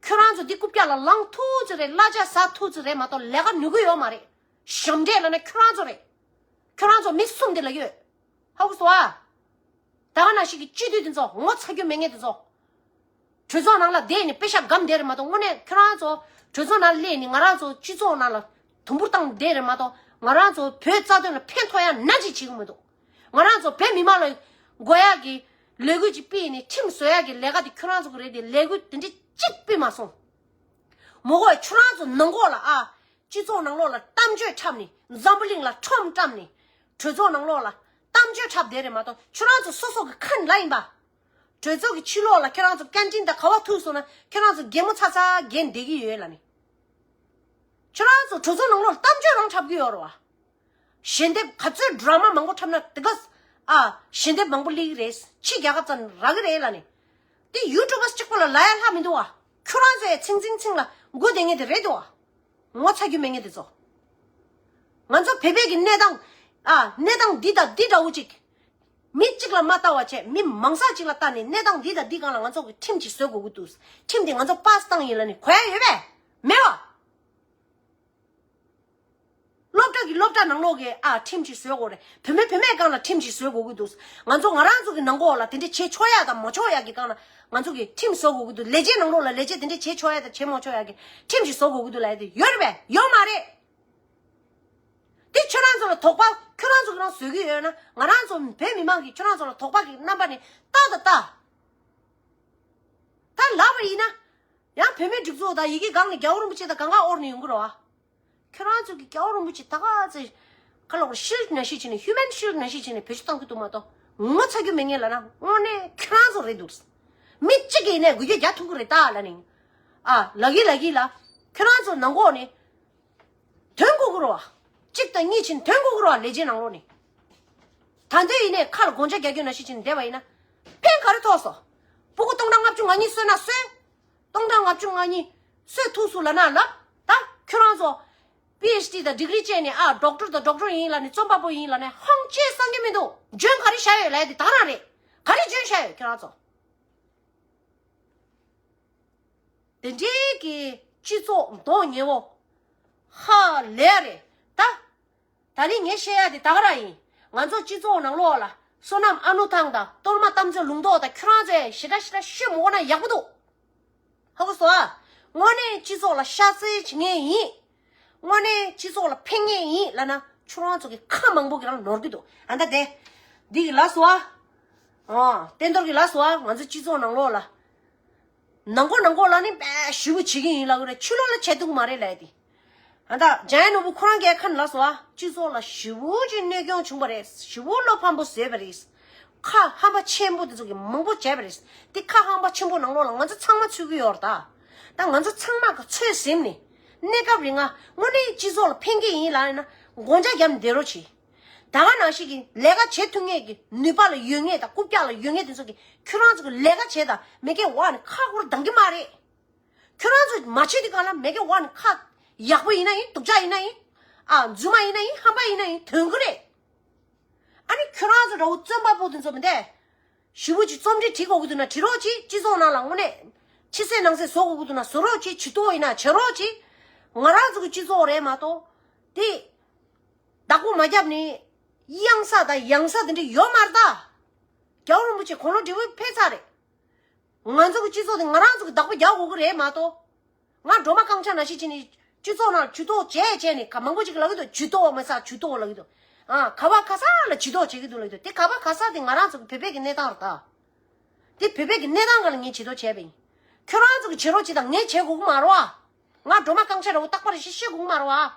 ཁྱོད་རང་ཚོ་འདི་རྐུབ་བཀྱག་ལ་ལངས་ཐུབ་ཙམ་རེད། གླ་ཆ་ཟ་ཐུབ་ཙམ་རེད་མ་གཏོགས་ལས་ཀ་ནུས་ཀྱི་ཡོད་མ་རེད། ཞབས་འདྲེན་ལབ་ན་ཁྱོད་རང་ཚོ་རེད། ཁྱོད་རང་ཚོ་མི་གསུམ་དེ་ལ་ཡོད། ཧ་གོ་སོང་ཨ། ད་ག་ནང་བཞིན་གྱི་སྤྱི་འཐུས་དེ་ཚོ་ངོ་ཚ་རྒྱུ་མེད་མཁན་དེ་ཚོ། གྲོས་ཚོགས་ནང་ལ་བསྡད་ནས་པེ་ཤ་སྒམ་བསྡད་རེད་མ་གཏོགས། དངོས་གནས་ཁྱོད་རང་ཚོ་གྲོས་ཚོགས་ནང་སླེབས་ནས་ང་རང་ཚོ་སྤྱི་ཚོགས་ནང་ལ་དུམ་བུར་བཏང་བསྡད་རེད་མ་གཏོགས། ང་རང་ཚོ་བོད་རྩ་དོན་ལ་ཕན་ཐོགས་ཡ་ནམ་ཞིག་བྱེད་ཀྱི་མི་འདུག་ང་རང་ཚོ་བོད་མི་མང་ལ་དགོས་ཡ་གི་ལས་འགུལ་ཅིག་སྤེལ་ནས་ཁྲིམས་བཟོ་ཡ་གི་ལས་ཀ་དེ་ཁྱོད་རང་ཚོ་གི་རེད་དེ། ལས་འགུལ་དེ་འདྲ་གཅིག་སྤེལ་མ་སོང་། མོ་གོ་ཁྱོད་རང་ཚོ་ནང་ལོགས་ལ་ཨ། སྤྱི་ཚོགས་ནང་ལོགས་ལ་གཏམ་བརྗོད་འཁྲབ་ནས། འཛམ་བུ་གླིང་ལ་ཁྲོམ་བཀྲམ་ནས། གྲོས་ཚོགས་ནང་ལོགས་ལ་གཏམ་བརྗོད་འཁྲབ་བསྡད་རེད་མ་གཏོགས། ཁྱོད་རང་ཚོ་སོ་སོ་གི་ཁ་ནས་ལབ་ཡིན་པ། གྲོས་ཚོགས་ཀྱི་ཕྱི་ལོགས་ལ་ཁྱོད་རང་ཚོ་ཀན་ཊིན་དང་ག་བ་ཐུག་སོང་ན་ཁྱོད་རང་ཚོ་གད་མོ་ཚ་ཚ་བགད་བསྡད་ཀྱི་ཡོད་ལབ་ནས། ཁྱོད་རང་ཚོ་གྲོས་ཚོགས་ནང་ལོགས་ལ་གཏམ་བརྗོད་རང་འཁྲབ་ཀྱི་ཡོད་རེད་བ། ཞལ་འདེབས་ག་ཚོད་ཌ་ར་མ་མང་པོ་འཁྲབ་ན་དེ་ག་ཨ་ཞལ་འདེབས་མང་པོ་སླེབས་ཀྱི་རེད། ཕྱི་རྒྱལ་ཁབ་ཙམ་རག་གི་རེད་ལབ་ནས། དེ་ཡུ་ཊུབ་པར་གཅིག་པོ་ལ་ལབ་ཡ་ལྷག་མི་འདུག་བ། ཁྱོད་རང་ཚོའི་ཚིང་ཚིང་ཚིང་ལ་སྒུག་བསྡད་མཁན་དེ་རེད་འདུག་བ། ངོ་ཚ་རྒྱུ་མེད་མཁན་དེ་ཚོ། ང་ཚོ་བོད་པའི་གི་གནས་སྟངས་ཨ་གནས་སྟངས་འདི་དང་འདི་འདྲ་བོ་ཅིག་མི་གཅིག་ལ་མ་ལྟ་བ་བྱས། མི་མང་ས་གཅིག་ལ་ལྟ་ནས་གནས་སྟངས་འདི་དང་འདི་སྒང་ལ་ང་ཚོ་གི་ཁྲིམས་ཅིག་བཟོ་དགོས་ཀྱི་འདུག་ཁྲིམས་དེ་ང་ཚོ་པཱ་སི་བཏང་ཡིན་ལབ་ནས་གོ་ཡ་ཡོད་པས། མེད་བ། སློབ་གྲྭ་གི་སློབ་གྲྭ་ནང་ལོགས་ཀྱི་ཨ་ཁྲིམས་ཅིག་བཟོ་དགོས་རེད། བུད་མེད་བུད་མེད་སྒང་ལ་ཁྲིམས་ཅིག་བཟོ་དགོས་ཀྱི་འདུག་ང་ཚོ་ང་རང་ཚོ་གི་ནང་ལོགས་ལ་དེ་འདྲ་བྱེད་ཆོག་ཡ་དང་མ་ཆོག་ཡ་གི་སྒང་ལ་ང་ཚོ་གི་ཁྲིམས་བཟོ་དགོས་ཀྱི་འདུག་ལས་བྱེད་ནང་ལོགས་ལ་ལས་བྱེད་དེ་འདྲ་བྱེད་ཆོག་ཡ་དང་བྱེད་མ་ཆོག་ཡ་གི་ཁྲིམས་ཅིག་བཟོ་དགོས་ཀྱི་འདུག་ལབ་ཡ་དེ་ཡོད་རེད་པས། ཡོད་མ་རེད། དེ་ཁྱོད་རང་ཚོ་ལ་དོགས་པ་ཁྱོད་རང་ཚོ་གི་རང་བཟོ་གི་ཡོད་ན། ང་རང་ཚོ་བོད་མི་མང་གིས་ཁྱོད་རང་ཚོ་ལ་དོགས་པ་གི་རྣམ་པ་ནས་ལྟ་དང་ལྟ། ད་ལབ་པ་ཡིན་ན། ཡང་བོད་མིའི་སྒྲིག་འཛུགས་དང་ཡི་གེ་སྒང་ནས་རྒྱལ་བ་རིན་པོ་ཆེ་དང་གང་ག་དབོར་ནས་ཡོང་གི་རེད་བ། ཁྱོད་རང་ཚོ་གི་རྒྱལ་བ་རིན་པོ་ཆེ་ད་ག་ཚོད་ཁ་ལོག་ཤིལ་ནང་བཞིན་བྱས་ནས་ཧིའུ་མན་ཤིལ་ནང་བཞིན་བྱས་ནས་བེད་སྤྱོད་བཏང་གི་འདུག་མ་གཏོགས། ངོ་ཚ་རྒྱུ་མེད་མཁན་ལབ་ན་དངོས་གནས་ཁྱོད་རང་ཚོ་རེད་འདུག་མི་གཅིག་གིས་ནས་འགུལ་སྐྱོད་རྒྱག་ཐུབ་ཀྱི་རེད་ད་ལབ་ནས། ཨ་ལབ་ཀྱི་ལབ་ཀྱི་ལ། ཁྱོད་རང་ཚོ་ནང་ལོགས་ནས་ཐོན་དགོས་ཀྱི་རེད་བ། གཅིག་དང་གཉིས་བྱས་ནས་ཐོན་དགོས་ཀྱི་རེད་བ། ལས་བྱེད་ནང་ལོགས་ནས། ད་འདོད་ཡིན་ནས་ཁ་ལ་དགོང་ཇ་རྒྱག་རྒྱུ་ནང་བཞིན་བྱས་ནས་བསྡད་པ་ཡིན་ན། ཕན་ག་རེ་ཐོགས་སོང་། སྤུ་གུ་སྟོང་ཕྲག་ལྔ་བཅུ་ང་གཉིས་གསོས་ན་གསོས། སྟོང་ཕྲག་ལྔ་བཅུ་ང་གཉིས་གསོས་ཐུབ་སོང་ལབ་ན་ལབ། ད་ཁྱོད་རང་ཚོ་པི་ཨེཆ་ཌི་དང་ཌིག་རི་བྱས་ནས་ཨ་ཌོག་ཊར་དང་ཌོག་ཊར་ཡིན་ལབ་ནས་རྩོམ་པ་པོ་ཡིན་ལབ་ནས་ཧང་ཅེ་སང་གི་མི་འདུག་འཇོན་ག་རེ་བཞག་ཡོད་ལབ་ཡ་དེ་ད་རང་རེད། ག་རེ་འཇོན་བཞག་ཡོད་ཁྱོད་རང་ཚོ། དེ་འདྲའི་གི་སྤྱི་ཚོགས་མདོག་ཉེས་པོ་ཧ་ལས་རེད་ད། ད་ནི་ངས་བཤད་ཡ་དེ་ད་ག་རང་ཡིན། ང་ཚོ་སྤྱི་ཚོགས་ནང་ལོགས་ལ་བསོད་ནམས་ཨ་ནུ་ཐང་དང་གཏོར་མ་དམ་ཚིག་ལུང་རྟོགས་དང་ཁྱོད་རང་ཚོས་ཞེ་དྲག་ཞེ་དྲག་ཤོད་མི་དགོས་ན་ཡག་པོ་འདུག་ཧ་གོ་སོང་ཨ། དངོས་གནས་སྤྱི་ཚོགས་ལ་ཤ་ཚ་བྱེད་མཁན་ཡིན། དངོས་གནས་སྤྱི་ཚོགས་ལ་ཕན་མཁན་ཡིན་ལབ་ན་ཁྱོད་རང་ཚོ་གི་ཁ་མང་པོ་གི་རང་ནོར་གི་འདུག་ཨ་ད་དེ། འདི་གི་ལ་སོ་ཨ། ཨ། བསྟན་རྡོར་གི་ལ་སོ་ཨ། ང་ཚོ་སྤྱི་ཚོགས་ནང་ལོགས་ལ། ནང་ཁོ་ནང་ཁོ་ལ་ནི་དཔེ་ཞེ་པོ་བྱེད་ཀྱི་ཡིན་ལབ་ཀྱི་རེད། ཕྱི་ལོགས་ལ་བྱེད་ཐུབ་ཀྱི་མ་རེད་ལབ་ཡ་དེ། ཨ་ད་འཇམ་དབྱངས་ནོར་བུ་ཁོ་རང་གིས་ཁ་ནས་ལབ་སོང་ཨ། སྤྱི་ཚོགས་ལ་ཞེ་པོ་ཅིག་གནོད་སྐྱོན་བྱུང་བ་རེད། ཞེ་པོ་བློ་ཕམ་པོ་བཟོས་པ་རེད། ཁ་ཧམ་པ་ཆེན་པོ་དེ་ཚོ་གིས་མང་པོ་བྱས་པ་རེད། དེ་ཁ་ཧམ་པ་ཆེན་པོ་ནང་ལོགས་ལ་ང་ཚོ་ཚང་མ་ཚུད་ཀྱི་ཡོད་རེད་ད། ད་ང་ཚོ་ཚང་མ་གི་ཚོད་ཟིན་ནས་གནས་སྐབས་རིང་ང་དངོས་གནས་སྤྱི་ཚོགས་ལ་ཕན་གྱི་ཡིན་ལབ་ཡིན་ན་དགོངས་འཇགས་བརྒྱབ་ནས་བསྡད་རོགས་གྱིས། ད་ག་ནང་བཞིན་གྱི་ལས་ཀ་བྱེད་ཐུབ་མཁན་གྱི་ནུས་པ་ལ་ཡོད་མཁན་དང་རྐུབ་བཀྱག་ལ་ཡོད་མཁན་དེ་ཚོ་གིས་ཁྱོད་རང་ཚོ་གི་ལས་ཀ་བྱེད་དང་མེད་མཁན་འོག་ནས་ཁ་སྐོར་གཏོང་གི་མ་རེད། ཁྱོད་རང་ཚོ་མ་བྱེད་དུས་གང་ལ་མེད་མཁན་འོག་ནས་ཁ་ཡག་པོ་ཡིན་ན་ཡིན། སྡུག་ཅག་ཡིན་ན་ཡིན། ཨ་རྫུན་མ་ཡིན་ན་ཡིན། ཧམ་པ་ཡིན་ན་ཡིན། ཐོན་གི་རེད། ཨ་ནི་ཁྱོད་རང་ཚོ་འདྲ་བོ་བཙོན་པ་པོ་དེ་ཚོ་མི་འདས། ཞེ་པོ་ཅིག་རྩོམ་འབྲི་བྲིས་དགོས་ཀྱི་འདུག་ན་བྲིས་རོགས་གྱིས། སྤྱི་ཚོགས་ནང་ལ་དངོས་གནས་ཕྱི་གསལ་ནང་གསལ་བཟོ་དགོས་ཀྱི་འདུག་ན་བཟོ་རོགས་གྱིས། བྱེད་ཐུབ་ཡིན་ན་བྱེད་རོགས་གྱིས། ང་རང་ཚོ་གི་སྤྱི་ཚོགས་རེད་མ་གཏོགས་དེ་བདག་པོ་མ་བརྒྱབ་ནས་གཡང་ས་དང་ཡང་ས་དེ་འདྲ་ཡོད་མ་རེད་ད། རྒྱལ་བ་རིན་པོ་ཆེ་དགུང་ལོ་བགྲེས་པོ་ཕེབས་ཚར་རེད། ང་ཚོ་གི་སྤྱི་ཚོགས་དེ་ང་རང་ཚོ་གི་བདག་པོ་རྒྱག་དགོས་ཀྱི་རེད་མ་གཏོགས། ང་སྒྲོལ་མ་རྐང་ཆག་ནང་བཞིན་བྱས་ནས་སྤྱི་ཚོགས་ནང་ཇུས་གཏོགས་བྱས་བྱས་ནས་ག་མང་པོ་ཅིག་ལབ་ཀྱི་འདུག་ཇུས་གཏོགས་མ་ཟད་ཇུས་གཏོགས་ལབ་ཀྱི་འདུག་ཨ་ག་བ་ག་ས་ལ་ཇུས་གཏོགས་བྱེད་ཀྱི་འདུག་ལབ་ཀྱི་འདུག་དེ་ག་བ་ག་ས་དེ་ང་རང་ཚོ་གི་བོད་པའི་གི་གནས་སྟངས་རེད་ད། དེ་བོད་པའི་གི་གནས་སྟངས་སྒང་ལ་ངས་ཇུས་གཏོགས་བྱས་པ་ཡིན། ཁྱོད་རང་ཚོ་གི་བྱེད་རོགས་བྱེད་དང་ངས་བྱེད་དགོས་ཀྱི་མ་རེད་བ། ང་སྒྲོལ་མ་རྐང་ཆག་འདྲ་བོ་རྟག་པར་ཤི་ཤི་དགོས་ཀྱི་མ་རེད་བ།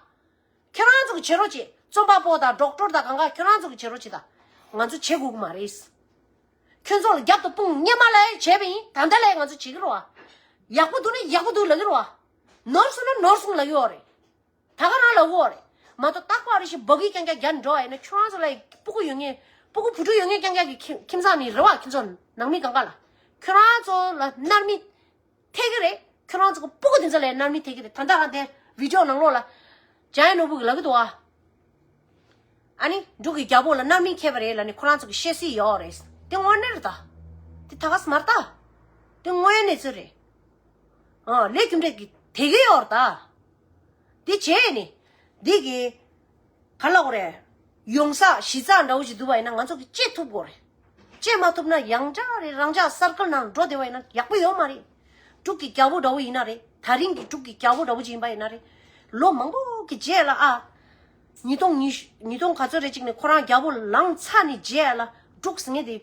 ཁྱོད་རང་ཚོ་གི་བྱེད་རོགས་བྱེད། རྩོམ་པ་པོ་དང་ཌོག་ཊར་དང་གང་ག་ཁྱོད་རང་ཚོ་གི་བྱེད་རོགས་བྱེད་དང་། ང་ཚོ་བྱེད་དགོས་ཀྱི་མ་རེད། ཁྱོད་ཚོ་ལ་རྒྱབ་ཏུ་དཔུང་སྔོན་མ་ལ་བྱས་པ་ཡིན། ད་ལྟ་ལ་ང་ཚོ་བྱེད་ཀྱི་རེད་བ། ཡག་པོ་འདུག་ན་ཡག་པོ་འདུག་ལབ་ཀྱི་རེད་བ། ནོར་སོང་ན་ནོར་སོང་ལབ་ཀྱི་ཡོད་རེད། ད་ག་རང་ལབ་ཀྱི་ཡོད་རེད། མ་གཏོགས་རྟག་པར་ཞིག་འབོད་སྐུལ་རྐྱང་རྐྱང་རྒྱག་འགྲོ་བ་ཡིན་ན་ཁྱོད་རང་ཚོ་ལ་སྤུ་གུ་ཡོད་མཁན་སྤུ་གུ་བུ་ཕྲུག་ཡོད་མཁན་རྐྱང་རྐྱང་གི་ཁྱིམ་ཁྱིམ་ཚང་ནས་རེད་བ། ཁྱོད་ཚོ་ནང་མི་གང་ག་ལ་ཁྱོད་རང་ཚོ་ལ་མནར་མེད་ཐེབས་ཀྱི་རེད། ཁྱོད་རང་ཚོ་གི་སྤུ་གུ་དེ་ཚོ་ལ་མནར་མེད་ཐེབས་ཀྱི་རེད། ད་ལྟ་རང་དེ་བི་ཌི་ཡོ་ནང་ལོགས་ལ་འཇམ་དབྱངས་ནོར་བུ་གིས་ལབ་ཀྱི་འདུག་ཨ། ཨ་ནི་འབྲུག་གི་རྒྱལ་པོ་ལ་མནར་མེད་ཁེལ་བ་རེད་ལབ་ནས་ཁོ་རང་ཚོ་གི་བཤད་སྲིད་ཡོད་རེད། དེ་དངོས་གནས་རེད་ད། དེ་ད་ག་སེ་མ་རེད་ད། དེ་དངོས་ཡོད་གནས་ཚུལ་རེད། ཨ་ལས་རྒྱུ་འབྲས་ཀྱི་དེ་གི་ཡོད་རེད་ད། དེ་བྱས་ནས་འདི་གི་ག་ལ་གོ་རེད། ཡོང་ས་གཞི་རྩ་འདྲ་བོ་ཞིག་འདུག་པ་ཡིན་ན་ང་ཚོ་གི་བཅད་ཐུབ་དགོས་རེད། བཅད་མ་ཐུབ་ན་ཡང་བསྐྱར་རེ་རང་ཅག་སར་ཀལ་ནང་འགྲོ་བསྡད་པ་ཡིན་ན་ཡག་པོ་ཡོད་མ་རེད། འབྲུག་གི་རྒྱལ་པོ་འདྲ་བོ་ཡིན་ན་རེད། ད་རིང་གི་འབྲུག་གི་རྒྱལ་པོ་འདྲ་བོ་ཅིག་ཡིན་པ་ཡིན་ན་རེད། ལོ་མང་པོ་གི་རྗེས་ལ་ཨ། ཉིས་སྟོང་ཉི་ཤུ་ཉིས་སྟོང་ག་ཚོད་རེད་ཅིག་ནས་ཁོ་རང་རྒྱལ་པོ་ལངས་ཚར་ནས་རྗེས་ལ་འབྲུག་ཟེར་མཁན་དེ་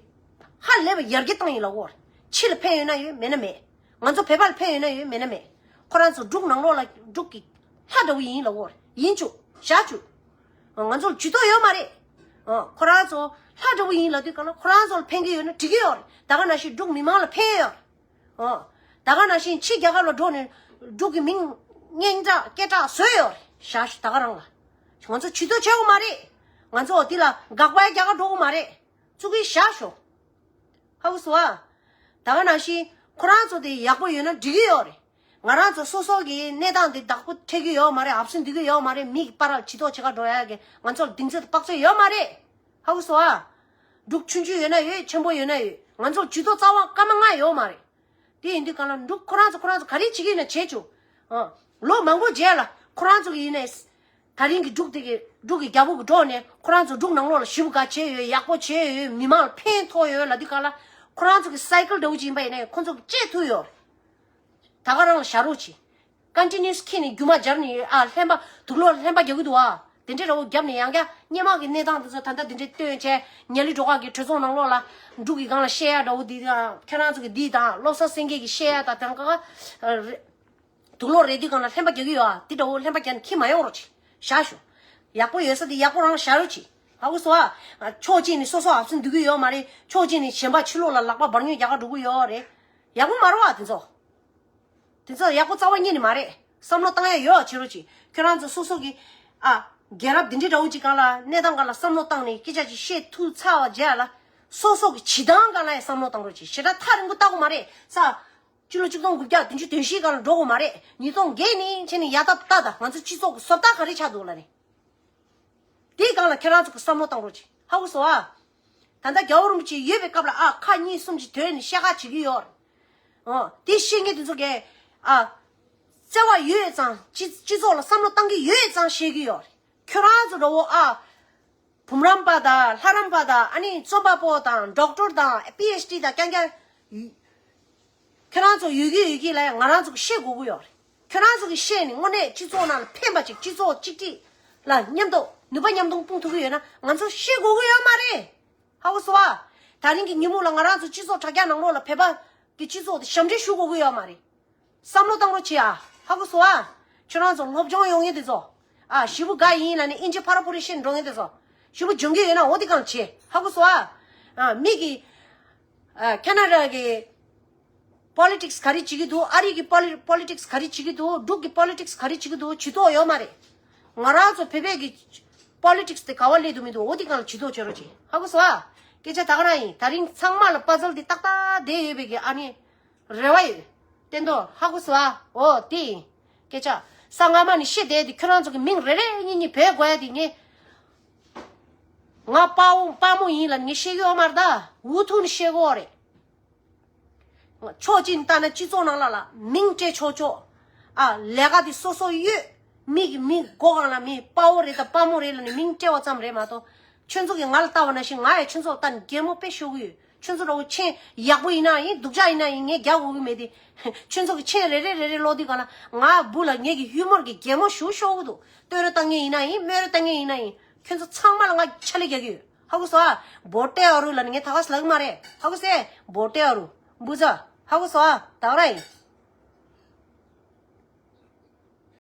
ཧ་ལས་པ་ཡར་རྒྱས་བཏང་ཡིན་ལབ་ཀྱི་ཡོད་རེད། ཕྱི་ལ་ཕན་ཡོད་ན་ཡོད་མེད་ན་མེད། ང་ཚོ་བོད་པ་ལ་ཕན་ཡོད་ན་ཡོད་མེད་ན་མེད། ཁོ་རང་ཚོ་འབྲུག་ནང་ལོགས་ལ་འབྲུག་གི་ལྷ་འདྲ་བོ་ཡིན་ལབ་ཀྱི་ཡོད་རེད། ཡིན་བཅུག་བཞག་བཅུག་ང་ཚོ་ལ་ཇུས་གཏོགས་ཡོད་མ་རེད། ཨ། ཁོ་རང་ཚོ་ལྷ་འདྲ་བོ་ཡིན་ལབ་དུས་གང་ལ་ཁོ་རང་ཚོ་ལ་ཕན་གྱི་ཡོད་ན་འགྲིག་གི་ཡོད་རེད། ད་ག་ནང་བཞིན་འབྲུག་མི་མང་ལ་ཕན་ཡོད་རེད། ཨ། ད་ག་ནང་བཞིན་ཕྱི་རྒྱལ་ཁབ་ལ་འགྲོ་ནས་འབྲུག་གི་མིང་སྙན་གྲགས་སྐད་གྲགས་བཟོས་ཡོད་རེད། བཞག་ཤོག་ད་ག་རང་ལ། ང་ཚོ་ཇུས་གཏོགས་བྱེད་དགོས་མ་རེད། ང་ཚོ་འདི་ལ་དགག་པ་རྒྱག་ག་འགྲོ་དགོས་མ་རེད། བཙུགས་གི་བཞག་ཤོག་ཧ་གོ་སོང་ཨ། ད་ག་ནང་བཞིན་ཁོ་རང་ཚོ་དེ་ཡག་པོ་ཡོད་ན་འགྲིག་གི་ཡོད་རེད། ང་རང་ཚོ་སོ་སོ་གི་གནས་སྟངས་དེ་བདག་པོ་འཁྲིད་ཀྱི་ཡོད་མ་རེད། ཨབ་སེན་འདུག་གི་ཡོད་མ་རེད། མི་གི་པར་ལ་ཇུས་གཏོགས་བྱེད་ག་འགྲོ་ཡ་གི་ང་ཚོ་ལ་གདེང་ཚོད་དཔག་ཚོད་ཡོད་མ་རེད། ཧ་གོ་སོང་ཨ། འབྲུག་ཆུང་ཆུང་ཡོད་ན་ཡོད། ཆེན་པོ་ཡོད་ན་ཡོད། ང་ཚོ་ལ་ཇུས་གཏོགས་རྩ་བ་སྐར་མ་ལྔ་ཡོད་མ་རེད། དེ་ཡིན་དུས་གང་ལ་འབྲུག་ཁོ་རང་ཚོ་ཁོ་རང་ཚོ་ག་རེ་བྱེད་ཀྱི་ཡིན་ན་བྱེད་ཆོག་ཨ། ལོ་མང་པོ་རྗེས་ལ་ཁོ་རང་ཚོ་གི་ཡིན་ནའི། ད་རིང་གི་འབྲུག་དེ་གི་འབྲུག་གི་རྒྱལ་པོ་གི་འགྲོགས་ནས་ཁོ་རང་ཚོ་འབྲུག་ནང་ལོགས་ལ་ཞེ་པོ་དགའ་བྱས་ཡོད། ཡག་པོ་བྱས་ཡོད། མི་མང་ལ་ཕན་ཐོགས་ཡོད་ལབ་དུས་གང་ལ་ཁོ་རང་ཚོ་གི་སའི་ཀལ་འདྲ་བོ་ཅིག་ཡིན་པ་ཡིན་ནའི་ཁོ་ཚོ་གི་བཅད་ཐུབ་ཡོད། ད་ག་རང་ལ་བཞག་རོགས་གྱིས། ཀོན་ཊི་ནིའུ་སི་ཁྱེར་ནས་རྒྱུ་མ་སྦྱར་ནས་ཡོད། ཨ་ལྷན་པ་དུག་ལོག་ལྷན་པ་རྒྱག་གི་འདུག་ཨ། དེ་འདྲའི་འདྲ་བོ་བརྒྱབ་ནས་ཡང་བསྐྱར་སྔོན་མ་གི་གནས་སྟངས་དེ་ཚོ་ད་ལྟ་དེ་འདྲའི་སྟོན་བྱས། ཉ་ལི་སྒྲོལ་དཀར་གྱི་གྲོས་ཚོགས་ནང་ལོགས་ལ་འབྲུག་གི་སྒང་ལ་བཤད་ཡ་འདྲ་བོ་འདི་དང་ཁྱེད་རང་ཚོ་གི་འདི་དང་བློ་བཟང་སེང་གེ་གི་བཤད་ཡ་དང་དེང་ག་དུག་ལོག་རེད་དུས་སྒང་ལ་ལྷན་པ་རྒྱག་གི་ཡོད་ཨ། དེ་འདྲ་བོ་ལྷན་པ་རྒྱག་ནས་ཁྱེར་མ་ཡོང་རོགས་གྱིས། བཞག་ཤོག་ཡག་པོ་ཡོད་ས་དེ་ཡག་པོ་རང་བཞག་རོགས་གྱིས། ཧ་གོ་སོང་ཨ། ཕྱོགས་གཅིག་ནས་སོ་སོ་ཨབ་སེན་འདུག་གི་ཡོད་མ་རེད། ཕྱོགས་གཅིག་ནས་གཞན་པ་ཕྱི་ལོགས་ལ་ལག་པ་འབར་ཉོལ་རྒྱག་ག་འགྲོ་གི་ཡོད་རེད། ཡག་པོ་མ་རེད་བ་དེ་ཚོ། དེ་ཚོ་ཡག་པོ་རྩ་བ་ཉིད་ནས་མ་རེད། བསམ་བློ་བཏང་ཡ་ཡོད་བྱེད་རོགས་གྱིས། ཁྱོད་རང་ཚོ་སོ་སོ་གི་ཨ། རྒྱལ་རབས་འདི་འདྲའི་འདྲ་བོ་ཅིག་སྒང་ལ་གནས་སྟངས་སྒང་ལ་བསམ་བློ་བཏང་ནས་སྐད་ཆ་ཅིག་བཤད་ཐུབ་ཚར་བ་རྗེས་ལ་སོ་སོ་གི་བྱེད་སྟངས་སྒང་ལ་ཡང་བསམ་བློ་བཏང་རོགས་གྱིས། ཞེ་དྲག་ཐག་རིང་པོ་བལྟ་དགོས་མ་རེད། ས། སྤྱི་ལོ་ཆིག་སྟོང་དགུ་བརྒྱ་བདུན་ཅུ་དོན་བཞི་སྒང་ལ་འགྲོ་དགོས་མ་རེད། ཉིས་སྟོང་བརྒྱད་ནས་བྱས་ནས་ཡར་ལྟ་ལྟ་དང་ང་ཚོ་སྤྱི་ཚོགས་ཀྱི་བཟོ་ལྟ་ག་རེ་ཆགས་འདུག་ལབ་ནས། དེའི་སྒང་ལ་ཁྱེད་རང་ཚོ་གི་བསམ་བློ་བཏང་རོགས་གྱིས། ཧ་གོ་སོང་ཨ། ད་ལྟ་རྒྱལ་བ་རིན་པོ་ཆེ་ཡོད་པའི་སྐབས་ལ་ཨ་ཁ་གཉིས་གསུམ་ཅིག་དོན་ནས་བཤད་ཁ་བྱེད་ཀྱི་ཡོད་རེད། ཨོ། དེ་བཤད་མཁན་དེ་ཚོ་གས་ཨ། བརྩེ་བ་ཡོད་ཙང་སྤྱི་སྤྱི་ཚོགས་ལ་བསམ་བློ་བཏང་གི་ཡོད་ཙང་བཤད་ཀྱི་ཡོད་རེད། ཁྱོད་རང་ཚོ་འདྲ་བོ་ཨ། བུམ་རམས་པ་དང་ལྷ་རམས་པ་དང་ཨ་ནི་རྩོམ་པ་པོ་དང་ཌོག་ཊར་དང་པི་ཨེཆ་ཌི་དང་རྐྱང་རྐྱང་། ཁྱེད་རང་ཚོ་ཡོད་ཀྱི་ཡོད་ཀྱི་ལ་ཡང་ང་རང་ཚོ་གི་བཤད་དགོས་ཀྱི་ཡོད་རེད། ཁྱེད་རང་ཚོ་གི་བཤད་ནས་དངོས་གནས་སྤྱི་ཚོགས་ནང་ལ་ཕན་པ་ཅིག་སྤྱི་ཚོགས་གཅིག་སྒྲིལ་ལ་མཉམ་དུ་ནུས་པ་མཉམ་གཏོང་སྤུངས་ཐུབ་ཀྱི་ཡོད་ན་ང་ཚོ་བཤད་དགོས་ཀྱི་ཡོད་མ་རེད། ཧ་གོ་སོང་ཨ། ད་རིང་གི་ཉིན་མོ་ལ་ང་རང་ཚོ་སྤྱི་ཚོགས་དྲ་རྒྱ་ནང་ལོགས་ལ་བོད་པ་གི་སྤྱི་ཚོགས་དེ་ཞབས་འདྲེན་ཞུ་དགོས་ཀྱི་ཡོད་མ་རེད། བསམ་བློ་བཏང་རོགས་བྱེད་ཨ། ཧ་གོ་སོང་ཨ། ཁྱོད་རང་ཚོ་སློབ་སྦྱོང་ཡོང་མཁན་དེ་ཚོ། ཨ་ཞེ་པོ་དགའ་ཡིན་ལབ་ནས་ཨིན་ཇི་ཕར་ཕུར་བཤད་འགྲོ་མཁན་དེ་ཚོ། ཞེ་པོ་སྦྱོང་གི་ཡོད་ན་འོ་དེ་གང་བྱེད། ཧ་གོ་སོང་ཨ། ཨ་མི་གི། ཨ་ཁ་ན་ཌ་གི། པོ་ལི་ཊིག་སི་ག་རེ་བྱེད་ཀྱི་འདུག་ཨ་རི་གི་པོ་ལི་པོ་ལི་ཊིག་སི་ག་རེ་བྱེད་ཀྱི་འདུག་འབྲུག་གི་པོ་ལི་ཊིག་སི་ག་རེ་བྱེད་ཀྱི་འདུག་ཇུས་གཏོགས་ཡོད་མ་རེད། ང་རང་ཚོ་བོད་པའི་གི་པོ་ལི་ཊིག་སི་དེ་ག་བ་སླེབས་འདུག་མི་འདུག་འོ་དེ་གང་ལ་ཇུས་གཏོགས་བྱེད་རོགས་བྱེད། ཧ་གོ་སོང་ཨ། སྐད་ཆ་ད་ག་རང་ཡིན། ད་རིང་ཚང་མ་ལ་པ་ཛལ་འདི་ཏག་ཏག་བསྡད་ཡོད་པའི་གི་ཨ་ནི་རེ་བ་ཡོད། བསྟན་དོ། ཧ་གོ་སོང་ཨ། འོ་དེ་ཡིན། སྐད་ཆ་ས་སྔ་མ་ནས་བཤད་བསྡད་དེ་ཁྱོད་རང་ཚོ་གི་མིང་རེ་རེ་གཉིས་གཉིས་བོས་དགོས་ཡ་དེ་ངས། ང་དཔའ་བོ་དཔའ་མོ་ཡིན་ལ་ངས་བཤད་གི་ཡོད་མ་རེད་ད། འུ་ཐུག་ནས་བཤད་གི་ཡོད་རེད། ཕྱོགས་གཅིག་ནས་བལྟས་ན་སྤྱི་ཚོགས་ནང་ལ་ལ་མིང་སྤྲད་ཆོག་ཆོག་ཨ་ལས་ཀ་དེ་སོ་སོ་ཡོད། མི་གི་མི་མགོ་སྒང་ལ་མི་དཔའ་བོ་རེད་དང་དཔའ་མོ་རེད་ལ་ནི་མིང་སྤྲད་པ་ཙམ་རེད་མ་གཏོགས། ཁྱོད་ཚོ་གིས་ང་ལ་ལྟ་བ་ནང་བཞིན་ང་ཡང་ཁྱོད་ཚོ་ལ་ལྟ་ནས་གད་མོ་དཔེ་ཤོར་གི་ཡོད། ཁྱོད་ཚོ་འདྲ་བོ་མཆན་ཡག་པོ་ཡིན་ན་ཡིན། སྡུག་ཅག་ཡིན་ན་ཡིན། ངས་རྒྱག་དགོས་གི་མེད་དེ། ཁྱོད་ཚོ་གི་མཆན་རེ་རེ་རེ་རེ་ཀློག་དུས་གང་ལ་ང་སྦུག་ལ་ངེད་ཀྱི་ཧིའུ་མོར་གི་གད་མོ་ཞུ་ཤོར་གི་འདུག་བསྟོད་ར་བཏང་མཁན་ཡིན་ན་ཡིན། སྨད་ར་བཏང་མཁན་ཡིན་ན་ཡིན། ཁྱོད་ཚོ་ཚང་མ་ལ་ང་ཕྱག་ལས་རྒྱག་གི་ཡོད། ཧ་གོ་སོང་ཨ། བོ་ཊེ་ཨ་རུ་ལ་ནི་ངས་ད་ག་སེ་ལབ་གི་མ་རེད། ཧ་གོ་སེ། བོ་ཊེ་ཨ་རུ། འབུ་ཛ། ཧ་གོ་སོང་ཨ། ད་ག་རང་ཡིན།